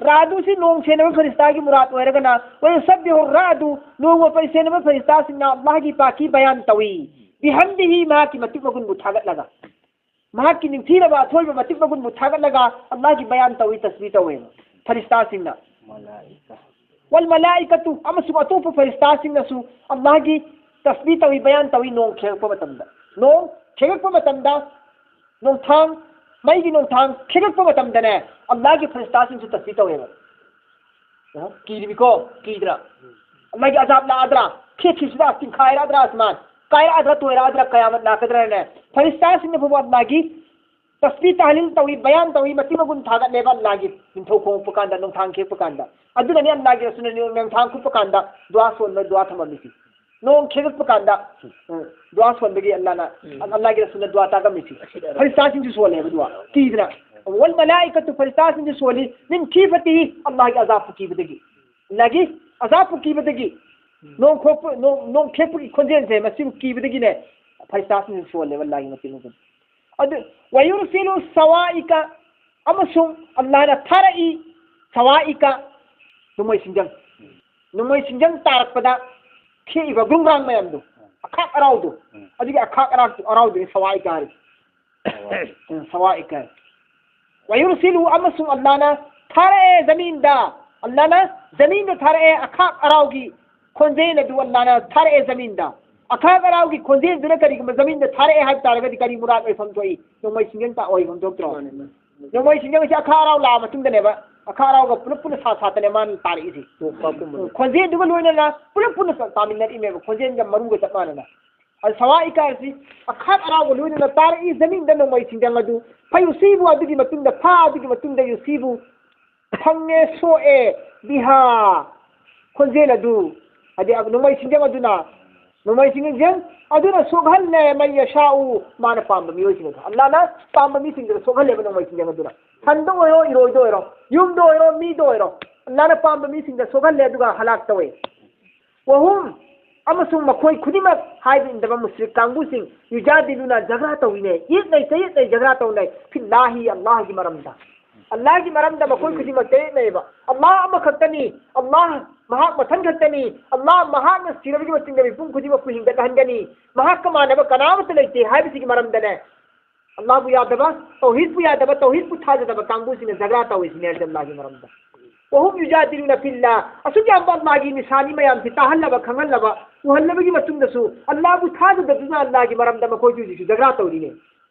ꯔꯥꯗꯨꯁꯤ ꯅꯣꯡ ꯁꯦꯟꯅꯕ ꯐꯔꯤꯁꯇꯥꯒꯤ ꯃꯨꯔꯥꯠ ꯑꯣꯏꯔꯒꯅ, ꯋꯌꯨꯁꯕꯤꯍꯨ ꯔꯥꯗꯨ, ꯅꯣꯡ ꯃꯄꯩ ꯁꯦꯟꯅꯕ ꯐꯔꯤꯁꯇꯥꯁꯤꯡꯅ ꯑꯜꯂꯥꯍꯒꯤ ꯄꯥꯛꯀꯤ ꯕꯌꯥꯟ ꯇꯧꯏ꯫ ꯕꯤꯍꯝꯗꯤꯍꯤ, ꯃꯍꯥꯛꯀꯤ ꯃꯇꯤꯛ ꯃꯒꯨꯟꯕꯨ ꯊꯥꯒꯠꯂꯒ꯫ ꯃꯍꯥꯛꯀꯤ ꯅꯤꯡꯊꯤꯔꯕ ꯑꯊꯣꯏꯕ ꯃꯇꯤꯛ ꯃꯒꯨꯟꯕꯨ ꯊꯥꯒꯠꯂꯒ ꯑꯜꯂꯥꯍꯒꯤ ꯕꯌꯥꯟ ꯇꯧꯏ, ꯇꯁꯕꯤꯍ ꯇꯧꯏ ꯐꯔꯤꯁꯇꯥꯁꯤꯡꯅ꯫ ꯃꯂꯥꯏꯀꯥ꯫ ꯋꯜ ꯃꯂꯥꯏꯀꯥꯇꯨ, ꯑꯃꯁꯨꯡ ꯑꯇꯣꯞꯄ ꯐꯔꯤꯁꯇꯥꯁꯤꯡꯅꯁꯨ ꯑꯜꯂꯥꯍꯒꯤ ꯇꯁꯕꯤꯍ ꯇꯧꯏ, ꯕꯌꯥꯟ ꯇꯧꯏ ꯅꯣꯡ ꯈꯦꯒꯠꯄ ꯃꯇꯝꯗ꯫ ꯅꯣꯡ ꯈꯦꯒꯠꯄ ꯃꯇꯝꯗ ꯅꯣꯡꯊꯥꯡ, ꯃꯩꯒꯤ ꯅꯣꯡꯊꯥꯡ ꯈꯦꯒꯠꯄ ꯃꯇꯝꯗꯅꯦ, ꯑꯜꯂꯥꯍꯒꯤ ꯐꯔꯤꯁꯇꯥꯁꯤꯡꯁꯨ ꯇꯁꯕꯤꯍ ꯇꯧꯋꯦꯕ꯫ ꯑ? ꯀꯤꯔꯤꯕꯤꯀꯣ? ꯀꯤꯗ꯭ꯔꯥ? ꯑꯜꯂꯥꯍꯒꯤ ꯑꯖꯥꯕ ꯂꯥꯛꯑꯗ꯭ꯔꯥ? ꯈꯦꯠꯈꯤꯁꯤꯗ, ꯆꯤꯡꯈꯥꯏꯔꯛꯑꯗ꯭ꯔꯥ ꯑꯁꯃꯥꯟ? ꯀꯥꯏꯔꯛꯑꯗ꯭ꯔꯥ, ꯇꯣꯏꯔꯛꯑꯗ꯭ꯔꯥ, ꯀꯌꯥꯃꯠ ꯂꯥꯛꯀꯗ꯭ꯔꯥꯅꯦ? ꯐꯔꯤꯁꯇꯥꯁꯤꯡꯅ ꯐꯥꯎꯕ ꯑꯜꯂꯥꯍꯒꯤ ꯇꯁꯕꯤꯍ ꯇꯥꯍꯂꯤꯜ ꯇꯧꯏ, ꯕꯌꯥꯟ ꯇꯧꯏ, ꯃꯇꯤꯛ ꯃꯒꯨꯟ ꯊꯥꯒꯠꯂꯦꯕ ꯑꯜꯂꯥꯍꯒꯤ ꯅꯤꯡꯊꯧ ꯈꯣꯡꯉꯛꯄ ꯀꯥꯟꯗ, ꯅꯣꯡꯊꯥꯡ ꯈꯦꯛꯄ ꯀꯥꯟꯗ꯫ ꯑꯗꯨꯅꯅꯤ ꯑꯜꯂꯥꯍꯒꯤ ꯔꯁꯨꯜꯅ ꯅꯣꯡꯊꯥꯡ ꯈꯨꯞꯄ ꯀꯥꯟꯗ ꯗꯨꯋꯥ ꯁꯣꯟꯕ, ꯗꯨꯋꯥ ꯊꯝꯃꯝꯃꯤꯁꯤ꯫ ꯅꯣꯡ ꯈꯦꯒꯠꯄ ꯀꯥꯟꯗ, ꯎꯝ, ꯗꯨꯋꯥ ꯁꯣꯟꯕꯒꯤ ꯑꯜꯂꯥꯍꯅ, ꯎꯝ, ꯑꯜꯂꯥꯍꯒꯤ ꯔꯁꯨꯜꯅ ꯗꯨꯋꯥ ꯇꯥꯛꯑꯝꯃꯤꯁꯤ꯫ ꯑꯁꯤꯗ ꯐꯔꯤꯁꯇꯥꯁꯤꯡꯁꯨ ꯁꯣꯜꯂꯦꯕ ꯗꯨꯋꯥ꯫ ꯀꯤꯗꯅ꯫ ꯋꯜ ꯃꯂꯥꯏꯀꯥꯇꯨ, ꯐꯔꯤꯁꯇꯥꯁꯤꯡꯁꯨ ꯁꯣꯜꯂꯤ꯫ ꯃꯤꯟ ꯈꯤꯐꯇꯤꯍꯤ, ꯑꯜꯂꯥꯍꯒꯤ ꯑꯖꯥꯕꯄꯨ ꯀꯤꯕꯗꯒꯤ꯫ ꯑꯜꯂꯥꯍꯒꯤ ꯑꯖꯥꯕꯄꯨ ꯀꯤꯕꯗꯒꯤ꯫ ꯎꯝ꯫ ꯅꯣꯡ ꯈꯣꯛꯄ, ꯅꯣꯡ, ꯅꯣꯡ ꯈꯦꯛꯄꯒꯤ ꯈꯣꯟꯖꯦꯜꯁꯦ ꯃꯁꯤꯕꯨ ꯀꯤꯕꯗꯒꯤꯅꯦ ꯐꯔꯤꯁꯇꯥꯁꯤꯡꯁꯨ ꯁꯣꯜꯂꯦꯕ ꯑꯜꯂꯥꯍꯒꯤ ꯃꯇꯤꯛ ꯃꯒꯨꯟ꯫ ꯑꯗꯨ, ꯋꯌꯨꯔꯁꯤꯂꯨ ꯁꯋꯥꯏꯀ, ꯑꯃꯁꯨꯡ ꯑꯜꯂꯥꯍꯅ ꯊꯥꯔꯛꯏ ꯁꯋꯥꯏꯀ, ꯅꯣꯡꯃꯩ ꯁꯤꯡꯖꯪ꯫ ꯅꯣꯡꯃꯩ ꯁꯤꯡꯖꯪ ꯇꯥꯔꯛꯄꯗ ꯊꯦꯛꯏꯕ ꯒ꯭ꯔꯨꯡ ꯒ꯭ꯔꯥꯡ ꯃꯌꯥꯝꯗꯣ, ꯑꯈꯥꯛ ꯑꯔꯥꯎꯗꯣ, ꯎꯝ, ꯑꯗꯨꯒꯤ ꯑꯈꯥꯛ ꯑꯔꯥꯎ-, ꯑꯔꯥꯎꯗꯨꯅꯤ ꯁꯋꯥꯏꯀ ꯍꯥꯏꯔꯤꯁꯦ꯫ ꯁꯋꯥꯏ꯫ ꯎꯝ, ꯁꯋꯥꯏꯀ꯫ ꯋꯌꯨꯔꯁꯤꯂꯨ, ꯑꯃꯁꯨꯡ ꯑꯜꯂꯥꯍꯅ ꯊꯥꯔꯛꯑꯦ ꯖꯃꯤꯟꯗ, ꯑꯜꯂꯥꯍꯅ ꯖꯃꯤꯟꯗ ꯊꯥꯔꯛꯑꯦ ꯑꯈꯥꯛ ꯑꯔꯥꯎꯒꯤ ꯈꯣꯟꯖꯦꯜ ꯑꯗꯨ ꯑꯜꯂꯥꯍꯅ ꯊꯥꯔꯛꯑꯦ ꯖꯃꯤꯟꯗ꯫ ꯑꯈꯥꯛ ꯑꯔꯥꯎꯒꯤ ꯈꯣꯟꯖꯦꯜꯗꯨꯅ ꯀꯔꯤꯒꯨꯝꯕ ꯖꯃꯤꯟꯗ ꯊꯥꯔꯛꯑꯦ ꯍꯥꯏꯕ ꯇꯥꯔꯒꯗꯤ ꯀꯔꯤ ꯃꯨꯔꯥꯗ ꯑꯣꯏꯐꯝ ꯊꯣꯛꯏ? ꯅꯣꯡꯃꯩ ꯁꯤꯡꯖꯪ ꯇꯥ-, ꯑꯣꯏꯐꯝ ꯊꯣꯛꯇ꯭ꯔꯣ? ꯃꯥꯅꯦ, ꯃꯥꯅꯦ꯫ ꯅꯣꯡꯃꯩ ꯁꯤꯡꯖꯪ ꯑꯁꯤ ꯑꯈꯥꯛ ꯑꯔꯥꯎ ꯂꯥꯛꯑ ꯃꯇꯨꯡꯗꯅꯦꯕ, ꯑꯈꯥꯛ ꯑꯔꯥꯎꯒ ꯄꯨꯂꯞ ꯄꯨꯟꯅ ꯁꯥ ꯁꯥꯠꯇꯅꯦ ꯃꯥꯅ ꯇꯥꯔꯛꯏꯁꯦ꯫ ꯈꯣꯟꯖꯦꯜꯗꯨꯒ ꯂꯣꯏꯅꯅ ꯄꯨꯂꯞ ꯄꯨꯟꯅ ꯇꯥꯃꯤꯟꯅꯔꯛꯏꯃꯦꯕ, ꯈꯣꯟꯖꯦꯜꯒ ꯃꯔꯨꯒ ꯆꯞ ꯃꯥꯟꯅꯅ꯫ ꯑꯗꯨ ꯁꯋꯥꯏꯀ ꯍꯥꯏꯁꯤ ꯑꯈꯥꯛ ꯑꯔꯥꯎꯒ ꯂꯣꯏꯅꯅ ꯇꯥꯔꯛꯏ ꯖꯃꯤꯟꯗ ꯅꯣꯡꯃꯩ ꯁꯤꯡꯖꯪ ꯑꯗꯨ꯫ ꯐꯌꯨꯁꯤꯕꯨ, ꯑꯗꯨꯒꯤ ꯃꯇꯨꯡꯗ, ꯐꯥ, ꯑꯗꯨꯒꯤ ꯃꯇꯨꯡꯗ ꯌꯨꯁꯤꯕꯨ, ꯐꯪꯉꯦ, ꯁꯣꯛꯑꯦ, ꯕꯤꯍꯥ, ꯈꯣꯟꯖꯦꯜ ꯑꯗꯨ, ꯍꯥꯏꯗꯤ ꯅꯣꯡꯃꯩ ꯁꯤꯡꯖꯪ ꯑꯗꯨꯅ ꯅꯣꯡꯃꯩ ꯆꯤꯡꯖꯪ ꯑꯗꯨꯅ ꯁꯣꯛꯍꯜꯂꯦ, ꯃꯟ ꯌꯁꯥꯎ, ꯃꯥꯅ ꯄꯥꯝꯕ ꯃꯤꯑꯣꯏꯁꯤꯡ ꯑꯗꯣ꯫ ꯑꯜꯂꯥꯅ ꯄꯥꯝꯕ ꯃꯤꯁꯤꯡꯗꯨꯗ ꯁꯣꯛꯍꯜꯂꯦꯕ ꯅꯣꯡꯃꯩ ꯆꯤꯡꯖꯪ ꯑꯗꯨꯅ꯫ ꯁꯟꯗ ꯑꯣꯏꯔꯣ, ꯏꯔꯣꯏꯗ ꯑꯣꯏꯔꯣ, ꯌꯨꯝꯗ ꯑꯣꯏꯔꯣ, ꯃꯤꯗ ꯑꯣꯏꯔꯣ, ꯑꯜꯂꯥꯅ ꯄꯥꯝꯕ ꯃꯤꯁꯤꯡꯗ ꯁꯣꯛꯍꯜꯂꯦ, ꯑꯗꯨꯒ ꯍꯂꯥꯛ ꯇꯧꯋꯦ꯫ ꯋꯍꯨꯝ, ꯑꯃꯁꯨꯡ ꯃꯈꯣꯏ ꯈꯨꯗꯤꯡꯃꯛ, ꯍꯥꯏꯕ ꯏꯟꯗꯕ ꯃꯨꯁ꯭ꯔꯤꯛ ꯀꯥꯡꯕꯨꯁꯤꯡ, ꯌꯨꯖꯥꯗꯤꯂꯨꯅ, ꯖꯒ꯭ꯔꯥ ꯇꯧꯔꯤꯅꯦ, ꯌꯦꯠꯅꯩ ꯆꯌꯦꯠꯅꯩ, ꯖꯒ꯭ꯔꯥ ꯇꯧꯅꯩ, ꯐꯤꯜꯂꯥꯍꯤ, ꯑꯜꯂꯥꯍꯒꯤ ꯃꯔꯝꯗ꯫ ꯑꯜꯂꯥꯍꯒꯤ ꯃꯔꯝꯗ ꯃꯈꯣꯏ ꯈꯨꯗꯤꯡꯃꯛ ꯆꯌꯦꯠꯅꯩꯌꯦꯕ꯫ ꯑꯜꯂꯥꯍ ꯑꯃꯈꯛꯇꯅꯤ, ꯑꯜꯂꯥꯍ ꯃꯍꯥꯛ ꯃꯊꯟ ꯈꯛꯇꯅꯤ, ꯑꯜꯂꯥꯍ ꯃꯍꯥꯛꯅ ꯁꯤꯔꯕꯒꯤ ꯃꯇꯨꯡꯗ ꯃꯤꯄꯨꯝ ꯈꯨꯗꯤꯡꯃꯛꯄꯨ ꯍꯤꯡꯒꯠꯍꯟꯒꯅꯤ, ꯃꯍꯥꯛꯀ ꯃꯥꯟꯅꯕ ꯀꯅꯥꯃꯠꯇ ꯂꯩꯇꯦ ꯍꯥꯏꯕꯁꯤꯒꯤ ꯃꯔꯝꯗꯅꯦ꯫ ꯑꯜꯂꯥꯍꯕꯨ ꯌꯥꯗꯕ, ꯇꯧꯍꯤꯗꯄꯨ ꯌꯥꯗꯕ, ꯇꯧꯍꯤꯗꯄꯨ ꯊꯥꯖꯗꯕ ꯀꯥꯡꯕꯨꯁꯤꯡꯅ ꯖꯒ꯭ꯔꯥ ꯇꯧꯔꯤꯁꯤꯅꯦ ꯍꯥꯏꯔꯤꯁꯦ ꯑꯜꯂꯥꯍꯒꯤ ꯃꯔꯝꯗ꯫ ꯋꯍꯨꯝ ꯌꯨꯖꯥꯗꯤꯂꯨꯅ ꯐꯤꯜꯂꯥꯍ, ꯑꯁꯨꯛ ꯌꯥꯝꯕ ꯑꯜꯂꯥꯍꯒꯤ ꯅꯤꯁꯥꯅꯤ ꯃꯌꯥꯝꯁꯤ ꯇꯥꯍꯜꯂꯕ, ꯈꯪꯍꯜꯂꯕ, ꯎꯍꯜꯂꯕꯒꯤ ꯃꯇꯨꯡꯗꯁꯨ ꯑꯜꯂꯥꯍꯕꯨ ꯊꯥꯖꯗꯗꯨꯅ ꯑꯜꯂꯥꯍꯒꯤ ꯃꯔꯝꯗ ꯃꯈꯣꯏꯁꯨ ꯍꯧꯖꯤꯛꯁꯨ ꯖꯒ꯭ꯔꯥ ꯇꯧꯔꯤꯅꯦ꯫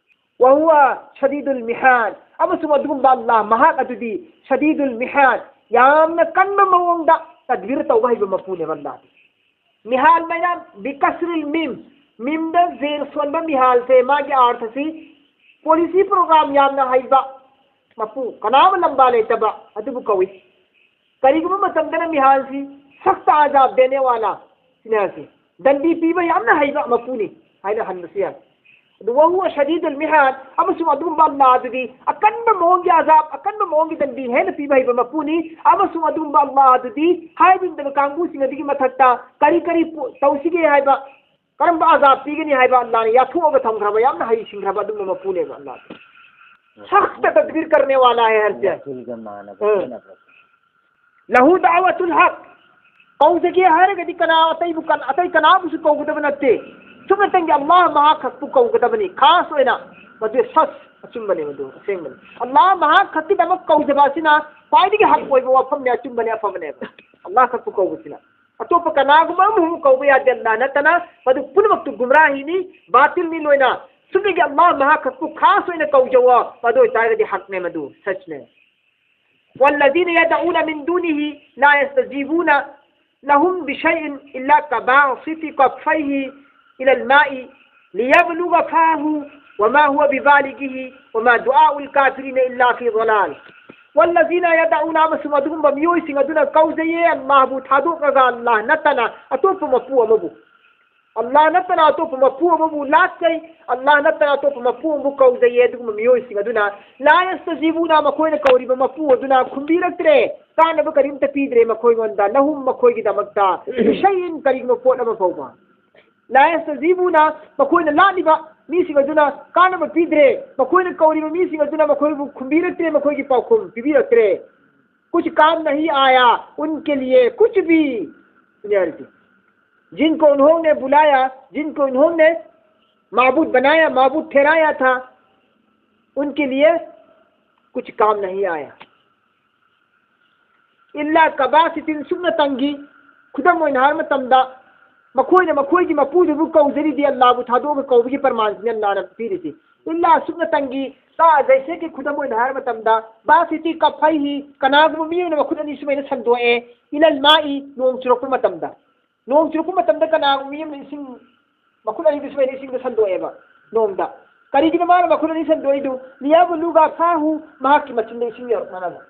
ꯋꯍꯨꯋ ꯁꯗꯤꯗꯨꯜ ꯃꯤꯍꯥꯟ, ꯑꯃꯁꯨꯡ ꯑꯗꯨꯒꯨꯝꯕ ꯑꯜꯂꯥꯍ ꯃꯍꯥꯛ ꯑꯗꯨꯗꯤ ꯁꯗꯤꯗꯨꯜ ꯃꯤꯍꯥꯟ, ꯌꯥꯝꯅ ꯀꯟꯕ ꯃꯑꯣꯡꯗ ꯇꯗꯕꯤꯔ ꯇꯧꯕ ꯍꯩꯕ ꯃꯄꯨꯅꯦꯕ ꯑꯜꯂꯥꯍꯗꯤ꯫ ꯃꯤꯍꯥꯟ ꯍꯥꯏꯅ ꯕꯤꯀꯁ꯭ꯔꯤꯜ ꯃꯤꯝ, ꯃꯤꯝꯗ ꯖꯦꯔ ꯁꯣꯟꯕ ꯃꯤꯍꯥꯜꯁꯦ, ꯃꯥꯒꯤ ꯑꯥꯔꯊꯁꯤ ꯄꯣꯂꯤꯁꯤ ꯄ꯭ꯔꯣꯒ꯭ꯔꯥꯝ ꯌꯥꯝꯅ ꯍꯩꯕ ꯃꯄꯨ, ꯀꯅꯥ ꯑꯃ ꯂꯝꯕꯥ ꯂꯩꯇꯕ ꯑꯗꯨꯕꯨ ꯀꯧꯏ꯫ ꯀꯔꯤꯒꯨꯝꯕ ꯃꯇꯝꯗꯅ ꯃꯤꯍꯥꯜꯁꯤ ꯁꯛꯇ ꯑꯖꯥꯕ ꯗꯦꯅꯦ ꯋꯥꯂꯥ, ꯁꯤꯅꯦ ꯍꯥꯏꯁꯤ, ꯗꯟꯗꯤ ꯄꯤꯕ ꯌꯥꯝꯅ ꯍꯩꯕ ꯃꯄꯨꯅꯤ ꯍꯥꯏꯅ ꯍꯟꯕꯁꯨ ꯌꯥꯏ꯫ ꯑꯗꯨ ꯋꯍꯨꯋ ꯁꯗꯤꯗꯨꯜ ꯃꯤꯍꯥꯟ, ꯑꯃꯁꯨꯡ ꯑꯗꯨꯒꯨꯝꯕ ꯑꯜꯂꯥꯍ ꯑꯗꯨꯗꯤ ꯑꯀꯟꯕ ꯃꯑꯣꯡꯒꯤ ꯑꯖꯥꯕ, ꯑꯀꯟꯕ ꯃꯑꯣꯡꯒꯤ ꯗꯟꯗꯤ ꯍꯦꯟꯅ ꯄꯤꯕ ꯍꯩꯕ ꯃꯄꯨꯅꯤ꯫ ꯑꯃꯁꯨꯡ ꯑꯗꯨꯒꯨꯝꯕ ꯑꯜꯂꯥꯍ ꯑꯗꯨꯗꯤ ꯍꯥꯏꯕ ꯏꯟꯗꯕ ꯀꯥꯡꯕꯨꯁꯤꯡ ꯑꯗꯨꯒꯤ ꯃꯊꯛꯇ ꯀꯔꯤ ꯀꯔꯤ ꯄꯣ-, ꯇꯧꯁꯤꯒꯦ ꯍꯥꯏꯕ, ꯀꯔꯝꯕ ꯑꯖꯥꯕ ꯄꯤꯒꯅꯤ ꯍꯥꯏꯕ ꯑꯜꯂꯥꯍꯅ ꯌꯥꯊꯣꯛꯑꯒ ꯊꯝꯈ꯭ꯔꯕ ꯌꯥꯝꯅ ꯍꯩꯁꯤꯡꯈ꯭ꯔꯕ ꯑꯗꯨꯒꯨꯝꯕ ꯃꯄꯨꯅꯦꯕ ꯑꯜꯂꯥꯍ꯫ ꯁꯈꯠ ꯇꯗꯕꯤꯔ ꯀꯔꯅꯦ ꯋꯥꯂꯥ ꯍꯥꯏ ꯍꯥꯏꯔꯤꯁꯦ꯫ ꯋꯀꯤꯜꯒ ꯃꯥꯟꯅꯕ ꯎꯝ꯫ ꯈꯦꯠꯅꯕ꯫ ꯂꯍꯨ ꯗꯥꯋꯥꯇꯨꯜ ꯍꯛ꯫ ꯀꯧꯖꯒꯦ ꯍꯥꯏꯔꯒꯗꯤ ꯀꯅꯥ ꯑꯇꯩꯕꯨ ꯀꯟ-, ꯑꯇꯩ ꯀꯅꯥꯕꯨꯁꯨ ꯀꯧꯒꯗꯕ ꯅꯠꯇꯦ꯫ ꯆꯨꯞꯅꯇꯪꯒꯤ ꯑꯜꯂꯥꯍ ꯃꯍꯥꯛ ꯈꯛꯄꯨ ꯀꯧꯒꯗꯕꯅꯤ꯫ ꯈꯥꯁ ꯑꯣꯏꯅ ꯃꯗꯨ ꯁꯆ, ꯑꯆꯨꯝꯕꯅꯤ, ꯃꯗꯨ ꯑꯁꯦꯡꯕꯅꯤ꯫ ꯑꯜꯂꯥꯍ ꯃꯍꯥꯛ ꯈꯛꯀꯤꯗꯃꯛ ꯀꯧꯖꯕ ꯑꯁꯤꯅ ꯈ꯭ꯋꯥꯏꯗꯒꯤ ꯍꯛ ꯑꯣꯏꯕ ꯋꯥꯐꯝꯅꯤ, ꯑꯆꯨꯝꯕꯅꯤ, ꯑꯐꯕꯅꯦꯕ꯫ ꯑꯜꯂꯥꯍ ꯈꯛꯄꯨ ꯀꯧꯕꯁꯤꯅ꯫ ꯑꯇꯣꯞꯄ ꯀꯅꯥꯒꯨꯝꯕ ꯑꯃꯕꯨ ꯀꯧꯕ ꯌꯥꯗꯦ ꯑꯜꯂꯥꯍ ꯅꯠꯇꯅ꯫ ꯃꯗꯨ ꯄꯨꯝꯅꯃꯛꯇꯨ ꯒꯨꯝꯔꯥꯍꯤꯅꯤ, ꯕꯥꯇꯤꯜꯅꯤ ꯂꯣꯏꯅ꯫ ꯆꯨꯝꯅꯒꯤ ꯑꯜꯂꯥꯍ ꯃꯍꯥꯛ ꯈꯛꯄꯨ ꯈꯥꯁ ꯑꯣꯏꯅ ꯀꯧꯖꯧꯑꯣ, ꯃꯗꯨ ꯑꯣꯏꯇꯥꯔꯒꯗꯤ ꯍꯛꯅꯦ, ꯃꯗꯨ ꯁꯆꯅꯦ꯫ والذين يدعون من دونه لا يستجيبون لهم بشيء إلا كباسط كفيه إلى الماء ليبلغ فاه وما هو ببالغه وما دعاء الكافرين إلا في ضلال. والذين يدعون, ꯑꯃꯁꯨꯡ ꯑꯗꯨꯒꯨꯝꯕ ꯃꯤꯑꯣꯏꯁꯤꯡ ꯑꯗꯨꯅ ꯀꯧꯖꯩꯌꯦ ꯑꯜꯂꯥꯍꯕꯨ ꯊꯥꯗꯣꯛꯂꯒ ꯑꯜꯂꯥꯍ ꯅꯠꯇꯅ ꯑꯇꯣꯞꯄ ꯃꯄꯨ ꯑꯃꯕꯨ꯫ ꯑꯜꯂꯥꯍ ꯅꯠꯇꯅ ꯑꯇꯣꯞꯄ ꯃꯄꯨ ꯑꯃꯕꯨ ꯂꯥꯠꯆꯩ, ꯑꯜꯂꯥꯍ ꯅꯠꯇꯅ ꯑꯇꯣꯞꯄ ꯃꯄꯨ ꯑꯃꯕꯨ ꯀꯧꯖꯩꯌꯦ꯫ ꯑꯗꯨꯒꯨꯝꯕ ꯃꯤꯑꯣꯏꯁꯤꯡ ꯑꯗꯨꯅ, ꯂꯥ ꯌꯁꯇꯖꯤꯕꯨꯅ, ꯃꯈꯣꯏꯅ ꯀꯧꯔꯤꯕ ꯃꯄꯨ ꯑꯗꯨꯅ ꯈꯨꯝꯕꯤꯔꯛꯇ꯭ꯔꯦ, ꯀꯥꯟꯅꯕ ꯀꯔꯤꯝꯇ ꯄꯤꯗ꯭ꯔꯦ ꯃꯈꯣꯏꯉꯣꯟꯗ, ꯂꯍꯨꯝ, ꯃꯈꯣꯏꯒꯤꯗꯃꯛꯇ, ꯕꯤꯁꯩꯏꯟ, ꯀꯔꯤꯒꯨꯝꯕ ꯄꯣꯠ ꯑꯃ ꯐꯥꯎꯕ꯫ ꯂꯥ ꯌꯁꯇꯖꯤꯕꯨꯅ, ꯃꯈꯣꯏꯅ ꯂꯥꯠꯂꯤꯕ ꯃꯤꯁꯤꯡ ꯑꯗꯨꯅ ꯀꯥꯟꯅꯕ ꯄꯤꯗ꯭ꯔꯦ, ꯃꯈꯣꯏꯅ ꯀꯧꯔꯤꯕ ꯃꯤꯁꯤꯡ ꯑꯗꯨꯅ ꯃꯈꯣꯏꯕꯨ ꯈꯨꯝꯕꯤꯔꯛꯇ꯭ꯔꯦ, ꯃꯈꯣꯏꯒꯤ ꯄꯥꯎꯈꯨꯝ ꯄꯤꯕꯤꯔꯛꯇ꯭ꯔꯦ꯫ कुछ काम नहीं आया उनके लिए कुछ भी। जिनको उन्होंने बुलाया, जिनको उन्होंने माबूद बनाया, माबूद ठहराया था, उनके लिए कुछ काम नहीं आया। ꯏꯜꯂꯥ ꯀꯕꯥꯁꯤꯇꯤꯟ, ꯁꯨꯞꯅꯇꯪꯒꯤ, ꯈꯨꯗꯝ ꯑꯣꯏꯅ ꯍꯥꯏꯕ ꯃꯇꯝꯗ, ꯃꯈꯣꯏꯅ ꯃꯈꯣꯏꯒꯤ ꯃꯄꯨꯗꯨꯕꯨ ꯀꯧꯖꯔꯤꯗꯤ ꯑꯜꯂꯥꯕꯨ ꯊꯥꯗꯣꯛꯑꯒ ꯀꯧꯕꯒꯤ ꯄ꯭ꯔꯃꯥꯟꯁꯤꯅꯤ ꯑꯜꯂꯥꯅ ꯄꯤꯔꯤꯁꯤ꯫ ꯏꯜꯂꯥ, ꯁꯨꯞꯅꯇꯪꯒꯤ, ꯀꯥ ꯖꯩꯁꯦꯒꯤ ꯈꯨꯗꯝ ꯑꯣꯏꯅ ꯍꯥꯏꯔ ꯃꯇꯝꯗ, ꯕꯥꯁꯤꯇꯤ ꯀꯐꯩꯍꯤ, ꯀꯅꯥꯒꯨꯝꯕ ꯃꯤ ꯑꯃꯅ ꯃꯈꯨꯠ ꯑꯅꯤ ꯁꯨꯃꯥꯏꯅ ꯁꯟꯗꯣꯛꯑꯦ, ꯏꯂꯜ ꯃꯥꯏ, ꯅꯣꯡ ꯆꯨꯔꯛꯄ ꯃꯇꯝꯗ꯫ ꯅꯣꯡ ꯆꯨꯔꯛꯄ ꯃꯇꯝꯗ ꯀꯅꯥꯒꯨꯝꯕ ꯃꯤ ꯑꯃꯅ ꯏꯁꯤꯡ, ꯃꯈꯨꯠ ꯑꯅꯤꯗꯨ ꯁꯨꯃꯥꯏꯅ ꯏꯁꯤꯡꯗ ꯁꯟꯗꯣꯛꯑꯦꯕ, ꯅꯣꯡꯗ꯫ ꯀꯔꯤꯒꯤꯅꯣ ꯃꯥꯅ ꯃꯈꯨꯠ ꯑꯅꯤ ꯁꯟꯗꯣꯛꯏꯗꯨ? ꯂꯤꯌꯥꯕꯨꯂꯨꯒ ꯐꯥꯍꯨ, ꯃꯍꯥꯛꯀꯤ ꯃꯆꯤꯟꯗ ꯏꯁꯤꯡ ꯌꯧꯔꯛꯅꯅꯕ꯫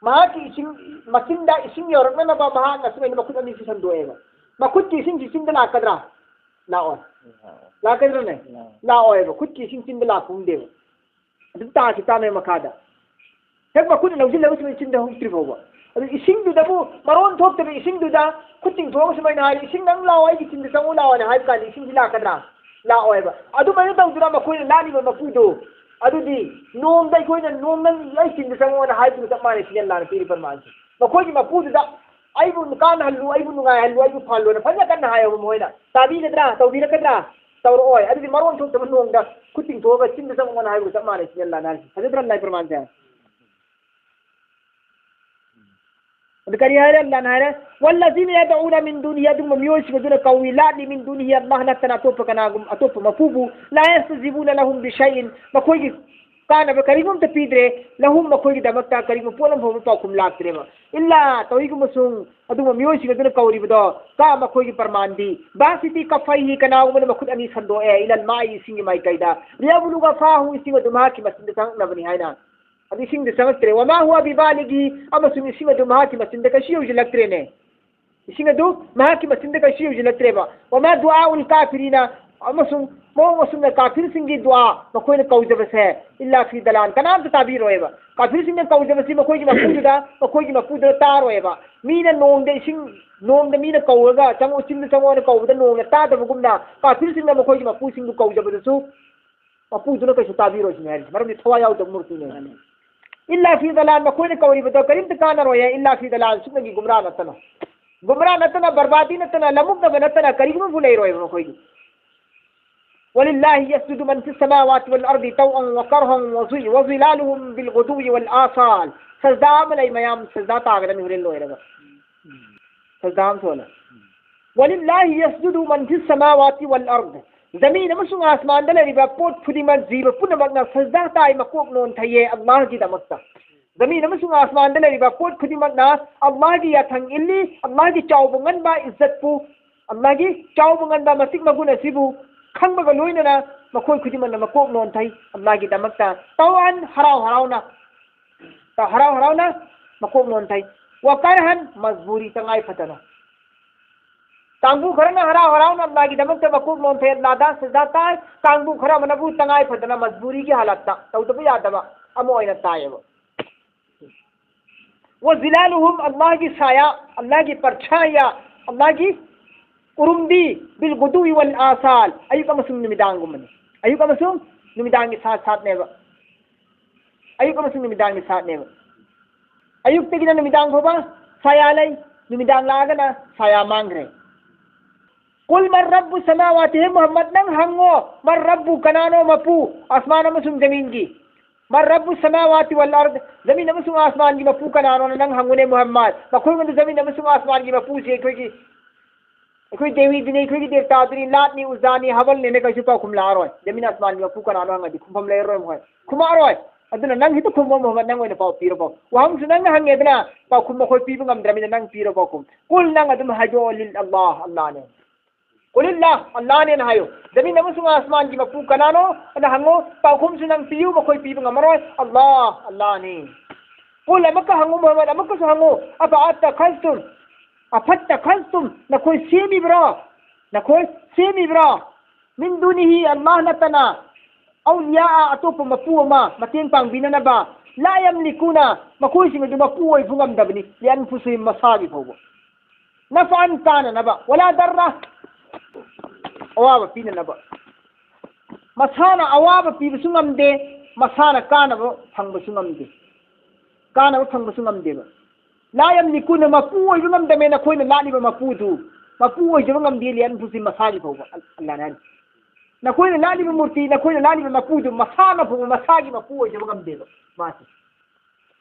ꯃꯍꯥꯛꯀꯤ ꯏꯁꯤꯡ, ꯃꯆꯤꯟꯗ ꯏꯁꯤꯡ ꯌꯧꯔꯛꯅꯅꯕ ꯃꯍꯥꯛꯅ ꯁꯨꯃꯥꯏꯅ ꯃꯈꯨꯠ ꯑꯅꯤꯁꯤ ꯁꯟꯗꯣꯛꯑꯦꯕ꯫ ꯃꯈꯨꯠꯀꯤ ꯏꯁꯤꯡꯁꯤ ꯆꯤꯟꯗ ꯂꯥꯛꯀꯗ꯭ꯔꯥ? ꯂꯥꯛꯑꯣꯏ꯫ ꯂꯥꯛꯀꯗ꯭ꯔꯅꯦ? ꯂꯥꯛꯑꯣꯏꯕ꯫ ꯈꯨꯠꯀꯤ ꯏꯁꯤꯡ ꯆꯤꯟꯗ ꯂꯥꯛꯄ ꯉꯝꯗꯦꯕ꯫ ꯑꯗꯨꯝ ꯇꯥꯈꯤ ꯇꯥꯅꯦ ꯃꯈꯥꯗ꯫ ꯍꯦꯛ ꯃꯈꯨꯠꯅ ꯂꯧꯁꯤꯜꯂꯒ ꯁꯨꯃꯥꯏꯅ ꯆꯤꯟꯗ ꯍꯨꯛꯇ꯭ꯔꯤ ꯐꯥꯎꯕ꯫ ꯑꯗꯨ ꯏꯁꯤꯡꯗꯨꯗꯕꯨ ꯃꯔꯣꯟ ꯊꯣꯛꯇꯕ ꯏꯁꯤꯡꯗꯨꯗ ꯈꯨꯠ ꯇꯤꯡꯊꯣꯛꯑꯒ ꯁꯨꯃꯥꯏꯅ ꯍꯥꯏꯔꯤ, "ꯏꯁꯤꯡ ꯅꯪ ꯂꯥꯛꯑꯣ, ꯑꯩꯒꯤ ꯆꯤꯟꯗ ꯆꯪꯉꯨ ꯂꯥꯛꯑꯣ" ꯍꯥꯏꯅ ꯍꯥꯏꯕ ꯀꯥꯟꯗ ꯏꯁꯤꯡꯁꯤ ꯂꯥꯛꯀꯗ꯭ꯔꯥ? ꯂꯥꯛꯑꯣꯏꯕ꯫ ꯑꯗꯨꯃꯥꯏꯅ ꯇꯧꯗꯅ ꯃꯈꯣꯏꯅ ꯂꯥꯠꯂꯤꯕ ꯃꯄꯨꯗꯣ, ꯑꯗꯨꯗꯤ ꯅꯣꯡꯗ ꯑꯩꯈꯣꯏꯅ "ꯅꯣꯡ ꯅꯪ ꯑꯩ ꯆꯤꯟꯗ ꯆꯪꯉꯣꯅ" ꯍꯥꯏꯕꯗꯨꯒ ꯆꯞ ꯃꯥꯟꯅꯩ ꯁꯤꯅꯦ ꯑꯜꯂꯥꯍꯅ ꯄꯤꯔꯤꯕ ꯄ꯭ꯔꯃꯥꯟꯁꯦ꯫ ꯃꯈꯣꯏꯒꯤ ꯃꯄꯨꯗꯨꯗ "ꯑꯩꯕꯨ ꯀꯥꯟꯅꯍꯜꯂꯨ, ꯑꯩꯕꯨ ꯅꯨꯡꯉꯥꯏꯍꯜꯂꯨ, ꯑꯩꯕꯨ ꯐꯍꯜꯂꯨꯅ" ꯐꯖꯅ ꯀꯟꯅ ꯍꯥꯏꯌꯣꯕ ꯃꯈꯣꯏꯅ꯫ ꯇꯥꯕꯤꯒꯗ꯭ꯔꯥ? ꯇꯧꯕꯤꯔꯛꯀꯗ꯭ꯔꯥ? ꯇꯧꯔꯛꯑꯣꯏ꯫ ꯑꯗꯨꯗꯤ ꯃꯔꯣꯟ ꯊꯣꯛꯇꯕ ꯅꯣꯡꯗ ꯈꯨꯠ ꯇꯤꯡꯊꯣꯛꯑꯒ ꯆꯤꯟꯗ ꯆꯪꯉꯣꯅ ꯍꯥꯏꯕꯒ ꯆꯞ ꯃꯥꯟꯅꯩ ꯁꯤꯅꯦ ꯑꯜꯂꯥꯍꯅ ꯍꯥꯏꯔꯤꯁꯦ꯫ ꯐꯖꯗ꯭ꯔꯥ ꯑꯜꯂꯥꯍꯒꯤ ꯄ꯭ꯔꯃꯥꯟꯁꯦ? ꯑꯗꯨ ꯀꯔꯤ ꯍꯥꯏꯔꯦ ꯑꯜꯂꯥꯍꯅ ꯍꯥꯏꯔꯦ? "ꯋꯜꯂꯖꯤꯅ ꯌꯗꯎꯅ ꯃꯤꯟ ꯗꯨꯅꯤꯍꯤ", ꯑꯗꯨꯒꯨꯝꯕ ꯃꯤꯑꯣꯏꯁꯤꯡ ꯑꯗꯨꯅ ꯀꯧꯏ, ꯂꯥꯠꯂꯤ, "ꯃꯤꯟ ꯗꯨꯅꯤꯍꯤ", ꯑꯜꯂꯥꯍ ꯅꯠꯇꯅ ꯑꯇꯣꯞꯄ ꯀꯅꯥꯒꯨꯝ-, ꯑꯇꯣꯞꯄ ꯃꯄꯨꯕꯨ, "ꯂꯥ ꯌꯁꯇꯖꯤꯕꯨꯅ ꯂꯍꯨꯝ ꯕꯤꯁꯩꯏꯟ", ꯃꯈꯣꯏꯒꯤ ꯀꯥꯟꯅꯕ ꯀꯔꯤꯒꯨꯝꯇ ꯄꯤꯗ꯭ꯔꯦ, "ꯂꯍꯨꯝ", ꯃꯈꯣꯏꯒꯤꯗꯃꯛꯇ ꯀꯔꯤꯒꯨꯝꯕ ꯄꯣꯠ ꯑꯃ ꯐꯥꯎꯕ ꯄꯥꯎꯈꯨꯝ ꯂꯥꯛꯇ꯭ꯔꯦꯕ꯫ "ꯏꯜꯂꯥ", ꯇꯧꯏꯒꯨꯝꯕꯁꯨꯡ ꯑꯗꯨꯒꯨꯝꯕ ꯃꯤꯑꯣꯏꯁꯤꯡ ꯑꯗꯨꯅ ꯀꯧꯔꯤꯕꯗꯣ, ꯀꯥ, ꯃꯈꯣꯏꯒꯤ ꯄ꯭ꯔꯃꯥꯟꯗꯤ, "ꯕꯥꯁꯤꯇꯤ ꯀꯐꯩꯍꯤ", ꯀꯅꯥꯒꯨꯝꯕꯅ ꯃꯈꯨꯠ ꯑꯅꯤ ꯁꯟꯗꯣꯛꯑꯦ, "ꯏꯂꯜ ꯃꯥꯏ", ꯏꯁꯤꯡꯒꯤ ꯃꯥꯏꯀꯩꯗ, "ꯂꯤꯌꯥꯕꯨꯂꯨꯒ ꯐꯥꯍꯨ", ꯏꯁꯤꯡ ꯑꯗꯨ ꯃꯍꯥꯛꯀꯤ ꯃꯆꯤꯟꯗ ꯆꯪꯉꯛꯅꯕꯅꯤ ꯍꯥꯏꯅ꯫ ꯑꯗꯨ ꯏꯁꯤꯡꯗ ꯆꯪꯉꯛꯇ꯭ꯔꯦ꯫ "ꯋꯃꯥ ꯍꯨꯋ ꯕꯤꯕꯥꯂꯤꯒꯤ", ꯑꯃꯁꯨꯡ ꯏꯁꯤꯡ ꯑꯗꯨ ꯃꯍꯥꯛꯀꯤ ꯃꯆꯤꯟꯗ ꯀꯩꯁꯨ ꯌꯧꯁꯤꯜꯂꯛꯇ꯭ꯔꯦꯅꯦ꯫ ꯏꯁꯤꯡ ꯑꯗꯨ ꯃꯍꯥꯛꯀꯤ ꯃꯆꯤꯟꯗ ꯀꯩꯁꯨ ꯌꯧꯁꯤꯜꯂꯛꯇ꯭ꯔꯦꯕ꯫ "وما دعاء الكافرين", ꯑꯃꯁꯨꯡ ꯃꯑꯣꯡ ꯑꯁꯨꯝꯅ ꯀꯥꯐꯤꯔꯁꯤꯡꯒꯤ ꯗꯨꯋꯥ, ꯃꯈꯣꯏꯅ ꯀꯧꯖꯕꯁꯦ, "إلا في ضلال", ꯀꯅꯥꯝꯇ ꯇꯥꯕꯤꯔꯣꯏꯕ꯫ ꯀꯥꯐꯤꯔꯁꯤꯡꯅ ꯀꯧꯖꯕꯁꯤ ꯃꯈꯣꯏꯒꯤ ꯃꯄꯨꯗꯨꯗ, ꯃꯈꯣꯏꯒꯤ ꯃꯄꯨꯗꯨꯗ ꯇꯥꯔꯣꯏꯕ꯫ ꯃꯤꯅ ꯅꯣꯡꯗ ꯏꯁꯤꯡ, ꯅꯣꯡꯗ ꯃꯤꯅ ꯀꯧꯔꯒ, "ꯆꯪꯉꯛꯑꯣ, ꯆꯤꯡꯗ ꯆꯪꯉꯛꯑꯣꯅ" ꯀꯧꯕꯗ ꯅꯣꯡꯅ ꯇꯥꯗꯕꯒꯨꯝꯅ, ꯀꯥꯐꯤꯔꯁꯤꯡꯅ ꯃꯈꯣꯏꯒꯤ ꯃꯄꯨꯁꯤꯡꯕꯨ ꯀꯧꯖꯕꯗꯁꯨ ꯃꯄꯨꯗꯨꯅ ꯀꯩꯁꯨ ꯇꯥꯕꯤꯔꯣꯏ ꯁꯤꯅꯤ ꯍꯥꯏꯔꯤꯁꯦ, ꯃꯔꯝꯗꯤ ꯊꯋꯥꯏ ꯌꯥꯎꯗꯕ ꯃꯨꯔꯇꯤꯅꯦ꯫ "إلا في ضلال", ꯃꯈꯣꯏꯅ ꯀꯧꯔꯤꯕꯗꯣ ꯀꯔꯤꯝꯇ ꯀꯥꯟꯅꯔꯣꯏꯌꯦ, "إلا في ضلال", ꯁꯨꯞꯅꯒꯤ ꯒꯨꯝꯔꯥ ꯅꯠꯇꯅ꯫ ꯒꯨꯝꯔꯥ ꯅꯠꯇꯅ, ꯕꯔꯕꯥꯗꯤ ꯅꯠꯇꯅ, ꯂꯃꯨꯛꯅꯕ ꯅꯠꯇꯅ ꯀꯔꯤꯒꯨꯝꯕꯕꯨ ꯂꯩꯔꯣꯏꯕ ꯃꯈꯣꯏꯒꯤ꯫ "ولله يسجد من في السماوات والأرض طوعا وكرها وظ-، وظلالهم بالغدو والآصال." ꯁꯖꯗꯥ ꯑꯃ ꯂꯩ, ꯃꯌꯥꯝ ꯁꯖꯗꯥ ꯇꯥꯒꯗꯕꯅꯤ ꯍꯣꯔꯦꯟ ꯂꯣꯏꯔꯒ꯫ ꯁꯖꯗꯥ ꯑꯃ ꯊꯣꯛꯂꯦ꯫ "ولله يسجد من في السماوات والأرض." ꯖꯃꯤꯟ ꯑꯃꯁꯨꯡ ꯑꯥꯁꯃꯥꯟꯗ ꯂꯩꯔꯤꯕ ꯄꯣꯠ ꯈꯨꯗꯤꯡꯃꯛ, ꯖꯤꯕ ꯄꯨꯝꯅꯃꯛꯅ ꯁꯖꯗꯥ ꯇꯥꯏ, ꯃꯀꯣꯛ ꯅꯣꯟꯊꯩꯌꯦ ꯑꯜꯂꯥꯍꯒꯤꯗꯃꯛꯇ꯫ ꯖꯃꯤꯟ ꯑꯃꯁꯨꯡ ꯑꯥꯁꯃꯥꯟꯗ ꯂꯩꯔꯤꯕ ꯄꯣꯠ ꯈꯨꯗꯤꯡꯃꯛꯅ ꯑꯜꯂꯥꯍꯒꯤ ꯌꯥꯊꯪ ꯏꯜꯂꯤ, ꯑꯜꯂꯥꯍꯒꯤ ꯆꯥꯎꯕ ꯉꯟꯕ ꯏꯖꯠꯄꯨ, ꯑꯜꯂꯥꯍꯒꯤ ꯆꯥꯎꯕ ꯉꯟꯕ ꯃꯇꯤꯛ ꯃꯒꯨꯟ ꯑꯁꯤꯕꯨ ꯈꯪꯕꯒ ꯂꯣꯏꯅꯅ ꯃꯈꯣꯏ ꯈꯨꯗꯤꯡꯃꯛꯅ ꯃꯀꯣꯛ ꯅꯣꯟꯊꯩ ꯑꯜꯂꯥꯍꯒꯤꯗꯃꯛꯇ꯫ ꯇꯧꯑꯥꯟ, ꯍꯔꯥꯎ ꯍꯔꯥꯎꯅ, ꯍꯔꯥꯎ ꯍꯔꯥꯎꯅ ꯃꯀꯣꯛ ꯅꯣꯟꯊꯩ꯫ "وكرها", ꯃꯖꯕꯨꯔꯤ, ꯇꯉꯥꯏ ꯐꯗꯅ꯫ ꯀꯥꯡꯕꯨ ꯈꯔꯅ ꯍꯔꯥꯎ ꯍꯔꯥꯎꯅ ꯑꯜꯂꯥꯍꯒꯤꯗꯃꯛꯇ ꯃꯀꯣꯛ ꯅꯣꯟꯊꯩ, ꯑꯜꯂꯥꯍꯗ ꯁꯖꯗꯥ ꯇꯥꯏ, ꯀꯥꯡꯕꯨ ꯈꯔ ꯑꯃꯅꯕꯨ ꯇꯉꯥꯏ ꯐꯗꯅ ꯃꯖꯕꯨꯔꯤꯒꯤ ꯍꯥꯂꯠꯇ, ꯇꯧꯗꯕ ꯌꯥꯗꯕ ꯑꯃ ꯑꯣꯏꯅ ꯇꯥꯏꯌꯦꯕ꯫ "وظلالهم", ꯑꯜꯂꯥꯍꯒꯤ ꯁꯥꯌꯥ, ꯑꯜꯂꯥꯍꯒꯤ ꯄꯔꯁꯥꯌꯥ, ꯑꯜꯂꯥꯍꯒꯤ ꯎꯔꯨꯝꯗꯤ, "بالغدو والآصال", ꯑꯌꯨꯛ ꯑꯃꯁꯨꯡ ꯅꯨꯃꯤꯗꯥꯡꯒꯨꯝꯕꯅꯤ꯫ ꯑꯌꯨꯛ ꯑꯃꯁꯨꯡ ꯅꯨꯃꯤꯗꯥꯡꯒꯤ ꯁꯥꯠ ꯁꯥꯠꯅꯦꯕ꯫ ꯑꯌꯨꯛ ꯑꯃꯁꯨꯡ ꯅꯨꯃꯤꯗꯥꯡꯒꯤ ꯁꯥꯠꯅꯦꯕ꯫ ꯑꯌꯨꯛꯇꯒꯤꯅ ꯅꯨꯃꯤꯗꯥꯡ ꯐꯥꯎꯕ ꯁꯥꯌꯥ ꯂꯩ, ꯅꯨꯃꯤꯗꯥꯡ ꯂꯥꯛꯑꯒꯅ ꯁꯥꯌꯥ ꯃꯥꯡꯈ꯭ꯔꯦ꯫ "قل من رب السماوات", ꯍꯦ ꯃꯨꯍꯝꯃꯗ, ꯅꯪ ꯍꯪꯉꯣ, "من رب", ꯀꯅꯥꯅꯣ ꯃꯄꯨ ꯑꯁꯃꯥꯟ ꯑꯃꯁꯨꯡ ꯖꯃꯤꯟꯒꯤ? "من رب السماوات والأرض", ꯖꯃꯤꯟ ꯑꯃꯁꯨꯡ ꯑꯁꯃꯥꯟꯒꯤ ꯃꯄꯨ ꯀꯅꯥꯅꯣꯅ ꯅꯪ ꯍꯪꯉꯨꯅꯦ ꯃꯨꯍꯝꯃꯗ꯫ ꯃꯈꯣꯏꯉꯣꯟꯗ ꯖꯃꯤꯟ ꯑꯃꯁꯨꯡ ꯑꯁꯃꯥꯟꯒꯤ ꯃꯄꯨꯁꯤ ꯑꯩꯈꯣꯏꯒꯤ, ꯑꯩꯈꯣꯏ ꯗꯦꯋꯤꯗꯨꯅꯤ, ꯑꯩꯈꯣꯏꯒꯤ ꯗꯦꯕꯇꯥꯗꯨꯅꯤ, ꯂꯥꯠꯅꯤ, ꯎꯖꯥꯅꯤ, ꯍꯕꯜꯅꯦꯅ ꯀꯩꯁꯨ ꯄꯥꯎꯈꯨꯝ ꯂꯥꯛꯑꯔꯣꯏ꯫ ꯖꯃꯤꯟ ꯑꯁꯃꯥꯟꯒꯤ ꯃꯄꯨ ꯀꯅꯥꯅꯣ ꯍꯪꯉꯗꯤ ꯈꯨꯝꯐꯝ ꯂꯩꯔꯔꯣꯏ ꯃꯈꯣꯏ꯫ ꯈꯨꯝꯃꯛꯑꯔꯣꯏ꯫ ꯑꯗꯨꯅ ꯅꯪ ꯍꯦꯛꯇ ꯈꯨꯝꯃꯣ ꯃꯨꯍꯝꯃꯗ, ꯅꯪ ꯑꯣꯏꯅ ꯄꯥꯎ ꯄꯤꯔꯣ ꯄꯥꯎ꯫ ꯋꯥꯍꯪꯁꯨ ꯅꯪꯅ ꯍꯪꯉꯦꯗꯅ, ꯄꯥꯎꯈꯨꯝ ꯃꯈꯣꯏ ꯄꯤꯕ ꯉꯝꯗ꯭ꯔꯕꯅꯤꯅ ꯅꯪ ꯄꯤꯔꯣ ꯄꯥꯎꯈꯨꯝ꯫ "قل", ꯅꯪ ꯑꯗꯨꯝ ꯍꯥꯏꯗꯣꯛꯑꯣ, "لله", ꯑꯜꯂꯥꯍꯅꯦ꯫ "قل لله", ꯑꯜꯂꯥꯍꯅꯦꯅ ꯍꯥꯏꯌꯨ꯫ ꯖꯃꯤꯟ ꯑꯃꯁꯨꯡ ꯑꯁꯃꯥꯟꯒꯤ ꯃꯄꯨ ꯀꯅꯥꯅꯣ ꯑꯅ ꯍꯪꯉꯨ, ꯄꯥꯎꯈꯨꯝꯁꯨ ꯅꯪ ꯄꯤꯌꯨ, ꯃꯈꯣꯏ ꯄꯤꯕ ꯉꯝꯃꯔꯣꯏ꯫ "الله", ꯑꯜꯂꯥꯍꯅꯤ꯫ "قل", ꯑꯃꯨꯛꯀ ꯍꯪꯉꯨ ꯃꯨꯍꯝꯃꯗ, ꯑꯃꯨꯛꯀꯁꯨ ꯍꯪꯉꯨ, "أفاتخذتم", ꯑꯐꯠꯇ ꯈꯜꯇꯨꯝ, ꯅꯈꯣꯏ ꯁꯦꯝꯃꯤꯕ꯭ꯔꯣ? ꯅꯈꯣꯏ ꯁꯦꯝꯃꯤꯕ꯭ꯔꯣ? ꯃꯤꯟ ꯗꯨꯅꯤꯍꯤ, ꯑꯜꯂꯥꯍ ꯅꯠꯇꯅ, ꯑꯧꯂꯤꯌꯥ, ꯑꯇꯣꯞꯄ ꯃꯄꯨ ꯑꯃ ꯃꯇꯦꯡ ꯄꯥꯡꯕꯤꯅꯅꯕ, ꯂꯥ ꯌꯝꯂꯤꯀꯨꯅ, ꯃꯈꯣꯏꯁꯤꯡ ꯑꯗꯨ ꯃꯄꯨ ꯑꯣꯏꯕ ꯉꯝꯗꯕꯅꯤ, ꯂꯤꯑꯟꯐꯨꯁꯤꯍꯤꯝ, ꯃꯁꯥꯒꯤ ꯐꯥꯎꯕ, ꯅꯐꯑꯟ, ꯀꯥꯟꯅꯅꯕ, ꯋꯂꯥ ꯗꯔꯔ, ꯑꯋꯥꯕ ꯄꯤꯅꯅꯕ꯫ ꯃꯁꯥꯅ ꯑꯋꯥꯕ ꯄꯤꯕꯁꯨ ꯉꯝꯗꯦ, ꯃꯁꯥꯅ ꯀꯥꯟꯅꯕ ꯐꯪꯕꯁꯨ ꯉꯝꯗꯦ, ꯀꯥꯟꯅꯕ ꯐꯪꯕꯁꯨ ꯉꯝꯗꯦꯕ꯫ ꯂꯥ ꯌꯝꯂꯤꯀꯨꯅ, ꯃꯄꯨ ꯑꯣꯏꯕ ꯉꯝꯗꯃꯦ ꯅꯈꯣꯏꯅ ꯂꯥꯠꯂꯤꯕ ꯃꯄꯨꯗꯨ, ꯃꯄꯨ ꯑꯣꯏꯖꯕ ꯉꯝꯗꯦ, ꯂꯤꯑꯟꯐꯨꯁꯤꯍꯤꯝ, ꯃꯁꯥꯒꯤ ꯐꯥꯎꯕ꯫ ꯑꯜ-, ꯑꯜꯂꯥꯍꯅ ꯍꯥꯏꯔꯤ, ꯅꯈꯣꯏꯅ ꯂꯥꯠꯂꯤꯕ ꯃꯨꯔꯇꯤ, ꯅꯈꯣꯏꯅ ꯂꯥꯠꯂꯤꯕ ꯃꯄꯨꯗꯨ ꯃꯁꯥꯅ ꯐꯥꯎꯕ ꯃꯁꯥꯒꯤ ꯃꯄꯨ ꯑꯣꯏꯖꯕ ꯉꯝꯗꯦꯕ ꯃꯥꯁꯦ꯫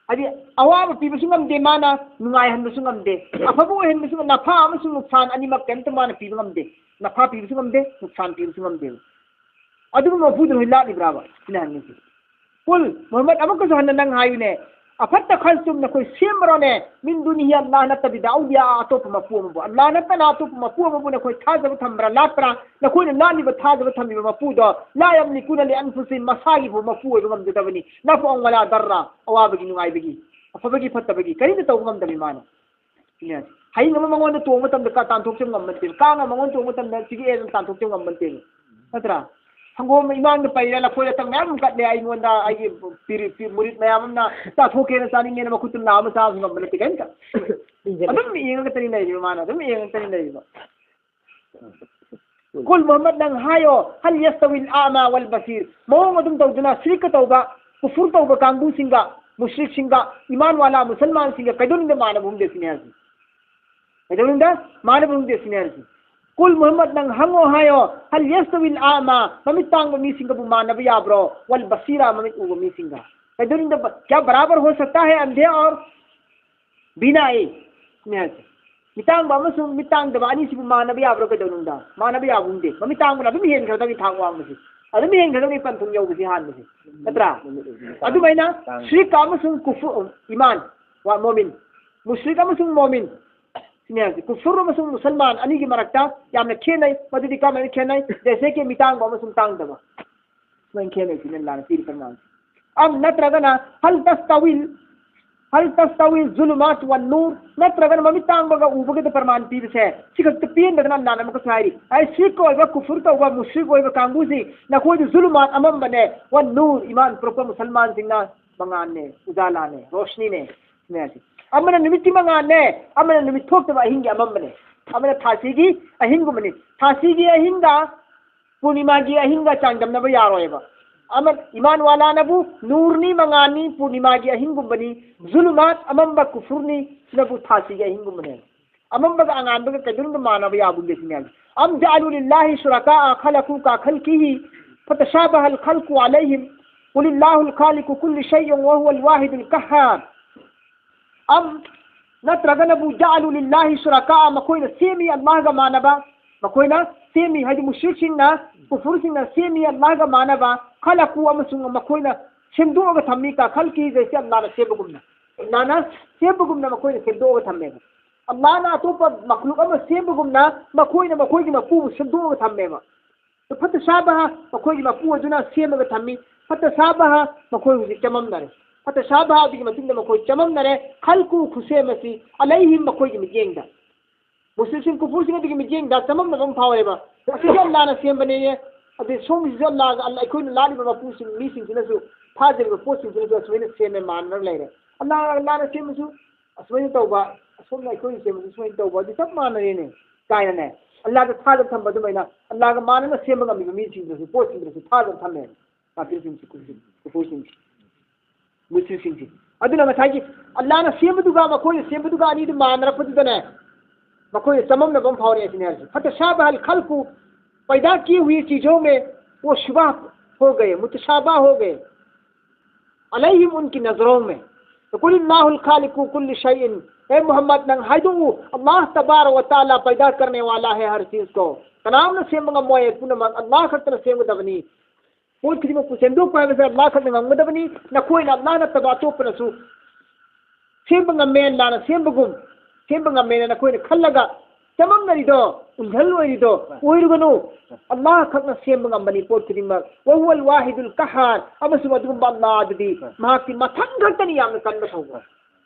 ꯍꯥꯏꯗꯤ, ꯑꯋꯥꯕ ꯄꯤꯕꯁꯨ ꯉꯝꯗꯦ ꯃꯥꯅ, ꯅꯨꯡꯉꯥꯏꯍꯟꯕꯁꯨ ꯉꯝꯗꯦ, ꯑꯐꯕ ꯑꯣꯏꯍꯟꯕꯁꯨ ꯉꯝꯗꯦ, ꯅꯐꯥ ꯑꯃꯁꯨꯡ ꯅꯨꯛꯁꯥꯟ ꯑꯅꯤꯃꯛ ꯀꯩꯝꯇ ꯃꯥꯅ ꯄꯤꯕ ꯉꯝꯗꯦ, ꯅꯐꯥ ꯄꯤꯕꯁꯨ ꯉꯝꯗꯦ, ꯅꯨꯛꯁꯥꯟ ꯄꯤꯕꯁꯨ ꯉꯝꯗꯦꯕ꯫ ꯑꯗꯨꯒꯨꯝꯕ ꯃꯄꯨꯗꯨ ꯅꯣꯏ ꯂꯥꯠꯂꯤꯕ꯭ꯔꯥꯕ? ꯁꯤꯅ ꯍꯪꯉꯤꯁꯦ꯫ ꯀꯨꯜ, ꯃꯨꯍꯝꯃꯗ, ꯑꯃꯨꯛꯀꯁꯨ ꯍꯟꯅ ꯅꯪ ꯍꯥꯏꯌꯨꯅꯦ, ꯑꯐꯠꯇ ꯈꯜꯇꯨꯝ, ꯅꯈꯣꯏ ꯁꯦꯝꯕ꯭ꯔꯣꯅꯦ, ꯃꯤꯟ ꯗꯨꯅꯤꯍꯤ, ꯑꯜꯂꯥꯍ ꯅꯠꯇꯕꯤꯗ, ꯑꯧꯂꯤꯌꯥ, ꯑꯇꯣꯞꯄ ꯃꯄꯨ ꯑꯃꯕꯨ, ꯑꯜꯂꯥꯍ ꯅꯠꯇꯅ ꯑꯇꯣꯞꯄ ꯃꯄꯨ ꯑꯃꯕꯨ ꯅꯈꯣꯏ ꯊꯥꯖꯕ ꯊꯝꯕ꯭ꯔꯥ, ꯂꯥꯠꯄ꯭ꯔꯥ? ꯅꯈꯣꯏꯅ ꯂꯥꯠꯂꯤꯕ, ꯊꯥꯖꯕ ꯊꯝꯂꯤꯕ ꯃꯄꯨꯗꯣ, ꯂꯥ ꯌꯝꯂꯤꯀꯨꯅ ꯂꯤꯑꯟꯐꯨꯁꯤꯍꯤꯝ, ꯃꯁꯥꯒꯤ ꯐꯥꯎ ꯃꯄꯨ ꯑꯣꯏꯕ ꯉꯝꯖꯗꯕꯅꯤ, ꯅꯐꯑꯟ ꯋꯂꯥ ꯗꯔꯔ, ꯑꯋꯥꯕꯒꯤ, ꯅꯨꯡꯉꯥꯏꯕꯒꯤ, ꯑꯐꯕꯒꯤ, ꯐꯠꯇꯕꯒꯤ ꯀꯔꯤꯝꯇ ꯇꯧꯕ ꯉꯝꯗꯕꯅꯤ ꯃꯥꯅ꯫ ꯁꯤꯅꯦ꯫ ꯍꯌꯤꯡ ꯑꯃ ꯃꯉꯣꯟꯗ ꯇꯣꯡꯕ ꯃꯇꯝꯗ ꯀꯥ-, ꯇꯥꯟꯊꯣꯛꯆꯕ ꯉꯝꯕ ꯅꯠꯇꯦꯕ꯫ ꯀꯥꯡ ꯑꯃ ꯃꯉꯣꯟꯗ ꯇꯣꯡꯕ ꯃꯇꯝꯗ ꯆꯤꯛꯑꯦ ꯑꯗꯨꯝ ꯇꯥꯟꯊꯣꯛꯆꯕ ꯉꯝꯕ ꯅꯠꯇꯦꯕ꯫ ꯅꯠꯇ꯭ꯔꯥ? ꯁꯪꯒꯣꯝ ꯏꯃꯥꯡꯗ ꯄꯩꯔꯦ, ꯂꯐꯣꯏ ꯂꯇꯪ ꯃꯌꯥꯝ ꯑꯃ ꯀꯠꯂꯦ, ꯑꯩꯉꯣꯟꯗ ꯑꯩꯒꯤ ꯄꯤꯔꯤ-, ꯄꯤ-, ꯃꯨꯔꯤꯠ ꯃꯌꯥꯝ ꯑꯃꯅ ꯆꯥꯊꯣꯛꯀꯦꯅ ꯆꯥꯅꯤꯡꯉꯦꯅ ꯃꯈꯨꯠꯇ ꯂꯥꯝꯃ ꯆꯥꯕꯁꯨ ꯉꯝꯕ ꯅꯠꯇꯦ ꯀꯔꯤꯝꯇ꯫ ꯑꯗꯨꯝ ꯌꯦꯡꯉꯒꯇꯅꯤ ꯂꯩꯔꯤꯕ ꯃꯥꯅ, ꯑꯗꯨꯝ ꯌꯦꯡꯉꯒꯇꯅꯤ ꯂꯩꯔꯤꯕ꯫ ꯀꯨꯜ, ꯃꯨꯍꯝꯃꯗ, ꯅꯪ ꯍꯥꯏꯌꯣ, ꯍꯜ ꯌꯁꯇꯋꯤꯜ ꯑꯥꯃꯥ ꯋꯜ ꯕꯁꯤꯔ, ꯃꯑꯣꯡ ꯑꯗꯨꯝ ꯇꯧꯗꯨꯅ ꯁꯤꯔꯤꯛꯀ ꯇꯧꯕ, ꯀꯨꯐꯨꯔ ꯇꯧꯕ ꯀꯥꯡꯕꯨꯁꯤꯡꯒ, ꯃꯨꯁ꯭ꯔꯤꯛꯁꯤꯡꯒ, ꯏꯃꯥꯟ ꯋꯥꯂꯥ ꯃꯨꯁꯜꯃꯥꯟꯁꯤꯡꯒ ꯀꯩꯗꯧꯅꯨꯡꯗ ꯃꯥꯟꯅꯕ ꯍꯨꯝꯗꯦ ꯁꯤꯅꯦ ꯍꯥꯏꯁꯦ꯫ ꯀꯩꯗꯧꯅꯨꯡꯗ ꯃꯥꯟꯅꯕ ꯍꯨꯝꯗꯦ ꯁꯤꯅꯦ ꯍꯥꯏꯁꯦ꯫ ꯀꯨꯜ, ꯃꯨꯍꯝꯃꯗ, ꯅꯪ ꯍꯪꯉꯣ ꯍꯥꯏꯌꯣ, ꯍꯜ ꯌꯁꯇꯋꯤꯜ ꯑꯥꯃꯥ, ꯃꯃꯤꯠ ꯇꯥꯡꯕ ꯃꯤꯁꯤꯡꯒꯕꯨ ꯃꯥꯟꯅꯕ ꯌꯥꯕ꯭ꯔꯣ, ꯋꯜ ꯕꯁꯤꯔ, ꯃꯃꯤꯠ ꯎꯕ ꯃꯤꯁꯤꯡꯒ? ꯀꯩꯗꯧꯅꯨꯡꯗ ꯕ-, ꯀ꯭ꯌꯥ ꯕꯔꯥꯕꯔ ꯍꯣ ꯁꯛꯇꯥ ꯍꯦ ꯑꯟꯙꯦ ꯑꯣꯔ ꯕꯤꯅꯥ ꯑꯦ? ꯁꯤꯅꯦ ꯍꯥꯏꯁꯦ꯫ ꯃꯤꯠꯇꯥꯡꯕ ꯑꯃꯁꯨꯡ ꯃꯤꯠꯇꯥꯡꯗꯕ ꯑꯅꯤꯁꯤꯕꯨ ꯃꯥꯟꯅꯕ ꯌꯥꯕ꯭ꯔꯣ? ꯀꯩꯗꯧꯅꯨꯡꯗ ꯃꯥꯟꯅꯕ ꯌꯥꯕ ꯍꯨꯝꯗꯦ꯫ ꯃꯃꯤꯠꯇꯥꯡꯕꯅ ꯑꯗꯨꯝ ꯍꯦꯟꯈ꯭ꯔꯗꯕꯅꯤ ꯊꯥꯛ ꯋꯥꯡꯕꯁꯦ, ꯑꯗꯨꯝ ꯍꯦꯟꯈ꯭ꯔꯗꯕꯅꯤ ꯄꯟꯊꯨꯡ ꯌꯧꯕꯁꯤ ꯍꯥꯟꯕꯁꯦ, ꯅꯠꯇ꯭ꯔꯥ? ꯑꯗꯨꯃꯥꯏꯅ ꯁꯤꯔꯤꯛ ꯑꯃꯁꯨꯡ ꯀꯨꯐꯨ, ꯏꯃꯥꯟ, ꯋꯥ, ꯃꯣꯃꯤꯟ, ꯃꯨꯁ꯭ꯔꯤꯛ ꯑꯃꯁꯨꯡ ꯃꯣꯃꯤꯟ, ꯁꯤꯅꯦ ꯍꯥꯏꯁꯦ꯫ ꯀꯨꯐꯨꯔ ꯑꯃꯁꯨꯡ ꯃꯨꯁꯜꯃꯥꯟ ꯑꯅꯤꯒꯤ ꯃꯔꯛꯇ ꯌꯥꯝꯅ ꯈꯦꯠꯅꯩ꯫ ꯃꯗꯨꯗꯤ ꯀꯔꯝꯍꯥꯏꯅ ꯈꯦꯠꯅꯩ? ꯖꯩꯁꯦ ꯀꯤ ꯃꯤꯇꯥꯡꯕ ꯑꯃꯁꯨꯡ ꯇꯥꯡꯗꯕ꯫ ꯁꯨꯃꯥꯏꯅ ꯈꯦꯠꯅꯩ ꯁꯤꯅꯦ ꯂꯥꯟꯅ ꯄꯤꯔꯤ ꯄꯔꯃꯥꯟꯁꯦ꯫ ꯑꯝ ꯅꯠꯇ꯭ꯔꯒꯅ ꯍꯜ ꯇꯁꯇꯋꯤꯜ ꯍꯜ ꯇꯁꯇꯋꯤ ꯖꯨꯂꯨꯃꯥꯠ ꯋꯟ ꯅꯨꯔ, ꯅꯠꯇ꯭ꯔꯒꯅ ꯃꯃꯤꯠ ꯇꯥꯡꯕꯒ ꯎꯕꯒꯗ ꯄ꯭ꯔꯃꯥꯟ ꯄꯤꯕꯁꯦ ꯁꯤ ꯈꯛꯇ ꯄꯦꯟꯗꯗꯅ ꯑꯜꯂꯥꯅ ꯑꯃꯨꯛꯀꯁꯨ ꯍꯥꯏꯔꯤ, ꯑꯩ ꯁꯤꯔꯛ ꯑꯣꯏꯕ, ꯀꯨꯐꯨꯔ ꯇꯧꯕ, ꯃꯨꯁ꯭ꯔꯤꯛ ꯑꯣꯏꯕ ꯀꯥꯡꯕꯨꯁꯤ, ꯅꯈꯣꯏꯗꯤ ꯖꯨꯂꯨꯃꯥꯠ ꯑꯃꯝꯕꯅꯦ, ꯋꯟ ꯅꯨꯔ ꯏꯃꯥꯟ ꯄꯨꯔꯛꯄ ꯃꯨꯁꯜꯃꯥꯟꯁꯤꯡꯅ ꯃꯉꯥꯜꯅꯦ, ꯎꯖꯥꯂꯥꯅꯦ, ꯔꯣꯁꯅꯤꯅꯦ꯫ ꯁꯤꯅꯦ ꯍꯥꯏꯁꯦ꯫ ꯑꯃꯅ ꯅꯨꯃꯤꯠꯀꯤ ꯃꯉꯥꯜꯅꯦ, ꯑꯃꯅ ꯅꯨꯃꯤꯠ ꯊꯣꯛꯇꯕ ꯑꯍꯤꯡꯒꯤ ꯑꯃꯝꯕꯅꯦ꯫ ꯑꯃꯅ ꯊꯥꯁꯤꯒꯤ ꯑꯍꯤꯡꯒꯨꯝꯕꯅꯤ꯫ ꯊꯥꯁꯤꯒꯤ ꯑꯍꯤꯡꯒ ꯄꯨꯔꯅꯤꯃꯥꯒꯤ ꯑꯍꯤꯡꯒ ꯆꯥꯡꯗꯝꯅꯕ ꯌꯥꯔꯣꯏꯕ꯫ ꯑꯃ ꯏꯃꯥꯟ ꯋꯥꯂꯥꯅꯕꯨ ꯅꯨꯔꯅꯤ, ꯃꯉꯥꯜꯅꯤ, ꯄꯨꯔꯅꯤꯃꯥꯒꯤ ꯑꯍꯤꯡꯒꯨꯝꯕꯅꯤ, ꯖꯨꯂꯨꯃꯥꯠ ꯑꯃꯝꯕ ꯀꯨꯐꯨꯔꯅꯤ, ꯁꯤꯅꯕꯨ ꯊꯥꯁꯤꯒꯤ ꯑꯍꯤꯡꯒꯨꯝꯕꯅꯦ꯫ ꯑꯃꯝꯕꯒ ꯑꯉꯥꯟꯕꯒ ꯀꯩꯗꯧꯅꯨꯡꯗ ꯃꯥꯟꯅꯕ ꯌꯥꯕꯨ ꯂꯩꯇꯦ ꯍꯥꯏꯕ꯫ أم جعلوا لله شركاء خلقوا كخلقه فتشابه الخلق عليهم قل الله خالق كل شيء وهو الواحد القهار. أم, ꯅꯠꯇ꯭ꯔꯒꯅꯕꯨ جعلوا لله شركاء, ꯃꯈꯣꯏꯅ ꯁꯦꯝꯃꯤ ꯑꯜꯂꯥꯍꯒ ꯃꯥꯟꯅꯕ, ꯃꯈꯣꯏꯅ ꯁꯦꯝꯃꯤ ꯍꯥꯏꯗꯤ ꯃꯨꯁ꯭ꯔꯤꯛꯁꯤꯡꯅ, ꯀꯨꯐꯨꯔꯁꯤꯡꯅ ꯁꯦꯝꯃꯤ ꯑꯜꯂꯥꯍꯒ ꯃꯥꯟꯅꯕ, خلقوا, ꯑꯃꯁꯨꯡ ꯃꯈꯣꯏꯅ ꯁꯦꯝꯗꯣꯛꯑꯒ ꯊꯝꯃꯤ, كخلقه, ꯖꯩꯁꯦ ꯑꯜꯂꯥꯍꯅ ꯁꯦꯝꯕꯒꯨꯝꯅ, ꯑꯜꯂꯥꯍꯅ ꯁꯦꯝꯕꯒꯨꯝꯅ ꯃꯈꯣꯏꯅ ꯁꯦꯝꯗꯣꯛꯑꯒ ꯊꯝꯃꯦꯕ꯫ ꯑꯜꯂꯥꯍꯅ ꯑꯇꯣꯞꯄ ꯃꯈꯂꯨꯛ ꯑꯃ ꯁꯦꯝꯕꯒꯨꯝꯅ ꯃꯈꯣꯏꯅ ꯃꯈꯣꯏꯒꯤ ꯃꯄꯨꯕꯨ ꯁꯦꯝꯗꯣꯛꯑꯒ ꯊꯝꯃꯦꯕ꯫ ꯐꯠꯇ ꯁꯥꯕ, ꯃꯈꯣꯏꯒꯤ ꯃꯄꯨ ꯑꯗꯨꯅ ꯁꯦꯝꯃꯒ ꯊꯝꯃꯤ꯫ ꯐꯠꯇ ꯁꯥꯕ, ꯃꯈꯣꯏ ꯍꯧꯖꯤꯛ ꯆꯃꯝꯅꯔꯦ꯫ ꯐꯠꯇ ꯁꯥꯕ ꯑꯗꯨꯒꯤ ꯃꯇꯨꯡꯗ ꯃꯈꯣꯏ ꯆꯃꯝꯅꯔꯦ꯫ ꯈꯜꯀꯨ, ꯈꯨꯠꯁꯦꯝ ꯑꯁꯤ, ꯑꯂꯩꯍꯤꯝ, ꯃꯈꯣꯏꯒꯤ ꯃꯤꯠꯌꯦꯡꯗ꯫ ꯃꯨꯁꯂꯤꯝꯁꯤꯡ ꯀꯨꯐꯨꯔꯁꯤꯡ ꯑꯗꯨꯒꯤ ꯃꯤꯠꯌꯦꯡꯗ ꯆꯃꯝꯅꯕ ꯑꯃ ꯐꯥꯎꯔꯦꯕ꯫ ꯑꯁꯤꯁꯨ ꯑꯜꯂꯥꯍꯅ ꯁꯦꯝꯕꯅꯦꯌꯦ꯫ ꯑꯗꯩ ꯁꯣꯝꯒꯤꯁꯤꯁꯨ ꯑꯜꯂꯥꯍꯒ, ꯑꯜꯂꯥꯍ, ꯑꯩꯈꯣꯏꯅ ꯂꯥꯠꯂꯤꯕ ꯃꯄꯨꯁꯤꯡ, ꯃꯤꯁꯤꯡꯁꯤꯅꯁꯨ ꯊꯥꯖꯔꯤꯕ ꯄꯣꯠꯁꯤꯡꯁꯤꯅꯁꯨ ꯑꯁꯨꯃꯥꯏꯅ ꯁꯦꯝꯃꯦ ꯃꯥꯟꯅꯔꯒ ꯂꯩꯔꯦ꯫ ꯑꯜꯂꯥꯍ, ꯑꯜꯂꯥꯍꯅ ꯁꯦꯝꯕꯁꯨ ꯑꯁꯨꯃꯥꯏꯅ ꯇꯧꯕ, ꯑꯁꯣꯝꯅ ꯑꯩꯈꯣꯏꯅ ꯁꯦꯝꯕꯁꯨ ꯁꯨꯃꯥꯏꯅ ꯇꯧꯕ, ꯑꯗꯨ ꯆꯞ ꯃꯥꯟꯅꯔꯦꯅꯦ ꯀꯥꯏꯅꯅꯦ꯫ ꯑꯜꯂꯥꯍꯗ ꯊꯥꯖꯕ ꯊꯝꯕ ꯑꯗꯨꯃꯥꯏꯅ ꯑꯜꯂꯥꯍꯒ ꯃꯥꯟꯅꯅ ꯁꯦꯝꯕ ꯉꯝꯃꯤꯕ ꯃꯤꯁꯤꯡꯗꯁꯨ, ꯄꯣꯠꯁꯤꯡꯗꯁꯨ ꯊꯥꯖꯕ ꯊꯝꯃꯦ꯫ ꯀꯥꯐꯤꯔꯁꯤꯡꯁꯤ, ꯀꯨꯐꯨꯔꯁꯤꯡꯁꯤ, ꯃꯨꯁꯂꯤꯝꯁꯤꯡꯁꯤ꯫ ꯑꯗꯨꯅ ꯉꯁꯥꯏꯒꯤ ꯑꯜꯂꯥꯍꯅ ꯁꯦꯝꯕꯗꯨꯒ ꯃꯈꯣꯏꯅ ꯁꯦꯝꯕꯗꯨꯒ ꯑꯅꯤꯗꯨ ꯃꯥꯟꯅꯔꯛꯄꯗꯨꯗꯅꯦ, ꯃꯈꯣꯏꯅ ꯆꯃꯝꯅꯕ ꯑꯃ ꯐꯥꯎꯔꯛꯑꯦ ꯁꯤꯅꯦ ꯍꯥꯏꯔꯤꯁꯦ꯫ فتشابه الخلق, पैदा किए हुए चीजों में वो शुबह हो गए, मुतशाबह हो गए, अलैहिम उनकी नजरों में। तो कुल अल्लाहुल खालिकु कुल्लि शैइन, हे मोहम्मद, ꯅꯪ ꯍꯥꯏꯗꯣꯛꯎ, ꯑꯜꯂꯥꯍ ꯇꯕꯥꯔꯛ ꯋ ꯇꯥꯂꯥ पैदा करने वाला है हर चीज को, ꯀꯅꯥꯝꯅ ꯁꯦꯝꯕ ꯉꯝꯃꯣꯏ, ꯄꯨꯝꯅꯃꯛ ꯑꯜꯂꯥꯍ ꯈꯛꯇꯅ ꯁꯦꯝꯒꯗꯕꯅꯤ꯫ ꯄꯣꯠ ꯈꯨꯗꯤꯡꯃꯛꯄꯨ ꯁꯦꯝꯗꯣꯛꯄ ꯍꯥꯏꯕꯁꯦ ꯑꯜꯂꯥꯍ ꯈꯛꯅ ꯉꯝꯒꯗꯕꯅꯤ꯫ ꯅꯈꯣꯏꯅ ꯑꯜꯂꯥꯍ ꯅꯠꯇꯕ ꯑꯇꯣꯞꯄꯅꯁꯨ ꯁꯦꯝꯕ ꯉꯝꯃꯦ, ꯑꯜꯂꯥꯍꯅ ꯁꯦꯝꯕꯒꯨꯝ ꯁꯦꯝꯕ ꯉꯝꯃꯦꯅ ꯅꯈꯣꯏꯅ ꯈꯜꯂꯒ ꯆꯃꯝꯅꯔꯤꯗꯣ, ꯎꯟꯖꯜ ꯑꯣꯏꯔꯤꯗꯣ ꯑꯣꯏꯔꯨꯒꯅꯨ꯫ ꯑꯜꯂꯥꯍ ꯈꯛꯅ ꯁꯦꯝꯕ ꯉꯝꯕꯅꯤ ꯄꯣꯠ ꯈꯨꯗꯤꯡꯃꯛ꯫ ꯋꯍꯨꯋꯜ ꯋꯥꯍꯤꯗꯨꯜ ꯀꯍꯥꯔ, ꯑꯃꯁꯨꯡ ꯑꯗꯨꯒꯨꯝꯕ ꯑꯜꯂꯥꯍ ꯑꯗꯨꯗꯤ ꯃꯍꯥꯛꯇꯤ ꯃꯊꯪ ꯈꯛꯇꯅꯤ ꯌꯥꯝꯅ ꯀꯟꯕ ꯊꯧꯕ꯫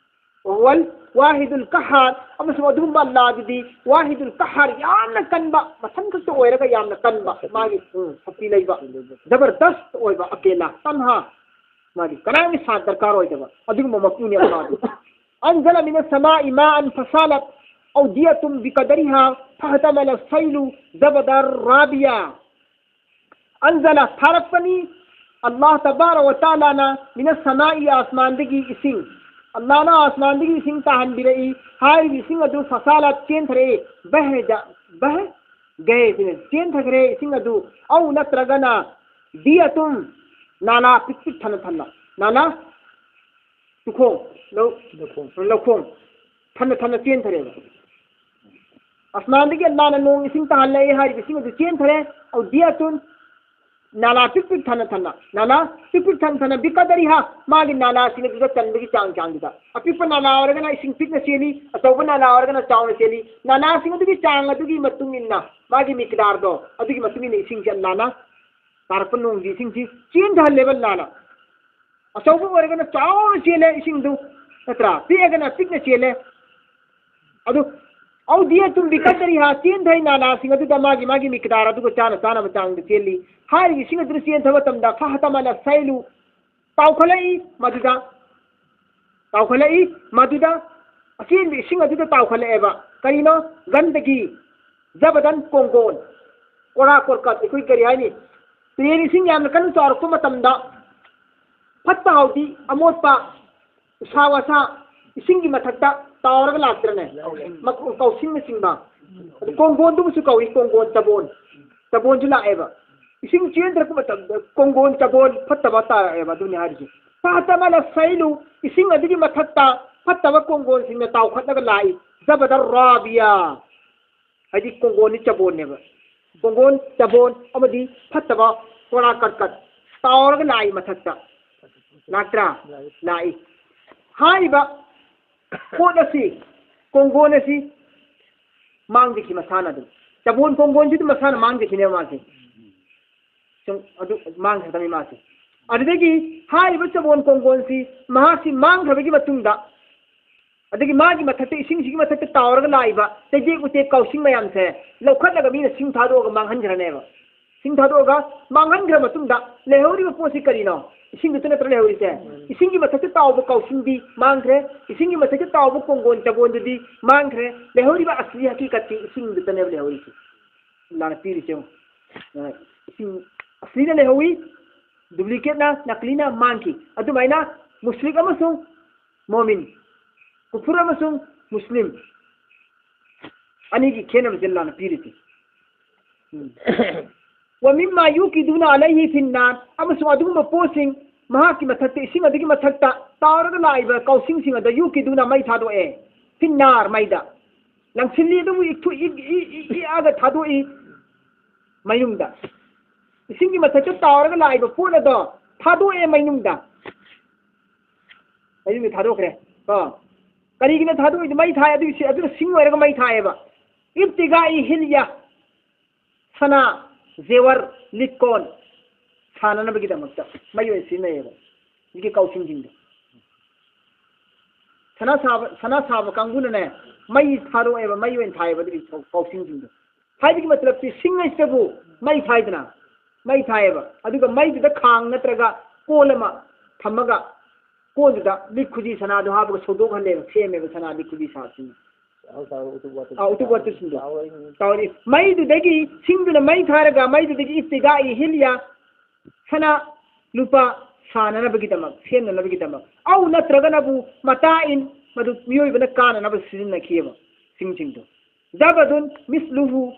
ꯋꯍꯨꯋꯜ ꯋꯥꯍꯤꯗꯨꯜ ꯀꯍꯥꯔ, ꯑꯃꯁꯨꯡ ꯑꯗꯨꯒꯨꯝꯕ ꯑꯜꯂꯥꯍ ꯑꯗꯨꯗꯤ ꯋꯥꯍꯤꯗꯨꯜ ꯀꯍꯥꯔ, ꯌꯥꯝꯅ ꯀꯟꯕ, ꯃꯊꯪ ꯈꯛꯇ ꯑꯣꯏꯔꯒ ꯌꯥꯝꯅ ꯀꯟꯕ, ꯃꯥꯒꯤ, ꯎꯝ, ꯁꯛꯇꯤ ꯂꯩꯕ, ꯖꯕꯔꯗꯁ ꯑꯣꯏꯕ, ꯑꯀꯦꯂꯥ, ꯇꯟꯍꯥ, ꯃꯥꯒꯤ ꯀꯅꯥꯒꯤ ꯁꯥꯠ ꯗꯔꯀꯥꯔ ꯑꯣꯏꯗꯕ ꯑꯗꯨꯒꯨꯝꯕ ꯃꯄꯨꯅꯤ ꯑꯜꯂꯥꯍ ꯑꯗꯨ꯫ أنزل من السماء ماء فسالت أودية بقدرها فاحتمل السيل زبدا رابيا. ꯑꯟꯖꯂ, ꯊꯥꯔꯛꯄꯅꯤ ꯑꯜꯂꯥꯍ ꯇꯕꯥꯔꯛ ꯋ ꯇꯥꯂꯥꯅ, ꯃꯤꯅ ꯁꯃꯥꯏ, ꯑꯥꯁꯃꯥꯟꯗꯒꯤ ꯏꯁꯤꯡ꯫ ꯑꯜꯂꯥꯍꯅ ꯑꯥꯁꯃꯥꯟꯗꯒꯤ ꯏꯁꯤꯡ ꯇꯥꯍꯟꯕꯤꯔꯛꯏ꯫ ꯍꯥꯏꯔꯤꯕ ꯏꯁꯤꯡ ꯑꯗꯨ ꯐꯁꯥꯂꯥꯠ, ꯆꯦꯟꯊꯔꯛꯏ꯫ ꯕꯍ ꯖ-, ꯕꯍ ꯒꯌꯦ ꯁꯤꯅ ꯆꯦꯟꯊꯈ꯭ꯔꯦ ꯏꯁꯤꯡ ꯑꯗꯨ꯫ ꯑꯧ ꯅꯠꯇ꯭ꯔꯒꯅ ꯗꯤꯌꯥꯇꯨꯝ, ꯅꯥꯂꯥ ꯄꯤꯛ ꯄꯤꯛ ꯊꯟꯅ ꯊꯟꯅ, ꯅꯥꯂꯥ ꯇꯨꯈꯣꯡ, ꯂꯧ-, ꯂꯧꯈꯣꯡ꯫ ꯂꯧꯈꯣꯡ ꯊꯟꯅ ꯊꯟꯅ ꯆꯦꯟꯊꯔꯦꯕ꯫ ꯑꯁꯃꯥꯟꯗꯒꯤ ꯑꯜꯂꯥꯅ ꯅꯣꯡ ꯏꯁꯤꯡ ꯇꯥꯍꯜꯂꯛꯑꯦ ꯍꯥꯏꯔꯤꯕ ꯏꯁꯤꯡ ꯑꯗꯨ ꯆꯦꯟꯊꯔꯦ꯫ ꯑꯧꯗꯤꯌꯥꯇꯨꯟ, ꯅꯥꯂꯥ ꯄꯤꯛ ꯄꯤꯛ ꯊꯟꯅ ꯊꯟꯅ, ꯅꯥꯂꯥ ꯄꯤꯛ ꯄꯤꯛ ꯊꯟꯅ ꯊꯟꯅ, ꯕꯤꯀꯗꯔꯤꯍꯥ, ꯃꯥꯒꯤ ꯅꯥꯂꯥꯁꯤꯡ ꯑꯗꯨꯗ ꯆꯟꯕꯒꯤ ꯆꯥꯡ ꯆꯥꯡꯗꯨꯗ꯫ ꯑꯄꯤꯛꯄ ꯅꯥꯂꯥ ꯑꯣꯏꯔꯒꯅ ꯏꯁꯤꯡ ꯄꯤꯛꯅ ꯆꯦꯜꯂꯤ, ꯑꯆꯧꯕ ꯅꯥꯂꯥ ꯑꯣꯏꯔꯒꯅ ꯆꯥꯎꯅ ꯆꯦꯜꯂꯤ꯫ ꯅꯥꯂꯥꯁꯤꯡ ꯑꯗꯨꯒꯤ ꯆꯥꯡ ꯑꯗꯨꯒꯤ ꯃꯇꯨꯡ ꯏꯟꯅ, ꯃꯥꯒꯤ ꯃꯤꯀꯗꯥꯔꯗꯣ, ꯑꯗꯨꯒꯤ ꯃꯇꯨꯡ ꯏꯟꯅ ꯏꯁꯤꯡꯁꯦ ꯑꯜꯂꯥꯅ ꯇꯥꯔꯛꯄ ꯅꯣꯡꯒꯤ ꯏꯁꯤꯡꯁꯤ ꯆꯦꯟꯊꯍꯜꯂꯦꯕ ꯑꯜꯂꯥꯅ꯫ ꯑꯆꯧꯕ ꯑꯣꯏꯔꯒꯅ ꯆꯥꯎꯅ ꯆꯦꯜꯂꯦ ꯏꯁꯤꯡꯗꯨ, ꯅꯠꯇ꯭ꯔꯥ? ꯄꯤꯛꯑꯒꯅ ꯄꯤꯛꯅ ꯆꯦꯜꯂꯦ꯫ ꯑꯗꯨ, ꯑꯧꯗꯤꯌꯥꯇꯨꯝ ꯕꯤꯀꯗꯔꯤꯍꯥ, ꯆꯦꯟꯊꯩ ꯅꯥꯂꯥꯁꯤꯡ ꯑꯗꯨꯗ ꯃꯥꯒꯤ, ꯃꯥꯒꯤ ꯃꯤꯀꯗꯥꯔ ꯑꯗꯨꯒ ꯆꯥꯅ ꯆꯥꯅꯕ ꯆꯥꯡꯗ ꯆꯦꯜꯂꯤ꯫ ꯍꯥꯏꯔꯤꯕ ꯏꯁꯤꯡ ꯑꯗꯨꯗ ꯆꯦꯟꯊꯕ ꯃꯇꯝꯗ, ꯐꯍꯇꯃꯂ ꯁꯩꯂꯨ, ꯇꯥꯎꯈꯠꯂꯛꯏ ꯃꯗꯨꯗ, ꯇꯥꯎꯈꯠꯂꯛꯏ ꯃꯗꯨꯗ, ꯑꯆꯦꯟꯕ ꯏꯁꯤꯡ ꯑꯗꯨꯗ ꯇꯥꯎꯈꯠꯂꯛꯑꯦꯕ꯫ ꯀꯔꯤꯅꯣ? ꯒꯟꯗꯒꯤ, ꯖꯕꯗꯟ, ꯀꯣꯡꯒꯣꯟ, ꯀꯣꯔꯥ ꯀꯣꯔꯀꯠ, ꯑꯩꯈꯣꯏ ꯀꯔꯤ ꯍꯥꯏꯅꯤ? ꯇꯨꯔꯦꯜ ꯏꯁꯤꯡ ꯌꯥꯝꯅ ꯀꯟꯅ ꯆꯥꯎꯔꯛꯄ ꯃꯇꯝꯗ, ꯐꯠꯇ ꯍꯥꯎꯗꯤ, ꯑꯃꯣꯠꯄ, ꯎꯁꯥ ꯋꯥꯁꯥ, ꯏꯁꯤꯡꯒꯤ ꯃꯊꯛꯇ ꯇꯥꯎꯔꯒ ꯂꯥꯛꯇ꯭ꯔꯅꯦ? ꯃꯈꯣꯡ, ꯀꯥꯎꯁꯤꯡꯅꯆꯤꯡꯕ꯫ ꯑꯗꯨ ꯀꯣꯡꯒꯣꯟꯗꯨꯕꯨꯁꯨ ꯀꯧꯏ, ꯀꯣꯡꯒꯣꯟ ꯆꯕꯣꯟ꯫ ꯆꯕꯣꯟꯁꯨ ꯂꯥꯛꯑꯦꯕ꯫ ꯏꯁꯤꯡ ꯆꯦꯟꯗ꯭ꯔꯛꯄ ꯃꯇꯝꯗ ꯀꯣꯡꯒꯣꯟ ꯆꯕꯣꯟ ꯐꯠꯇꯕ ꯇꯥꯔꯛꯑꯦꯕ, ꯑꯗꯨꯅꯤ ꯍꯥꯏꯔꯤꯁꯦ꯫ ꯐꯍꯇꯃꯂ ꯁꯩꯂꯨ, ꯏꯁꯤꯡ ꯑꯗꯨꯒꯤ ꯃꯊꯛꯇ ꯐꯠꯇꯕ ꯀꯣꯡꯒꯣꯟꯁꯤꯡꯅ ꯇꯥꯎꯈꯠꯂꯒ ꯂꯥꯛꯏ꯫ ꯖꯕꯗ ꯔꯥꯕꯤꯌꯥ꯫ ꯍꯥꯏꯗꯤ ꯀꯣꯡꯒꯣꯟꯅꯤ ꯆꯕꯣꯟꯅꯦꯕ꯫ ꯀꯣꯡꯒꯣꯟ, ꯆꯕꯣꯟ ꯑꯃꯗꯤ ꯐꯠꯇꯕ ꯀꯣꯔꯥ ꯀꯠ ꯀꯠ ꯇꯥꯎꯔꯒ ꯂꯥꯛꯏ ꯃꯊꯛꯇ꯫ ꯂꯥꯛꯇ꯭ꯔꯥ? ꯂꯥꯛꯏ꯫ ꯍꯥꯏꯔꯤꯕ ꯄꯣꯠ ꯑꯁꯤ, ꯀꯣꯡꯒꯣꯟ ꯑꯁꯤ ꯃꯥꯡꯖꯈꯤ ꯃꯁꯥꯅ ꯑꯗꯨꯝ꯫ ꯆꯕꯣꯟ ꯀꯣꯡꯒꯣꯟꯁꯤꯗ ꯃꯁꯥꯅ ꯃꯥꯡꯖꯈꯤꯅꯦꯕ ꯃꯥꯁꯦ꯫ ꯁꯨꯝ ꯑꯗꯨ ꯃꯥꯡꯈ꯭ꯔꯗꯕꯅꯤ ꯃꯥꯁꯦ꯫ ꯑꯗꯨꯗꯒꯤ ꯍꯥꯏꯔꯤꯕ ꯆꯕꯣꯟ ꯀꯣꯡꯒꯣꯟꯁꯤ ꯃꯍꯥꯛꯁꯤ ꯃꯥꯡꯈ꯭ꯔꯕꯒꯤ ꯃꯇꯨꯡꯗ, ꯑꯗꯒꯤ ꯃꯥꯒꯤ ꯃꯊꯛꯇ, ꯏꯁꯤꯡꯁꯤꯒꯤ ꯃꯊꯛꯇ ꯇꯥꯎꯔꯒ ꯂꯥꯛꯏꯕ ꯇꯩꯗꯦꯛ ꯎꯇꯦꯛ ꯀꯥꯎꯁꯤꯡ ꯃꯌꯥꯝꯁꯦ ꯂꯧꯈꯠꯂꯒ ꯃꯤꯅ ꯁꯤꯡ ꯊꯥꯗꯣꯛꯑꯒ ꯃꯥꯡꯍꯟꯈ꯭ꯔꯅꯦꯕ꯫ ꯁꯤꯡ ꯊꯥꯗꯣꯛꯑꯒ ꯃꯥꯡꯍꯟꯈ꯭ꯔ ꯃꯇꯨꯡꯗ ꯂꯩꯍꯧꯔꯤꯕ ꯄꯣꯠꯁꯤ ꯀꯔꯤꯅꯣ? ꯏꯁꯤꯡꯗꯨꯇ ꯅꯠꯇ꯭ꯔ ꯂꯩꯍꯧꯔꯤꯁꯦ? ꯏꯁꯤꯡꯒꯤ ꯃꯊꯛꯇ ꯇꯥꯎꯕ ꯀꯥꯎꯁꯤꯡꯗꯤ ꯃꯥꯡꯈ꯭ꯔꯦ, ꯏꯁꯤꯡꯒꯤ ꯃꯊꯛꯇ ꯇꯥꯎꯕ ꯀꯣꯡꯒꯣꯟ ꯆꯕꯣꯟꯗꯨꯗꯤ ꯃꯥꯡꯈ꯭ꯔꯦ꯫ ꯂꯩꯍꯧꯔꯤꯕ ꯑꯁꯂꯤ ꯍꯀꯤꯀꯠꯇꯤ ꯏꯁꯤꯡꯗꯨꯇꯅꯦꯕ ꯂꯩꯍꯧꯔꯤꯁꯦ꯫ ꯑꯜꯂꯥꯍꯅ ꯄꯤꯔꯤꯁꯦ ꯌꯦꯡꯉꯨ꯫ ꯑ, ꯏꯁꯤꯡ ꯑꯁꯂꯤꯅ ꯂꯩꯍꯧꯋꯤ, ꯗꯨꯄ꯭ꯂꯤꯀꯦꯠꯅ, ꯅꯀꯂꯤꯅ ꯃꯥꯡꯈꯤ꯫ ꯑꯗꯨꯃꯥꯏꯅ ꯃꯨꯁꯂꯤꯛ ꯑꯃꯁꯨꯡ ꯃꯣꯃꯤꯟ, ꯀꯨꯐꯨꯔ ꯑꯃꯁꯨꯡ ꯃꯨꯁꯂꯤꯝ ꯑꯅꯤꯒꯤ ꯈꯦꯠꯅꯕꯁꯦ ꯑꯜꯂꯥꯍꯅ ꯄꯤꯔꯤꯁꯦ꯫ ꯎꯝ꯫ "ꯋꯃꯤꯝꯃꯥ ꯌꯨꯀꯤꯗꯨꯅ ꯑꯂꯩꯍꯤ ꯐꯤꯟꯅꯥꯔ", ꯑꯃꯁꯨꯡ ꯑꯗꯨꯒꯨꯝꯕ ꯄꯣꯠꯁꯤꯡ, ꯃꯍꯥꯛꯀꯤ ꯃꯊꯛꯇ, ꯏꯁꯤꯡ ꯑꯗꯨꯒꯤ ꯃꯊꯛꯇ ꯇꯥꯎꯔꯒ ꯂꯥꯛꯏꯕ ꯀꯥꯎꯁꯤꯡꯁꯤꯡ ꯑꯗ ꯌꯨꯀꯤꯗꯨꯅ, ꯃꯩ ꯊꯥꯗꯣꯛꯑꯦ, ꯐꯤꯟꯅꯥꯔ, ꯃꯩꯗ꯫ ꯂꯪꯁꯤꯜꯂꯤ ꯑꯗꯨꯕꯨ ꯏꯛꯊꯨ-, ꯏꯛ-, ꯏꯛ-, ꯏꯛ-, ꯏꯛꯑꯒ ꯊꯥꯗꯣꯛꯏ ꯃꯩꯅꯨꯡꯗ꯫ ꯏꯁꯤꯡꯒꯤ ꯃꯊꯛꯇ ꯇꯥꯎꯔꯒ ꯂꯥꯛꯏꯕ ꯄꯣꯠ ꯑꯗꯣ ꯊꯥꯗꯣꯛꯑꯦ ꯃꯩꯅꯨꯡꯗ꯫ ꯃꯩꯅꯨꯡꯗ ꯊꯥꯗꯣꯛꯈ꯭ꯔꯦ꯫ ꯀꯣ? ꯀꯔꯤꯒꯤꯅꯣ ꯊꯥꯗꯣꯛꯏꯗꯣ? ꯃꯩ ꯊꯥꯏ, ꯑꯗꯨꯒꯤ ꯁꯤ-, ꯑꯗꯨꯅ ꯁꯤꯡ ꯑꯣꯏꯔꯒ ꯃꯩ ꯊꯥꯏꯌꯦꯕ꯫ ꯏꯕꯇꯤꯒꯥꯏ ꯍꯤꯜꯌꯥ, ꯁꯅꯥ, ꯖꯦꯋꯔ, ꯂꯤꯛꯀꯣꯟ ꯁꯥꯅꯅꯕꯒꯤꯗꯃꯛꯇ ꯃꯩ ꯑꯣꯏꯅ ꯁꯤꯖꯤꯟꯅꯩꯌꯦꯕ꯫ ꯍꯧꯖꯤꯛꯀꯤ ꯀꯥꯎꯁꯤꯡꯁꯤꯡꯗꯣ꯫ ꯁꯅꯥ ꯁꯥꯕ, ꯁꯅꯥ ꯁꯥꯕ ꯀꯥꯡꯕꯨꯅꯅꯦ, ꯃꯩ ꯊꯥꯗꯣꯛꯑꯦꯕ, ꯃꯩ ꯑꯣꯏꯅ ꯊꯥꯏꯌꯦꯕ ꯑꯗꯨꯒꯤ ꯀꯥꯎ-, ꯀꯥꯎꯁꯤꯡꯁꯤꯡꯗꯣ꯫ ꯍꯥꯏꯕꯒꯤ ꯃꯇꯂꯕꯇꯤ ꯁꯤꯡ ꯍꯥꯏꯁꯤꯗꯕꯨ ꯃꯩ ꯊꯥꯏꯗꯅ, ꯃꯩ ꯊꯥꯏꯌꯦꯕ꯫ ꯑꯗꯨꯒ ꯃꯩꯗꯨꯗ ꯈꯥꯡ ꯅꯠꯇ꯭ꯔꯒ ꯀꯣꯜ ꯑꯃ ꯊꯝꯃꯒ ꯀꯣꯟꯗꯨꯗ ꯂꯤꯛ ꯈꯨꯖꯤ ꯁꯅꯥꯗꯣ ꯍꯥꯞꯄꯒ ꯁꯧꯗꯣꯛꯍꯜꯂꯦꯕ, ꯁꯦꯝꯃꯦꯕ ꯁꯅꯥ ꯂꯤꯛ ꯈꯨꯖꯤ ꯁꯥꯕꯁꯤꯡ꯫ ꯆꯥꯎ ꯆꯥꯎ ꯎꯇꯨꯞ ꯋꯥꯇꯨꯞ꯫ ꯑꯥ, ꯎꯇꯨꯞ ꯋꯥꯇꯨꯞꯁꯤꯡꯗꯣ꯫ ꯆꯥꯎꯔꯦ꯫ ꯆꯥꯎꯔꯦ꯫ ꯃꯩꯗꯨꯗꯒꯤ, ꯁꯤꯡꯗꯨꯅ ꯃꯩ ꯊꯥꯔꯒ ꯃꯩꯗꯨꯗꯒꯤ ꯏꯕꯇꯤꯒꯥꯏ ꯍꯤꯜꯌꯥ, ꯁꯅꯥ ꯂꯨꯄꯥ ꯁꯥꯅꯅꯕꯒꯤꯗꯃꯛ, ꯁꯦꯝꯅꯅꯕꯒꯤꯗꯃꯛ꯫ ꯑꯧ ꯅꯠꯇ꯭ꯔꯒꯅꯕꯨ ꯃꯇꯥꯏꯟ, ꯃꯗꯨ ꯃꯤꯑꯣꯏꯕꯅ ꯀꯥꯅꯅꯕ ꯁꯤꯖꯤꯟꯅꯈꯤꯑꯕ ꯁꯤꯡꯁꯤꯡꯗꯣ꯫ ꯖꯕꯗꯨꯟ ꯃꯤꯁꯂꯨꯍꯨ,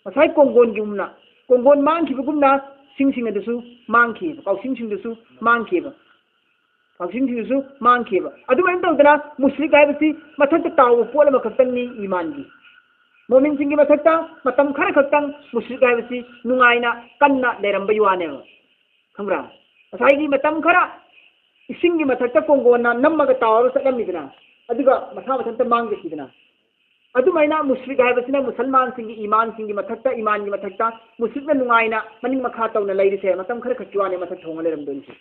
ꯉꯁꯥꯏ ꯀꯣꯡꯒꯣꯟꯒꯤꯒꯨꯝꯅ, ꯀꯣꯡꯒꯣꯟ ꯃꯥꯡꯈꯤꯕꯒꯨꯝꯅ ꯁꯤꯡꯁꯤꯡ ꯑꯗꯨꯁꯨ ꯃꯥꯡꯈꯤꯑꯕ, ꯀꯥꯎꯁꯤꯡꯁꯤꯡꯗꯨꯁꯨ ꯃꯥꯡꯈꯤꯑꯕ꯫ ꯀꯥꯎꯁꯤꯡꯁꯤꯡꯗꯨꯁꯨ ꯃꯥꯡꯈꯤꯑꯕ꯫ ꯑꯗꯨꯃꯥꯏꯅ ꯇꯧꯗꯅ ꯃꯨꯁꯂꯤꯛ ꯍꯥꯏꯕꯁꯤ ꯃꯊꯛꯇ ꯇꯥꯎꯕ ꯄꯣꯠ ꯑꯃꯈꯛꯇꯪꯅꯤ ꯏꯃꯥꯟꯒꯤ꯫ ꯃꯣꯃꯤꯟꯁꯤꯡꯒꯤ ꯃꯊꯛꯇ ꯃꯇꯝ ꯈꯔ ꯈꯛꯇꯪ ꯃꯨꯁꯂꯤꯛ ꯍꯥꯏꯕꯁꯤ ꯅꯨꯡꯉꯥꯏꯅ ꯀꯟꯅ ꯂꯩꯔꯝꯕꯒꯤ ꯋꯥꯅꯦꯕ꯫ ꯈꯪꯕ꯭ꯔꯥ? ꯉꯁꯥꯏꯒꯤ ꯃꯇꯝ ꯈꯔ ꯏꯁꯤꯡꯒꯤ ꯃꯊꯛꯇ ꯀꯣꯡꯒꯣꯟꯅ ꯅꯝꯃꯒ ꯇꯥꯎꯔꯒ ꯆꯠꯂꯝꯃꯤꯗꯅ, ꯑꯗꯨꯒ ꯃꯁꯥ ꯃꯊꯟꯇ ꯃꯥꯡꯖꯈꯤꯗꯅ꯫ ꯑꯗꯨꯃꯥꯏꯅ ꯃꯨꯁ꯭ꯔꯤꯛ ꯍꯥꯏꯕꯁꯤꯅ ꯃꯨꯁꯜꯃꯥꯟꯁꯤꯡꯒꯤ ꯏꯃꯥꯟꯁꯤꯡꯒꯤ ꯃꯊꯛꯇ, ꯏꯃꯥꯟꯒꯤ ꯃꯊꯛꯇ ꯃꯨꯁ꯭ꯔꯤꯛꯅ ꯅꯨꯡꯉꯥꯏꯅ ꯃꯅꯤꯡ ꯃꯈꯥ ꯇꯧꯅ ꯂꯩꯔꯤꯁꯦ, ꯃꯇꯝ ꯈꯔ ꯈꯛꯀꯤ ꯋꯥꯅꯦ ꯃꯊꯛ ꯊꯣꯡꯉ ꯂꯩꯔꯝꯗꯣꯏꯅꯤꯁꯦ꯫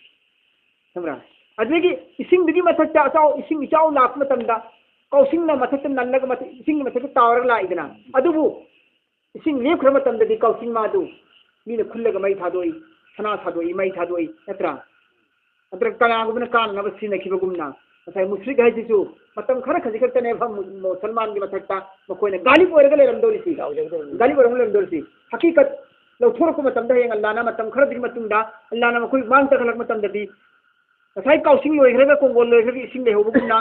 ꯈꯪꯕ꯭ꯔꯥ? ꯑꯗꯨꯗꯒꯤ ꯏꯁꯤꯡꯗꯨꯒꯤ ꯃꯊꯛꯇ ꯑꯆꯥꯎ, ꯏꯁꯤꯡ ꯏꯆꯥꯎ ꯂꯥꯛꯄ ꯃꯇꯝꯗ ꯀꯥꯎꯁꯤꯡꯅ ꯃꯊꯛꯇ ꯅꯜꯂꯒ ꯃꯊꯛ, ꯏꯁꯤꯡꯒꯤ ꯃꯊꯛꯇ ꯇꯥꯎꯔꯒ ꯂꯥꯛꯏꯗꯅ, ꯑꯗꯨꯕꯨ ꯏꯁꯤꯡ ꯂꯦꯞꯈ꯭ꯔ ꯃꯇꯝꯗꯗꯤ ꯀꯥꯎꯁꯤꯡ ꯃꯥꯗꯨ ꯃꯤꯅ ꯈꯨꯜꯂꯒ ꯃꯩ ꯊꯥꯗꯣꯛꯏ, ꯁꯅꯥ ꯊꯥꯗꯣꯛꯏ, ꯃꯩ ꯊꯥꯗꯣꯛꯏ, ꯅꯠꯇ꯭ꯔꯥ? ꯅꯠꯇ꯭ꯔꯒ ꯀꯅꯥꯒꯨꯝꯕꯅ ꯀꯥꯅꯅꯕ ꯁꯤꯖꯤꯟꯅꯈꯤꯕꯒꯨꯝꯅ, ꯉꯁꯥꯏ ꯃꯨꯁ꯭ꯔꯤꯛ ꯍꯥꯏꯁꯤꯁꯨ ꯃꯇꯝ ꯈꯔ ꯈꯖꯤꯛ ꯈꯛꯇꯅꯦꯕ ꯃꯨ-, ꯃꯨꯁꯜꯃꯥꯟꯒꯤ ꯃꯊꯛꯇ ꯃꯈꯣꯏꯅ ꯒꯥꯂꯤꯕ ꯑꯣꯏꯔꯒ ꯂꯩꯔꯝꯗꯧꯔꯤꯁꯤ, ꯒꯥꯂꯤꯕ ꯑꯣꯏꯔꯒ ꯂꯩꯔꯝꯗꯧꯔꯤꯁꯤ꯫ ꯍꯀꯤꯀꯠ ꯂꯧꯊꯣꯔꯛꯄ ꯃꯇꯝꯗ ꯍꯌꯦꯡ ꯑꯜꯂꯥꯅ ꯃꯇꯝ ꯈꯔꯗꯨꯒꯤ ꯃꯇꯨꯡꯗ ꯑꯜꯂꯥꯅ ꯃꯈꯣꯏ ꯃꯥꯡ ꯇꯥꯛꯍꯜꯂꯛꯄ ꯃꯇꯝꯗꯗꯤ, ꯉꯁꯥꯏ ꯀꯥꯎꯁꯤꯡ ꯂꯣꯏꯈ꯭ꯔꯒ, ꯀꯣꯡꯒꯣꯜ ꯂꯣꯏꯈ꯭ꯔꯒ ꯏꯁꯤꯡ ꯂꯩꯍꯧꯕꯒꯨꯝꯅ,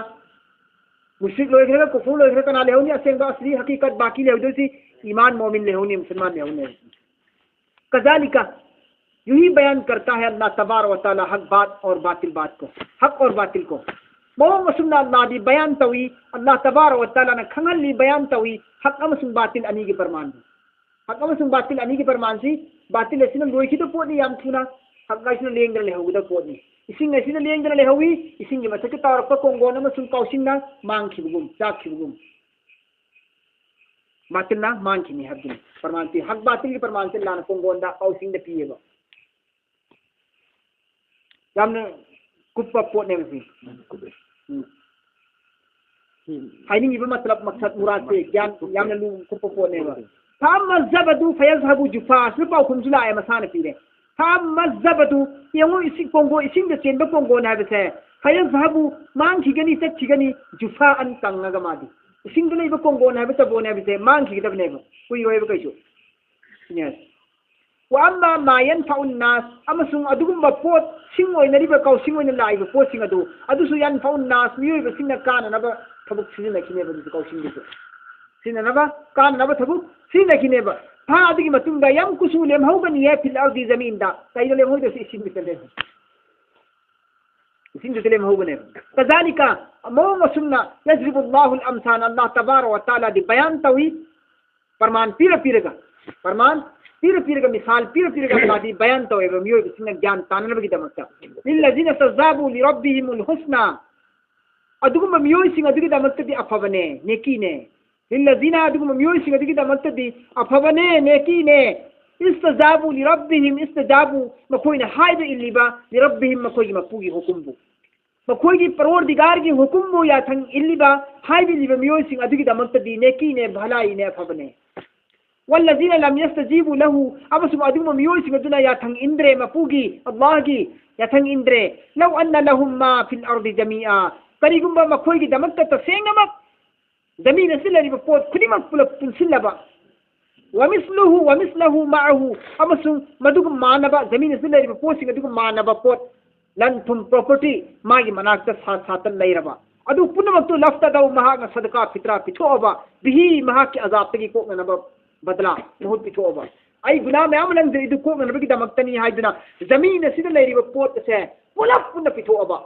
ꯃꯨꯁ꯭ꯔꯤꯛ ꯂꯣꯏꯈ꯭ꯔꯒ, ꯀꯨꯐꯨꯔ ꯂꯣꯏꯈ꯭ꯔꯒ ꯀꯅꯥ ꯂꯩꯍꯧꯅꯤ? ꯑꯁꯦꯡꯕ ꯑꯁꯂꯤ ꯍꯀꯤꯀꯠ ꯕꯥꯀꯤ ꯂꯩꯍꯧꯗꯣꯏꯁꯤ ꯏꯃꯥꯟ, ꯃꯣꯃꯤꯟ ꯂꯩꯍꯧꯅꯤ, ꯃꯨꯁꯜꯃꯥꯟ ꯂꯩꯍꯧꯅꯤ꯫ ꯀꯖꯥꯂꯤꯀ, ꯌꯨꯍꯤ ꯕꯌꯥꯟ ꯀꯔꯇꯥ ꯍꯦ ꯑꯜꯂꯥꯍ ꯇꯕꯥꯔ ꯋ ꯇꯥꯂꯥ ꯍꯛ ꯕꯥꯠ ꯑꯣꯔ ꯕꯥꯇꯤꯜ ꯕꯥꯠ ꯀꯣ, ꯍꯛ ꯑꯣꯔ ꯕꯥꯇꯤꯜ ꯀꯣ꯫ ꯃꯑꯣꯡ ꯑꯁꯨꯝꯅ ꯑꯜꯂꯥꯍꯗꯤ ꯕꯌꯥꯟ ꯇꯧꯏ, ꯑꯜꯂꯥꯍ ꯇꯕꯥꯔ ꯋ ꯇꯥꯂꯥꯅ ꯈꯪꯍꯜꯂꯤ, ꯕꯌꯥꯟ ꯇꯧꯏ, ꯍꯛ ꯑꯃꯁꯨꯡ ꯕꯥꯇꯤꯜ ꯑꯅꯤꯒꯤ ꯄ꯭ꯔꯃꯥꯟ꯫ ꯍꯛ ꯑꯃꯁꯨꯡ ꯕꯥꯇꯤꯜ ꯑꯅꯤꯒꯤ ꯄ꯭ꯔꯃꯥꯟꯁꯤ, ꯕꯥꯇꯤꯜ ꯑꯁꯤꯅ ꯂꯣꯏꯈꯤꯗ ꯄꯣꯠꯅꯤ ꯌꯥꯝ ꯊꯨꯅ, ꯍꯛ ꯍꯥꯏꯁꯤꯅ ꯂꯦꯡꯗꯅ ꯂꯩꯍꯧꯒꯗꯕ ꯄꯣꯠꯅꯤ꯫ ꯏꯁꯤꯡ ꯑꯁꯤꯅ ꯂꯦꯡꯗꯅ ꯂꯩꯍꯧꯋꯤ, ꯏꯁꯤꯡꯒꯤ ꯃꯊꯛꯇ ꯇꯥꯎꯔꯛꯄ ꯀꯣꯡꯒꯣꯟ ꯑꯃꯁꯨꯡ ꯀꯥꯎꯁꯤꯡꯅ ꯃꯥꯡꯈꯤꯕꯒꯨꯝ, ꯆꯥꯛꯈꯤꯕꯒꯨꯝ꯫ ꯕꯥꯇꯤꯜꯅ ꯃꯥꯡꯈꯤꯅꯤ ꯍꯥꯏꯕꯗꯨꯅꯤ꯫ ꯄ꯭ꯔꯃꯥꯟꯁꯤ, ꯍꯛ ꯕꯥꯇꯤꯜꯒꯤ ꯄ꯭ꯔꯃꯥꯟꯁꯤ ꯂꯥꯟꯅ ꯀꯣꯡꯒꯣꯟꯗ ꯀꯥꯎꯁꯤꯡꯗ ꯄꯤꯌꯦꯕ꯫ ꯌꯥꯝꯅ ꯀꯨꯞꯄ ꯄꯣꯠꯅꯦꯕ ꯁꯤ꯫ ꯎꯝ꯫ ꯍꯥꯏꯅꯤꯡꯉꯤꯕ ꯃꯇꯂꯕ, ꯃꯛꯁꯠ, ꯃꯨꯔꯥꯗꯁꯦ ꯒ꯭ꯌꯥꯟ ꯌꯥꯝꯅ ꯂꯨ ꯀꯨꯞꯄ ꯄꯣꯠꯅꯦꯕ꯫ ꯐꯥꯝꯃ ꯖꯕꯗꯨ ꯐꯌꯜ ꯍꯥꯕꯨ ꯖꯨꯐꯥ, ꯑꯁꯤꯅ ꯄꯥꯎꯈꯨꯝꯁꯨ ꯂꯥꯛꯑꯦ, ꯃꯁꯥꯅ ꯄꯤꯔꯦ꯫ ꯐꯥꯝꯃ ꯖꯕꯗꯨ, ꯌꯦꯡꯉꯨ, ꯏꯁꯤꯡ ꯀꯣꯡꯒꯣ, ꯏꯁꯤꯡꯗ ꯆꯦꯟꯕ ꯀꯣꯡꯒꯣꯟ ꯍꯥꯏꯕꯁꯦ, ꯐꯌꯜ ꯍꯥꯕꯨ, ꯃꯥꯡꯈꯤꯒꯅꯤ, ꯆꯠꯈꯤꯒꯅꯤ, ꯖꯨꯐꯥ ꯑꯟ, ꯀꯪꯉꯒ ꯃꯥꯗꯤ꯫ ꯏꯁꯤꯡꯗ ꯂꯩꯕ ꯀꯣꯡꯒꯣꯟ ꯍꯥꯏꯕ ꯆꯕꯣꯟ ꯍꯥꯏꯕꯁꯦ ꯃꯥꯡꯈꯤꯒꯗꯕꯅꯦꯕ, ꯀꯨꯏꯔꯣꯏꯕ ꯀꯩꯁꯨ꯫ ꯁꯤꯅꯦ꯫ ꯋꯥ ꯑꯝꯃꯥ ꯃꯥ ꯌꯟꯐꯥꯎꯟ ꯅꯥꯁ, ꯑꯃꯁꯨꯡ ꯑꯗꯨꯒꯨꯝꯕ ꯄꯣꯠꯁꯤꯡ ꯑꯣꯏꯅꯔꯤꯕ ꯀꯥꯎꯁꯤꯡ ꯑꯣꯏꯅ ꯂꯥꯛꯏꯕ ꯄꯣꯠꯁꯤꯡ ꯑꯗꯨ, ꯑꯗꯨꯁꯨ ꯌꯟꯐꯥꯎꯟ ꯅꯥꯁ, ꯃꯤꯑꯣꯏꯕꯁꯤꯡꯅ ꯀꯥꯅꯅꯕ ꯊꯕꯛ ꯁꯤꯖꯤꯟꯅꯈꯤꯅꯦꯕ, ꯑꯗꯨꯁꯨ ꯀꯥꯎꯁꯤꯡꯗꯨꯁꯨ ꯁꯤꯖꯤꯟꯅꯅꯕ, ꯀꯥꯅꯅꯕ ꯊꯕꯛ ꯁꯤꯖꯤꯟꯅꯈꯤꯅꯦꯕ꯫ ꯐꯥ ꯑꯗꯨꯒꯤ ꯃꯇꯨꯡꯗ ꯌꯝ ꯀꯨꯁꯨ ꯂꯦꯝꯍꯧꯒꯅꯤꯌꯦ, ꯐꯤꯜ ꯑꯔꯗꯤ ꯖꯃꯤꯟꯗ꯫ ꯀꯩꯗ ꯂꯦꯝꯍꯧꯗꯣꯏꯁꯦ? ꯏꯁꯤꯡꯗꯨꯗ ꯂꯦꯝꯍꯧ-, ꯏꯁꯤꯡꯗꯨꯗ ꯂꯦꯝꯍꯧꯒꯅꯦꯕ꯫ ꯀꯖꯥꯂꯤꯀ, ꯃꯑꯣꯡ ꯑꯁꯨꯝꯅ, ꯌꯖꯔꯤꯕꯨ ꯑꯜꯂꯥꯍꯨꯜ ꯑꯝꯁꯥꯟ, ꯑꯜꯂꯥꯍ ꯇꯕꯥꯔ ꯋ ꯇꯥꯂꯥꯗꯤ ꯕꯌꯥꯟ ꯇꯧꯏ, ꯄ꯭ꯔꯃꯥꯟ ꯄꯤꯔ ꯄꯤꯔꯒ, ꯄ꯭ꯔꯃꯥꯟ ꯄꯤꯔ ꯄꯤꯔꯒ, ꯃꯤꯁꯥꯜ ꯄꯤꯔ ꯄꯤꯔꯒ ꯑꯜꯂꯥꯍꯗꯤ ꯕꯌꯥꯟ ꯇꯧꯋꯦꯕ, ꯃꯤꯑꯣꯏꯕꯁꯤꯡꯅ ꯒ꯭ꯌꯥꯟ ꯇꯥꯅꯅꯕꯒꯤꯗꯃꯛꯇ꯫ ꯂꯤꯜꯂꯖꯤꯅ ꯁꯖꯥꯕꯨ ꯂꯤꯔꯕꯤꯍꯤꯃꯨꯜ ꯍꯨꯁꯅꯥ, ꯑꯗꯨꯒꯨꯝꯕ ꯃꯤꯑꯣꯏꯁꯤꯡ ꯑꯗꯨꯒꯤꯗꯃꯛꯇꯗꯤ ꯑꯐꯕꯅꯦ, ꯅꯦꯀꯤꯅꯦ꯫ ꯂꯤꯜꯂꯖꯤꯅ ꯑꯗꯨꯒꯨꯝꯕ ꯃꯤꯑꯣꯏꯁꯤꯡ ꯑꯗꯨꯒꯤꯗꯃꯛꯇꯗꯤ ꯑꯐꯕꯅꯦ, ꯅꯦꯀꯤꯅꯦ꯫ ꯏꯁꯇꯖꯥꯕꯨ ꯂꯤꯔꯕꯤꯍꯤꯝ, ꯏꯁꯇꯖꯥꯕꯨ ꯃꯈꯣꯏꯅ ꯍꯥꯏꯕ ꯏꯜꯂꯤꯕ, ꯂꯤꯔꯕꯤꯍꯤꯝ ꯃꯈꯣꯏꯒꯤ ꯃꯄꯨꯒꯤ ꯍꯨꯀꯨꯝꯕꯨ꯫ ꯃꯈꯣꯏꯒꯤ ꯄꯔꯣꯔꯗꯤꯒꯥꯔꯒꯤ ꯍꯨꯀꯨꯝꯕꯨ ꯌꯥꯊꯪ ꯏꯜꯂꯤꯕ, ꯍꯥꯏꯕ ꯏꯜꯂꯤꯕ ꯃꯤꯑꯣꯏꯁꯤꯡ ꯑꯗꯨꯒꯤꯗꯃꯛꯇꯗꯤ ꯅꯦꯀꯤꯅꯦ, ꯚꯂꯥꯏꯅꯦ, ꯑꯐꯕꯅꯦ꯫ ꯋꯜꯂꯖꯤꯅ ꯂꯝ ꯌꯁꯇꯖꯤꯕꯨ ꯂꯍꯨ, ꯑꯃꯁꯨꯡ ꯑꯗꯨꯒꯨꯝꯕ ꯃꯤꯑꯣꯏꯁꯤꯡ ꯑꯗꯨꯅ ꯌꯥꯊꯪ ꯏꯟꯗ꯭ꯔꯦ, ꯃꯄꯨꯒꯤ, ꯑꯜꯂꯥꯍꯒꯤ ꯌꯥꯊꯪ ꯏꯟꯗ꯭ꯔꯦ꯫ ꯂꯧ ꯑꯟꯅ ꯂꯍꯨꯝ ꯃꯥ ꯐꯤꯜ ꯑꯔꯗꯤ ꯖꯃꯤꯑ, ꯀꯔꯤꯒꯨꯝꯕ ꯃꯈꯣꯏꯒꯤꯗꯃꯛꯇ ꯇꯁꯦꯡꯅꯃꯛ ꯖꯃꯤꯟ ꯑꯁꯤꯗ ꯂꯩꯔꯤꯕ ꯄꯣꯠ ꯈꯨꯗꯤꯡꯃꯛ ꯄꯨꯂꯞ ꯄꯨꯟꯁꯤꯜꯂꯕ, ꯋꯥꯃꯤꯁꯂꯨꯍꯨ ꯋꯥꯃꯤꯁꯂꯍꯨ ꯃꯥꯑꯍꯨ, ꯑꯃꯁꯨꯡ ꯃꯗꯨꯒ ꯃꯥꯟꯅꯕ, ꯖꯃꯤꯟ ꯑꯁꯤꯗ ꯂꯩꯔꯤꯕ ꯄꯣꯠꯁꯤꯡ ꯑꯗꯨꯒ ꯃꯥꯟꯅꯕ ꯄꯣꯠ, ꯂꯟ ꯊꯨꯝ, ꯄ꯭ꯔꯣꯄꯔꯇꯤ, ꯃꯥꯒꯤ ꯃꯅꯥꯛꯇ ꯁꯥ ꯁꯥꯠꯇ ꯂꯩꯔꯕ ꯑꯗꯨ ꯄꯨꯝꯅꯃꯛꯇꯨ ꯂꯐꯇꯗꯧ, ꯃꯍꯥꯛꯅ ꯁꯗꯀꯥ ꯐꯤꯇ꯭ꯔꯥ ꯄꯤꯊꯣꯛꯑꯕ, ꯕꯤꯍꯤ, ꯃꯍꯥꯛꯀꯤ ꯑꯖꯥꯕꯇꯒꯤ ꯀꯣꯛꯅꯅꯕ ꯕꯗꯂꯥ, ꯃꯍꯨꯠ ꯄꯤꯊꯣꯛꯑꯕ꯫ ꯑꯩ ꯒꯨꯅꯥ ꯃꯌꯥꯝ ꯑꯃ ꯂꯪꯖꯔꯤ, ꯑꯗꯨ ꯀꯣꯛꯅꯅꯕꯒꯤꯗꯃꯛꯇꯅꯤ ꯍꯥꯏꯗꯨꯅ ꯖꯃꯤꯟ ꯑꯁꯤꯗ ꯂꯩꯔꯤꯕ ꯄꯣꯠ ꯑꯁꯦ ꯄꯨꯂꯞ ꯄꯨꯟꯅ ꯄꯤꯊꯣꯛꯑꯕ꯫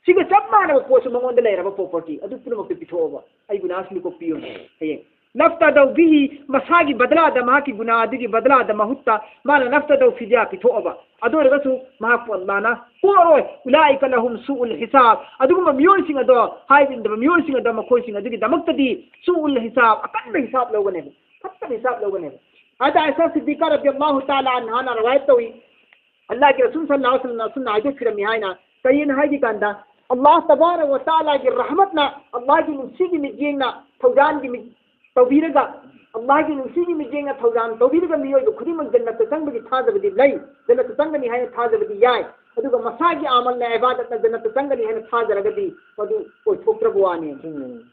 ꯁꯤꯒ ꯆꯞ ꯃꯥꯟꯅꯕ ꯄꯣꯠꯁꯨ ꯃꯉꯣꯟꯗ ꯂꯩꯔꯕ ꯄ꯭ꯔꯣꯄꯔꯇꯤ ꯑꯗꯨ ꯄꯨꯝꯅꯃꯛꯇꯨ ꯄꯤꯊꯣꯛꯑꯣꯕ, ꯑꯩ ꯒꯨꯅꯥꯁꯤꯡꯗꯨ ꯀꯣꯛꯄꯤꯌꯣ꯫ ꯍꯌꯦꯡ ꯅꯐꯇꯗꯧ ꯕꯤꯍꯤ, ꯃꯁꯥꯒꯤ ꯕꯗꯂꯥꯗ, ꯃꯍꯥꯛꯀꯤ ꯒꯨꯅꯥ ꯑꯗꯨꯒꯤ ꯕꯗꯂꯥꯗ, ꯃꯍꯨꯠꯇ ꯃꯥꯅ ꯅꯐꯇꯗꯧ ꯐꯤꯗꯤꯌꯥ ꯄꯤꯊꯣꯛꯑꯕ꯫ ꯑꯗꯨ ꯑꯣꯏꯔꯒꯁꯨ ꯃꯍꯥꯛꯄꯨ ꯑꯜꯂꯥꯅ ꯀꯣꯛꯑꯔꯣꯏ꯫ ꯎꯂꯥꯏꯀ ꯂꯍꯨꯝ ꯁꯨꯎꯜ ꯍꯤꯁꯥꯕ, ꯑꯗꯨꯒꯨꯝꯕ ꯃꯤꯑꯣꯏꯁꯤꯡ ꯑꯗꯣ, ꯍꯥꯏꯕ ꯏꯟꯗꯕ ꯃꯤꯑꯣꯏꯁꯤꯡ ꯑꯗꯣ, ꯃꯈꯣꯏꯁꯤꯡ ꯑꯗꯨꯒꯤꯗꯃꯛꯇꯗꯤ ꯁꯨꯎꯜ ꯍꯤꯁꯥꯕ, ꯑꯀꯟꯕ ꯍꯤꯁꯥꯕ ꯂꯧꯒꯅꯦꯕ, ꯐꯠꯇꯕ ꯍꯤꯁꯥꯕ ꯂꯧꯒꯅꯦꯕ꯫ ꯑꯗ ꯑꯥꯏꯁꯥ ꯁꯤꯗꯤꯀꯥ ꯔꯕꯤꯌꯜꯂꯥꯍꯨ ꯇꯥꯂꯥ ꯑꯟꯍꯥꯅ ꯔꯋꯥꯌꯠ ꯇꯧꯏ, ꯑꯜꯂꯥꯍꯒꯤ ꯔꯁꯨꯜ ꯁꯜꯂꯜꯂꯥꯍꯨ ꯑꯂꯩꯍꯤ ꯋꯁꯜꯂꯝꯅ ꯑꯁꯨꯝꯅ ꯍꯥꯏꯗꯣꯛꯄꯤꯔꯝꯃꯤ ꯍꯥꯏꯅ꯫ ꯀꯔꯤꯅꯣ ꯍꯥꯏꯕ ꯀꯥꯟꯗ, ꯑꯜꯂꯥꯍ ꯇꯕꯥꯔꯛ ꯋ ꯇꯥꯂꯥꯒꯤ ꯔꯍꯃꯠꯅ, ꯑꯜꯂꯥꯍꯒꯤ ꯅꯨꯡꯁꯤꯒꯤ ꯃꯤꯠꯌꯦꯡꯅ, ꯊꯧꯖꯥꯜꯒꯤ ꯃꯤꯠ ꯇꯧꯕꯤꯔꯒ, ꯑꯜꯂꯥꯍꯒꯤ ꯅꯨꯡꯁꯤꯒꯤ ꯃꯤꯠꯌꯦꯡꯅ ꯊꯧꯖꯥꯜ ꯇꯧꯕꯤꯔꯒ ꯃꯤꯑꯣꯏꯕ ꯈꯨꯗꯤꯡꯃꯛ ꯖꯟꯅꯠꯇ ꯆꯪꯕꯒꯤ ꯊꯥꯖꯕꯗꯤ ꯂꯩ, ꯖꯟꯅꯠꯇ ꯆꯪꯒꯅꯤ ꯍꯥꯏꯅ ꯊꯥꯖꯕꯗꯤ ꯌꯥꯏ꯫ ꯑꯗꯨꯒ ꯃꯁꯥꯒꯤ ꯑꯃꯜꯅ, ꯏꯕꯥꯗꯠꯅ ꯖꯟꯅꯠꯇ ꯆꯪꯒꯅꯤ ꯍꯥꯏꯅ ꯊꯥꯖꯔꯒꯗꯤ ꯃꯗꯨ ꯑꯣꯏꯊꯣꯛꯇ꯭ꯔꯕ ꯋꯥꯅꯤ꯫ ꯎꯝ꯫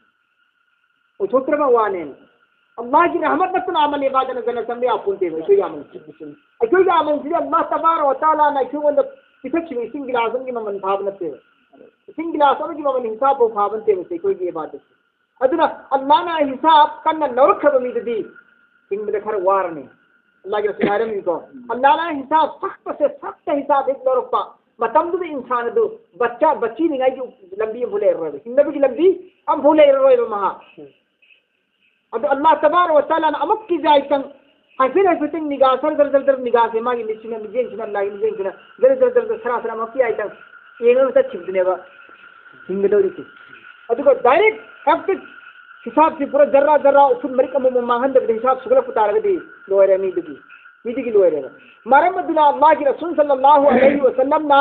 ꯑꯣꯏꯊꯣꯛꯇ꯭ꯔꯕ ꯋꯥꯅꯦ꯫ ꯑꯜꯂꯥꯍꯒꯤ ꯔꯍꯃꯠ ꯅꯠꯇꯅ ꯑꯃꯜ ꯏꯕꯥꯗꯠꯅ ꯖꯟꯅꯠ ꯆꯪꯕ ꯌꯥꯄꯣꯟꯇꯦꯕ, ꯑꯩꯈꯣꯏꯒꯤ ꯑꯃꯜ꯫ ꯑꯩꯈꯣꯏꯒꯤ ꯑꯃꯜꯁꯤꯗꯤ ꯑꯜꯂꯥꯍ ꯇꯕꯥꯔꯛ ꯋ ꯇꯥꯂꯥꯅ ꯑꯩꯈꯣꯏꯉꯣꯟꯗ ꯄꯤꯊꯛꯈꯤꯕ ꯏꯁꯤꯡ ꯒꯤꯂꯥꯁ ꯑꯃꯒꯤ ꯃꯃꯜ ꯐꯥꯕ ꯅꯠꯇꯦꯕ꯫ ꯏꯁꯤꯡ ꯒꯤꯂꯥꯁ ꯑꯃꯒꯤ ꯃꯃꯜ ꯍꯤꯡꯁꯥꯞ ꯐꯥꯎ ꯐꯥꯕ ꯅꯠꯇꯦꯕ ꯑꯩꯈꯣꯏꯒꯤ ꯏꯕꯥꯗꯠꯁꯦ꯫ ꯑꯗꯨꯅ ꯑꯜꯂꯥꯍꯅ ꯍꯤꯁꯥꯕ ꯀꯟꯅ ꯂꯧꯔꯛꯈ꯭ꯔꯕ ꯃꯤꯗꯨꯗꯤ ꯍꯤꯡꯕꯗ ꯈꯔ ꯋꯥꯔꯅꯤ꯫ ꯑꯜꯂꯥꯍꯒꯤ ꯔꯁꯨꯜ ꯍꯥꯏꯔꯝꯃꯤꯀꯣ, ꯑꯜꯂꯥꯍꯅ ꯍꯤꯁꯥꯕ ꯁꯛꯄꯁꯦ, ꯁꯛꯇ ꯍꯤꯁꯥꯕ ꯍꯦꯛ ꯂꯧꯔꯛꯄ ꯃꯇꯝꯗꯨꯗ ꯏꯟꯁꯥꯟ ꯑꯗꯨ ꯕꯆꯥ, ꯕꯆꯤꯅꯤꯡꯉꯥꯏꯒꯤ ꯂꯝꯕꯤ ꯑꯃꯐꯥꯎ ꯂꯩꯔꯔꯣꯏꯕ, ꯍꯤꯡꯅꯕꯒꯤ ꯂꯝꯕꯤ ꯑꯃꯐꯥꯎ ꯂꯩꯔꯔꯣꯏꯕ ꯃꯍꯥꯛ꯫ ꯑꯗꯣ ꯑꯜꯂꯥꯍ ꯇꯕꯥꯔꯛ ꯋ ꯇꯥꯂꯥꯅ ꯑꯃꯨꯛꯀꯤ ꯖꯥꯏꯇꯪ ꯍꯥꯏꯐꯦꯠ ꯍꯥꯏꯐꯦꯠꯇꯪ ꯅꯤꯒꯥ ꯁꯔ ꯖꯔ ꯖꯔ ꯖꯔ ꯅꯤꯒꯥꯁꯦ, ꯃꯥꯒꯤ ꯃꯤꯠꯁꯤꯅ, ꯃꯤꯠꯌꯦꯡꯁꯤꯅ, ꯑꯜꯂꯥꯍꯒꯤ ꯃꯤꯠꯌꯦꯡꯁꯤꯅ ꯖꯔ ꯖꯔ ꯖꯔ ꯖꯔ ꯁꯔꯥ ꯁꯔꯥ ꯑꯃꯨꯛꯀꯤ ꯖꯥꯏꯇꯪ ꯌꯦꯡꯉꯒ ꯆꯠꯈꯤꯕꯗꯨꯅꯦꯕ ꯍꯤꯡꯒꯗꯧꯔꯤꯁꯦ꯫ ꯑꯗꯨꯒ ꯗꯥꯏꯔꯦꯛ ꯍꯦꯛꯇ ꯍꯤꯁꯥꯕꯁꯤ ꯄꯨꯔꯥ ꯖꯔꯥ ꯖꯔꯥ ꯎꯐꯨꯟ ꯃꯔꯤꯛ ꯑꯃꯃꯝ ꯃꯥꯡꯍꯟꯗꯕꯗ ꯍꯤꯁꯥꯕ ꯁꯨꯒꯠꯂꯛꯄ ꯇꯥꯔꯒꯗꯤ ꯂꯣꯏꯔꯦ ꯃꯤꯗꯨꯒꯤ꯫ ꯃꯤꯗꯨꯒꯤ ꯂꯣꯏꯔꯦꯕ꯫ ꯃꯔꯝ ꯑꯗꯨꯅ ꯑꯜꯂꯥꯍꯒꯤ ꯔꯁꯨꯜ ꯁꯜꯂꯜꯂꯥꯍꯨ ꯑꯂꯩꯍꯤ ꯋꯁꯜꯂꯝꯅ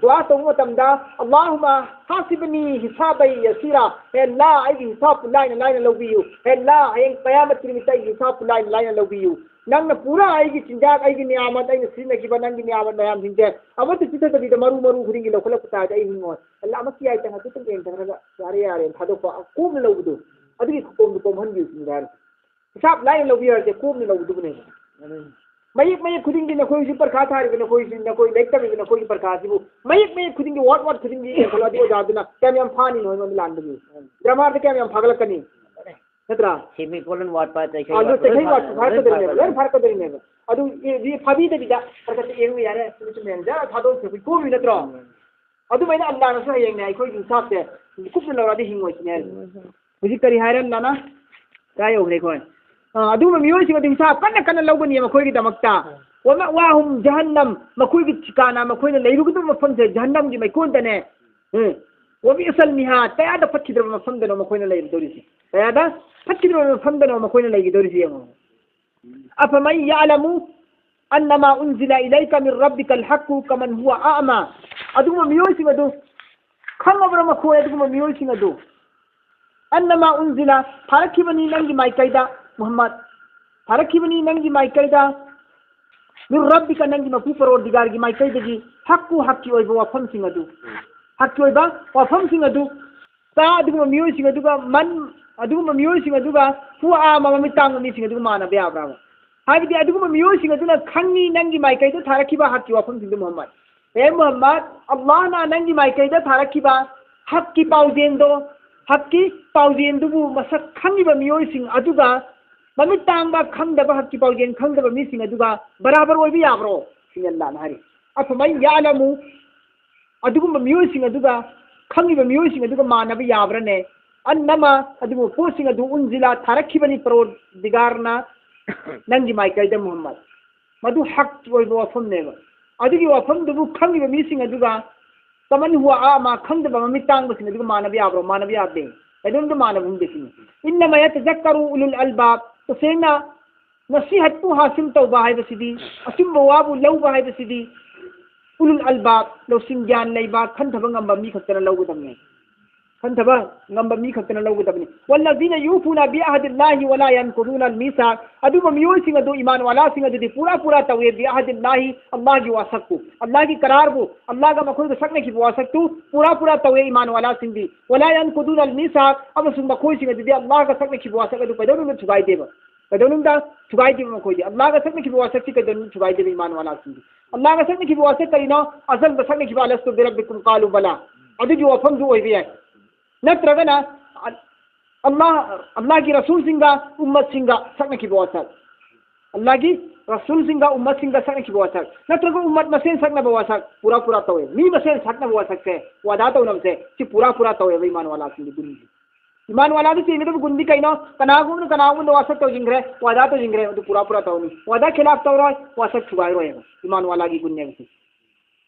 ꯗꯨꯋꯥ ꯇꯧꯕ ꯃꯇꯝꯗ, "ꯑꯜꯂꯥꯍꯨꯝꯃ ꯍꯥꯁꯤꯕꯅꯤ ꯍꯤꯁꯥꯕꯩ ꯌꯁꯤꯔꯥ", "ꯍꯦ ꯑꯜꯂꯥ, ꯑꯩꯒꯤ ꯍꯤꯁꯥꯕꯄꯨ ꯂꯥꯏꯅ ꯂꯥꯏꯅ ꯂꯧꯕꯤꯌꯨ꯫ ꯍꯦ ꯑꯜꯂꯥ, ꯍꯌꯦꯡ ꯀꯌꯥꯃꯠ ꯅꯨꯃꯤꯠꯇ ꯑꯩꯒꯤ ꯍꯤꯁꯥꯕꯄꯨ ꯂꯥꯏꯅ ꯂꯥꯏꯅ ꯂꯧꯕꯤꯌꯨ꯫ ꯅꯪꯅ ꯄꯨꯔꯥ ꯑꯩꯒꯤ ꯆꯤꯟꯖꯥꯛ, ꯑꯩꯒꯤ ꯅꯤꯌꯥꯃꯠ, ꯑꯩꯅ ꯁꯤꯖꯤꯟꯅꯈꯤꯕ ꯅꯪꯒꯤ ꯅꯤꯌꯥꯃꯠ ꯃꯌꯥꯝꯁꯤꯡꯁꯦ ꯑꯃꯠꯇ ꯆꯤꯠꯊꯗꯕꯤꯗ ꯃꯔꯨ ꯃꯔꯨ ꯈꯨꯗꯤꯡꯒꯤ ꯂꯧꯈꯠꯂꯛꯄ ꯇꯥꯔꯗꯤ ꯑꯩ ꯍꯤꯡꯉꯣꯏ꯫ ꯑꯜꯂꯥ, ꯑꯃ ꯀꯤꯌꯥꯏ ꯇꯪ ꯍꯥꯏꯐꯦꯠꯇꯪ ꯌꯦꯡꯊꯈ꯭ꯔꯒ ꯌꯥꯔꯦ ꯌꯥꯔꯦꯅ ꯊꯥꯗꯣꯛꯄ ꯀꯣꯝꯅ ꯂꯧꯕꯗꯣ, ꯑꯗꯨꯒꯤ ꯈꯨꯀꯣꯝꯗꯨ ꯀꯣꯝꯍꯟꯕꯤꯌꯨ ꯁꯤꯅꯤꯗ ꯍꯥꯏꯔꯤꯁꯦ꯫ ꯍꯤꯁꯥꯕ ꯂꯥꯏꯅ ꯂꯧꯕꯤꯌꯨ ꯍꯥꯏꯔꯤꯁꯦ ꯀꯣꯝꯅ ꯂꯧꯕꯗꯨꯕꯨꯅꯦ꯫ ꯃꯌꯦꯛ ꯃꯌꯦꯛ ꯈꯨꯗꯤꯡꯒꯤ ꯅꯈꯣꯏ ꯍꯧꯖꯤꯛ ꯄꯔꯤꯈꯥ ꯊꯥꯔꯤꯕ ꯅꯈꯣꯏꯁꯤ, ꯅꯈꯣꯏ ꯂꯥꯏꯔꯤꯛ ꯇꯝꯃꯤꯕ ꯅꯈꯣꯏꯒꯤ ꯄꯔꯤꯈꯥꯁꯤꯕꯨ ꯃꯌꯦꯛ ꯃꯌꯦꯛ ꯈꯨꯗꯤꯡꯒꯤ, ꯋꯥꯔꯗ ꯋꯥꯔꯗ ꯈꯨꯗꯤꯡꯒꯤ ꯌꯦꯡꯈꯠꯂꯛꯑꯗꯤ ꯑꯣꯖꯥꯗꯨꯅ ꯀꯌꯥꯝ ꯌꯥꯝ ꯐꯥꯅꯤꯅꯣ ꯑꯩꯉꯣꯟꯗ ꯂꯥꯟꯕꯒꯤ? ꯒ꯭ꯔꯥꯃꯥꯔꯗ ꯀꯌꯥꯝ ꯌꯥꯝ ꯐꯥꯒꯠꯂꯛꯀꯅꯤ? ꯅꯠꯇ꯭ꯔꯥ? ꯁꯦꯃꯤꯀꯣꯂꯟ ꯋꯥꯠꯄ, ꯆꯩꯈꯩ ꯑꯥ, ꯑꯗꯨ ꯋꯥꯠꯄ, ꯆꯩꯈꯩ ꯂꯣꯏ ꯋꯥꯠꯄ ꯐꯥ-, ꯂꯣꯏ ꯐꯥꯔꯛꯀꯗꯣꯏꯅꯦꯕ, ꯐꯥꯔꯛꯀꯗꯣꯏꯅꯦꯕ꯫ ꯂꯣꯏ ꯐꯥꯔꯛꯀꯗꯣꯏꯅꯦꯕ꯫ ꯑꯗꯨ ꯑꯦ, ꯕꯤ ꯐꯥꯕꯤꯗꯕꯤꯗ ꯈꯔ ꯈꯔ ꯌꯦꯡꯉꯨ ꯌꯥꯔꯦ, ꯆꯨꯝꯃꯤ ꯆꯨꯝꯃꯤ ꯍꯥꯏꯅ ꯖꯔ ꯊꯥꯗꯣꯛꯈ꯭ꯔꯗꯤ ꯀꯣꯝꯃꯤ ꯅꯠꯇ꯭ꯔꯣ? ꯑꯗꯨꯃꯥꯏꯅ ꯑꯜꯂꯥꯅꯁꯨ ꯍꯌꯦꯡꯅꯦ ꯑꯩꯈꯣꯏꯒꯤ ꯍꯤꯁꯥꯕꯁꯦ ꯀꯨꯞꯅ ꯂꯧꯔꯛꯑꯗꯤ ꯍꯤꯡꯉꯣꯏ ꯁꯤꯅꯦ ꯍꯥꯏꯔꯤꯁꯦ꯫ ꯍꯧꯖꯤꯛ ꯀꯔꯤ ꯍꯥꯏꯔꯦ ꯑꯜꯂꯥꯅ? ꯀꯥꯏ ꯌꯧꯈ꯭ꯔꯦ ꯑꯩꯈꯣꯏ? ꯑꯥ, ꯑꯗꯨꯒꯨꯝꯕ ꯃꯤꯑꯣꯏꯁꯤꯡ ꯑꯗꯨ ꯍꯤꯁꯥꯕ ꯀꯟꯅ ꯀꯟꯅ ꯂꯧꯒꯅꯤ ꯃꯈꯣꯏꯒꯤꯗꯃꯛꯇ꯫ "ꯋꯃꯥꯋꯥꯍꯨꯝ ꯖꯍꯟꯅꯝ", ꯃꯈꯣꯏꯒꯤ ꯊꯤꯀꯥꯅ, ꯃꯈꯣꯏꯅ ꯂꯩꯔꯨꯒꯗꯕ ꯃꯐꯝꯁꯦ ꯖꯍꯟꯅꯝꯒꯤ ꯃꯩꯀꯣꯟꯗꯅꯦ꯫ ꯎꯝ. "ꯋꯕꯤꯏꯁꯜ ꯃꯤꯍꯥꯗ", ꯀꯌꯥꯗ ꯐꯠꯈꯤꯗ꯭ꯔꯕ ꯃꯐꯝꯗꯅꯣ ꯃꯈꯣꯏꯅ ꯂꯩꯔꯨꯗꯧꯔꯤꯁꯦ? ꯀꯌꯥꯗ ꯐꯠꯈꯤꯗ꯭ꯔꯕ ꯃꯐꯝꯗꯅꯣ ꯃꯈꯣꯏꯅ ꯂꯩꯒꯗꯧꯔꯤꯁꯦ ꯌꯦꯡꯉꯣ꯫ "ꯑꯐꯃꯟ ꯌꯥꯂꯃꯨ ꯑꯟꯅꯃꯥ ꯎꯟꯖꯤꯂ ꯏꯂꯩꯀ ꯃꯤꯟ ꯔꯕꯤꯀꯜ ꯍꯛꯀꯨ ꯀꯃꯟ ꯍꯨꯋ ꯑꯑꯃꯥ", ꯑꯗꯨꯒꯨꯝꯕ ꯃꯤꯑꯣꯏꯁꯤꯡ ꯑꯗꯨ ꯈꯪꯉꯕ꯭ꯔꯥ ꯃꯈꯣꯏ, ꯑꯗꯨꯒꯨꯝꯕ ꯃꯤꯑꯣꯏꯁꯤꯡ ꯑꯗꯨ? "ꯑꯟꯅꯃꯥ ꯎꯟꯖꯤꯂ", ꯊꯥꯔꯛꯈꯤꯕꯅꯤ ꯅꯪꯒꯤ ꯃꯥꯏꯀꯩꯗ, ꯃꯨꯍꯝꯃꯗ, ꯊꯥꯔꯛꯈꯤꯕꯅꯤ ꯅꯪꯒꯤ ꯃꯥꯏꯀꯩꯗ, ꯃꯤꯟ ꯔꯕꯤꯀ, ꯅꯪꯒꯤ ꯃꯄꯨ ꯄꯔꯣꯔꯗꯤꯒꯥꯔꯒꯤ ꯃꯥꯏꯀꯩꯗꯒꯤ, ꯍꯛꯀꯨ, ꯍꯛꯀꯤ ꯑꯣꯏꯕ ꯋꯥꯐꯝꯁꯤꯡ ꯑꯗꯨ, ꯍꯛꯀꯤ ꯑꯣꯏꯕ ꯋꯥꯐꯝꯁꯤꯡ ꯑꯗꯨ꯫ ꯇꯥ, ꯑꯗꯨꯒꯨꯝꯕ ꯃꯤꯑꯣꯏꯁꯤꯡ ꯑꯗꯨꯒ, ꯃꯟ, ꯑꯗꯨꯒꯨꯝꯕ ꯃꯤꯑꯣꯏꯁꯤꯡ ꯑꯗꯨꯒ, ꯍꯨꯋ ꯑꯃ, ꯃꯃꯤꯠ ꯇꯥꯡꯕ ꯃꯤꯁꯤꯡ ꯑꯗꯨꯒ ꯃꯥꯟꯅꯕ ꯌꯥꯕ꯭ꯔꯥꯕ? ꯍꯥꯏꯕꯗꯤ ꯑꯗꯨꯒꯨꯝꯕ ꯃꯤꯑꯣꯏꯁꯤꯡ ꯑꯗꯨꯅ ꯈꯪꯉꯤ ꯅꯪꯒꯤ ꯃꯥꯏꯀꯩꯗ ꯊꯥꯔꯛꯈꯤꯕ ꯍꯛꯀꯤ ꯋꯥꯐꯝꯁꯤꯡꯗꯨ, ꯃꯨꯍꯝꯃꯗ꯫ ꯍꯦ ꯃꯨꯍꯝꯃꯗ, ꯑꯜꯂꯥꯍꯅ ꯅꯪꯒꯤ ꯃꯥꯏꯀꯩꯗ ꯊꯥꯔꯛꯈꯤꯕ ꯍꯛꯀꯤ ꯄꯥꯎꯖꯦꯜꯗꯣ, ꯍꯛꯀꯤ ꯄꯥꯎꯖꯦꯜꯗꯨꯕꯨ ꯃꯁꯛ ꯈꯪꯉꯤꯕ ꯃꯤꯑꯣꯏꯁꯤꯡ ꯑꯗꯨꯒ, ꯃꯃꯤꯠ ꯇꯥꯡꯕ, ꯈꯪꯗꯕ, ꯍꯛꯀꯤ ꯄꯥꯎꯖꯦꯜ ꯈꯪꯗꯕ ꯃꯤꯁꯤꯡ ꯑꯗꯨꯒ ꯕꯔꯥꯕꯔ ꯑꯣꯏꯕ ꯌꯥꯕ꯭ꯔꯣ? ꯁꯤꯅꯤ ꯑꯜꯂꯥꯍꯅ ꯍꯥꯏꯔꯤ꯫ "ꯑꯐꯃꯟ ꯌꯥꯂꯃꯨ", ꯑꯗꯨꯒꯨꯝꯕ ꯃꯤꯑꯣꯏꯁꯤꯡ ꯑꯗꯨꯒ ꯈꯪꯉꯤꯕ ꯃꯤꯑꯣꯏꯁꯤꯡ ꯑꯗꯨꯒ ꯃꯥꯟꯅꯕ ꯌꯥꯕ꯭ꯔꯅꯦ? "ꯑꯟꯅꯃꯥ", ꯑꯗꯨꯒꯨꯝꯕ ꯄꯣꯠꯁꯤꯡ ꯑꯗꯨ, "ꯎꯟꯖꯤꯂ", ꯊꯥꯔꯛꯈꯤꯕꯅꯤ ꯄꯔꯣꯔꯗꯤꯒꯥꯔꯅ ꯅꯪꯒꯤ ꯃꯥꯏꯀꯩꯗ, ꯃꯨꯍꯝꯃꯗ꯫ ꯃꯗꯨ ꯍꯛꯀꯤ ꯑꯣꯏꯕ ꯋꯥꯐꯝꯅꯦꯕ꯫ ꯑꯗꯨꯒꯤ ꯋꯥꯐꯝꯗꯨꯕꯨ ꯈꯪꯉꯤꯕ ꯃꯤꯁꯤꯡ ꯑꯗꯨꯒ, "ꯀꯃꯟ ꯍꯨꯋ ꯑꯃ", ꯈꯪꯗꯕ ꯃꯃꯤꯠ ꯇꯥꯡꯕꯁꯤꯡ ꯑꯗꯨꯒ ꯃꯥꯟꯅꯕ ꯌꯥꯕ꯭ꯔꯣ? ꯃꯥꯟꯅꯕ ꯌꯥꯗꯦ꯫ ꯀꯩꯗꯧꯅꯨꯡꯗ ꯃꯥꯟꯅꯕ ꯍꯨꯝꯗꯦ ꯁꯤꯅꯤ. "ꯏꯟꯅꯃꯥ ꯌꯇꯖꯛꯀꯔꯨ ꯎꯂꯨꯜ ꯑꯜꯕꯥꯕ", ꯇꯁꯦꯡꯅ ꯅꯁꯤꯍꯠꯄꯨ ꯍꯥꯁꯤꯜ ꯇꯧꯕ ꯍꯥꯏꯕꯁꯤꯗꯤ, ꯑꯆꯨꯝꯕ ꯋꯥꯕꯨ ꯂꯧꯕ ꯍꯥꯏꯕꯁꯤꯗꯤ, ꯎꯂꯨꯜ ꯑꯜꯕꯥꯕ, ꯂꯧꯁꯤꯡ ꯒ꯭ꯌꯥꯟ ꯂꯩꯕ, ꯈꯟꯊꯕ ꯉꯝꯕ ꯃꯤ ꯈꯛꯇꯅ ꯂꯧꯒꯗꯕꯅꯤ. ꯈꯟꯊꯕ ꯉꯝꯕ ꯃꯤ ꯈꯛꯇꯅ ꯂꯧꯒꯗꯕꯅꯤ. "ꯋꯜꯂꯖꯤꯅ ꯌꯨꯐꯨꯅ ꯕꯤꯑꯍꯗꯤꯜꯂꯥꯍꯤ ꯋꯂꯥ ꯌꯟꯀꯨꯗꯨꯅꯜ ꯃꯤꯁꯥꯛ", ꯑꯗꯨꯒꯨꯝꯕ ꯃꯤꯑꯣꯏꯁꯤꯡ ꯑꯗꯨ, ꯏꯃꯥꯟ ꯋꯥꯂꯥꯁꯤꯡ ꯑꯗꯨꯗꯤ ꯄꯨꯔꯥ ꯄꯨꯔꯥ ꯇꯧꯋꯦ, ꯕꯤꯑꯍꯗꯤꯜꯂꯥꯍꯤ, ꯑꯜꯂꯥꯍꯒꯤ ꯋꯥꯁꯛꯄꯨ, ꯑꯜꯂꯥꯍꯒꯤ ꯀꯔꯥꯔꯕꯨ, ꯑꯜꯂꯥꯍꯒ ꯃꯈꯣꯏꯒ ꯁꯛꯅꯈꯤꯕ ꯋꯥꯁꯛꯇꯨ ꯄꯨꯔꯥ ꯄꯨꯔꯥ ꯇꯧꯋꯦ, ꯏꯃꯥꯟ ꯋꯥꯂꯥꯁꯤꯡꯗꯤ. "ꯋꯂꯥ ꯌꯟꯀꯨꯗꯨꯅꯜ ꯃꯤꯁꯥꯛ", ꯑꯃꯁꯨꯡ ꯃꯈꯣꯏꯁꯤꯡ ꯑꯗꯨꯗꯤ ꯑꯜꯂꯥꯍꯒ ꯁꯛꯅꯈꯤꯕ ꯋꯥꯁꯛ ꯑꯗꯨ ꯀꯩꯗꯧꯅꯨꯡꯗ ꯊꯨꯒꯥꯏꯗꯦꯕ. ꯀꯩꯗꯧꯅꯨꯡꯗ ꯊꯨꯒꯥꯏꯗꯦꯕ ꯃꯈꯣꯏꯗꯤ꯫ ꯑꯜꯂꯥꯍꯒ ꯁꯛꯅꯈꯤꯕ ꯋꯥꯁꯛꯁꯤ ꯀꯩꯗꯧꯅꯨꯡꯗ ꯊꯨꯒꯥꯏꯗꯦꯕ, ꯏꯃꯥꯟ ꯋꯥꯂꯥꯁꯤꯡꯗꯤ꯫ ꯑꯜꯂꯥꯍꯒ ꯁꯛꯅꯈꯤꯕ ꯋꯥꯁꯛ ꯀꯔꯤꯅꯣ? ꯑꯖꯜꯗ ꯁꯛꯅꯈꯤꯕ "ꯑꯂꯁꯇꯨ ꯕꯤꯔꯕꯤꯀꯨꯝ ꯀꯥꯂꯨ ꯕꯂꯥ", ꯑꯗꯨꯒꯤ ꯋꯥꯐꯝꯗꯨ ꯑꯣꯏꯕ ꯌꯥꯏ. ꯅꯠꯇ꯭ꯔꯒꯅ ꯑ-, ꯑꯜꯂꯥꯍ, ꯑꯜꯂꯥꯍꯒꯤ ꯔꯁꯨꯜꯁꯤꯡꯒ, ꯎꯝꯃꯠꯁꯤꯡꯒ ꯁꯛꯅꯈꯤꯕ ꯋꯥꯁꯛ, ꯑꯜꯂꯥꯍꯒꯤ ꯔꯁꯨꯜꯁꯤꯡꯒ, ꯎꯝꯃꯠꯁꯤꯡꯒ ꯁꯛꯅꯈꯤꯕ ꯋꯥꯁꯛ, ꯅꯠꯇ꯭ꯔꯒ ꯎꯝꯃꯠ ꯃꯁꯦꯟ ꯁꯛꯅꯕ ꯋꯥꯁꯛ ꯄꯨꯔꯥ ꯄꯨꯔꯥ ꯇꯧꯋꯦ. ꯃꯤ ꯃꯁꯦꯟ ꯁꯛꯅꯕ ꯋꯥꯁꯛꯁꯦ, ꯋꯥꯗꯥ ꯇꯧꯅꯕꯁꯦ, ꯁꯤ ꯄꯨꯔꯥ ꯄꯨꯔꯥ ꯇꯧꯋꯦꯕ, ꯏꯃꯥꯟ ꯋꯥꯂꯥꯁꯤꯡꯒꯤ ꯒꯨꯟꯁꯦ. ꯏꯃꯥꯟ ꯋꯥꯂꯥꯗ ꯆꯦꯟꯒꯗꯕ ꯒꯨꯟꯗꯤ ꯀꯩꯅꯣ? ꯀꯅꯥꯒꯨꯝꯕꯅ ꯀꯅꯥꯒꯨꯝꯕꯗ ꯋꯥꯁꯛ ꯇꯧꯁꯤꯟꯈ꯭ꯔꯦ, ꯋꯥꯗꯥ ꯇꯧꯁꯤꯟꯈ꯭ꯔꯦ, ꯑꯗꯨ ꯄꯨꯔꯥ ꯄꯨꯔꯥ ꯇꯧꯅꯤ. ꯋꯥꯗꯥ ꯈꯤꯂꯥꯐ ꯇꯧꯔꯣꯏ, ꯋꯥꯁꯛ ꯊꯨꯒꯥꯏꯔꯣꯏꯕ, ꯏꯃꯥꯟ ꯋꯥꯂꯥꯒꯤ ꯒꯨꯟꯅꯦꯕ ꯁꯤ.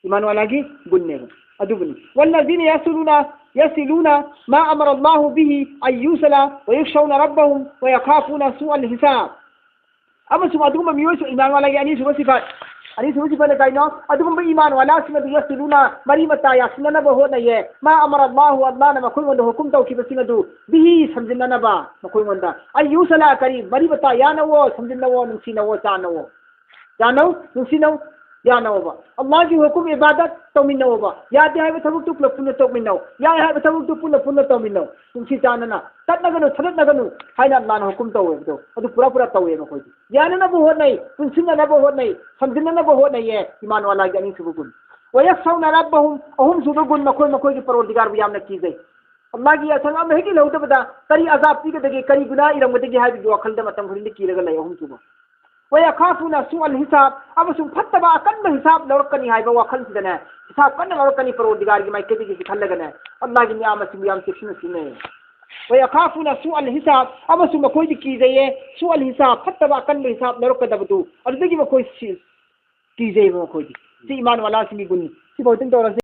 ꯏꯃꯥꯟ ꯋꯥꯂꯥꯒꯤ ꯒꯨꯟꯅꯦꯕ. ꯑꯗꯨꯕꯨꯅꯤ. "ꯋꯜꯂꯖꯤꯅ ꯌꯁꯤꯂꯨꯅ، ꯌꯁꯤꯂꯨꯅ ꯃꯥ ꯑꯃꯔ ꯑꯜꯂꯥꯍꯨ ꯕꯤꯍꯤ ꯑꯟ ꯌꯨꯁꯂ ꯋꯌꯨꯈꯁꯧꯅ ꯔꯕꯍꯨꯝ ꯋꯌꯈꯥꯐꯨꯅ ꯁꯨ ꯑꯜ ꯍꯤꯁꯥꯕ." ꯑꯃꯁꯨꯡ ꯑꯗꯨꯒꯨꯝꯕ ꯃꯤꯑꯣꯏꯁꯨ, ꯏꯃꯥꯟ ꯋꯥꯂꯥꯒꯤ ꯑꯅꯤꯁꯨꯕ ꯁꯤꯐꯠ, ꯑꯅꯤꯁꯨꯕ ꯁꯤꯐꯠꯅ ꯀꯩꯅꯣ? ꯑꯗꯨꯒꯨꯝꯕ ꯏꯃꯥꯟ ꯋꯥꯂꯥꯁꯤꯡ ꯑꯗꯨ ꯌꯁꯤꯂꯨꯅ, ꯃꯔꯤ ꯃꯇꯥ ꯌꯥꯁꯤꯟꯅꯅꯕ ꯍꯣꯠꯅꯩꯌꯦ. ꯃꯥ ꯑꯃꯔ ꯑꯜꯂꯥꯍꯨ, ꯑꯜꯂꯥꯍꯅ ꯃꯈꯣꯏꯉꯣꯟꯗ ꯍꯨꯀꯨꯝ ꯇꯧꯈꯤꯕꯁꯤꯡ ꯑꯗꯨ, ꯕꯤꯍꯤ, ꯁꯝꯖꯤꯟꯅꯅꯕ ꯃꯈꯣꯏꯉꯣꯟꯗ. ꯑꯟ ꯌꯨꯁꯂ, ꯀꯔꯤ? ꯃꯔꯤ ꯃꯇꯥ ꯌꯥꯅꯧꯋꯣ, ꯁꯝꯖꯤꯟꯅꯧꯋꯣ, ꯅꯨꯡꯁꯤꯅꯧꯋꯣ, ꯆꯥꯅꯧꯋꯣ. ꯌꯥꯅꯧ, ꯅꯨꯡꯁꯤꯅꯧ, ꯌꯥꯅꯧꯕ. ꯑꯜꯂꯥꯍꯒꯤ ꯍꯨꯀꯨꯝ ꯏꯕꯥꯗꯠ ꯇꯧꯃꯤꯟꯅꯧꯕ. ꯌꯥꯗꯦ ꯍꯥꯏꯕ ꯊꯕꯛꯇꯨ ꯄꯨꯂꯞ ꯄꯨꯟꯅ ꯇꯧꯃꯤꯟꯅꯧ. ꯌꯥꯏ ꯍꯥꯏꯕ ꯊꯕꯛꯇꯨ ꯄꯨꯟꯅ ꯄꯨꯟꯅ ꯇꯧꯃꯤꯟꯅꯧ. ꯅꯨꯡꯁꯤ ꯆꯥꯟꯅꯅ, ꯇꯠꯅꯒꯅꯨ, ꯊꯗꯠꯅꯒꯅꯨ ꯍꯥꯏꯅ ꯑꯜꯂꯥꯍꯅ ꯍꯨꯀꯨꯝ ꯇꯧꯋꯦꯕꯗꯣ, ꯑꯗꯨ ꯄꯨꯔꯥ ꯄꯨꯔꯥ ꯇꯧꯋꯦ ꯃꯈꯣꯏꯗꯤ. ꯌꯥꯅꯅꯕ ꯍꯣꯠꯅꯩ, ꯄꯨꯟꯁꯤꯟꯅꯅꯕ ꯍꯣꯠꯅꯩ, ꯁꯝꯖꯤꯟꯅꯅꯕ ꯍꯣꯠꯅꯩꯌꯦ, ꯏꯃꯥꯟ ꯋꯥꯂꯥꯒꯤ ꯑꯅꯤꯁꯨꯕ ꯒꯨꯟ. ꯋꯌꯈꯁꯧꯅ ꯔꯕꯍꯨꯝ, ꯑꯍꯨꯝꯁꯨꯕ ꯒꯨꯟ, ꯃꯈꯣꯏ ꯃꯈꯣꯏꯒꯤ ꯄꯔꯣꯔꯗꯤꯒꯥꯔꯕꯨ ꯌꯥꯝꯅ ꯀꯤꯖꯩ. ꯑꯜꯂꯥꯍꯒꯤ ꯌꯥꯊꯪ ꯑꯃ ꯍꯦꯛ ꯏꯜꯍꯧꯗꯕꯗ ꯀꯔꯤ ꯑꯖꯥꯕ ꯄꯤꯒꯗꯒꯦ, ꯀꯔꯤ ꯒꯨꯅꯥ ꯏꯔꯝꯒꯗꯒꯦ ꯍꯥꯏꯕꯒꯤ ꯋꯥꯈꯜꯗ ꯃꯇꯝ ꯈꯨꯗꯤꯡꯗ ꯀꯤꯔꯒ ꯂꯩ, ꯑꯍꯨꯝꯁꯨꯕ. ꯋꯌꯈꯥꯐꯨꯅ ꯁꯨ ꯑꯜ ꯍꯤꯁꯥꯕ, ꯑꯃꯁꯨꯡ ꯐꯠꯇꯕ ꯑꯀꯟꯕ ꯍꯤꯁꯥꯕ ꯂꯧꯔꯛꯀꯅꯤ ꯍꯥꯏꯕ ꯋꯥꯈꯜꯁꯤꯗꯅꯦ, ꯍꯤꯁꯥꯕ ꯀꯟꯅ ꯂꯧꯔꯛꯀꯅꯤ ꯄꯔꯣꯔꯗꯤꯒꯥꯔꯒꯤ ꯃꯥꯏꯀꯩꯗꯒꯤ ꯈꯜꯂꯒꯅꯦ, ꯑꯜꯂꯥꯍꯒꯤ ꯅꯤꯌꯥꯝꯁꯤꯡꯕꯨ ꯌꯥꯝ ꯆꯦꯛꯁꯤꯟꯅ ꯁꯤꯖꯤꯟꯅꯩ. ꯋꯌꯈꯥꯐꯨꯅ ꯁꯨ ꯑꯜ ꯍꯤꯁꯥꯕ, ꯑꯃꯁꯨꯡ ꯃꯈꯣꯏꯗꯤ ꯀꯤꯖꯩꯌꯦ, ꯁꯨ ꯑꯜ ꯍꯤꯁꯥꯕ, ꯐꯠꯇꯕ ꯑꯀꯟꯕ ꯍꯤꯁꯥꯕ ꯂꯧꯔꯛꯀꯗꯕꯗꯨ, ꯑꯗꯨꯗꯒꯤ ꯃꯈꯣꯏ ꯁꯤ-, ꯀꯤꯖꯩꯕ ꯃꯈꯣꯏꯗꯤ. ꯁꯤ ꯏꯃꯥꯟ ꯋꯥꯂꯥꯁꯤꯡꯒꯤ ꯒꯨꯟꯅꯤ. ꯁꯤꯐꯥꯎ ꯑꯗꯨꯝ ꯇꯧꯔꯁꯤ.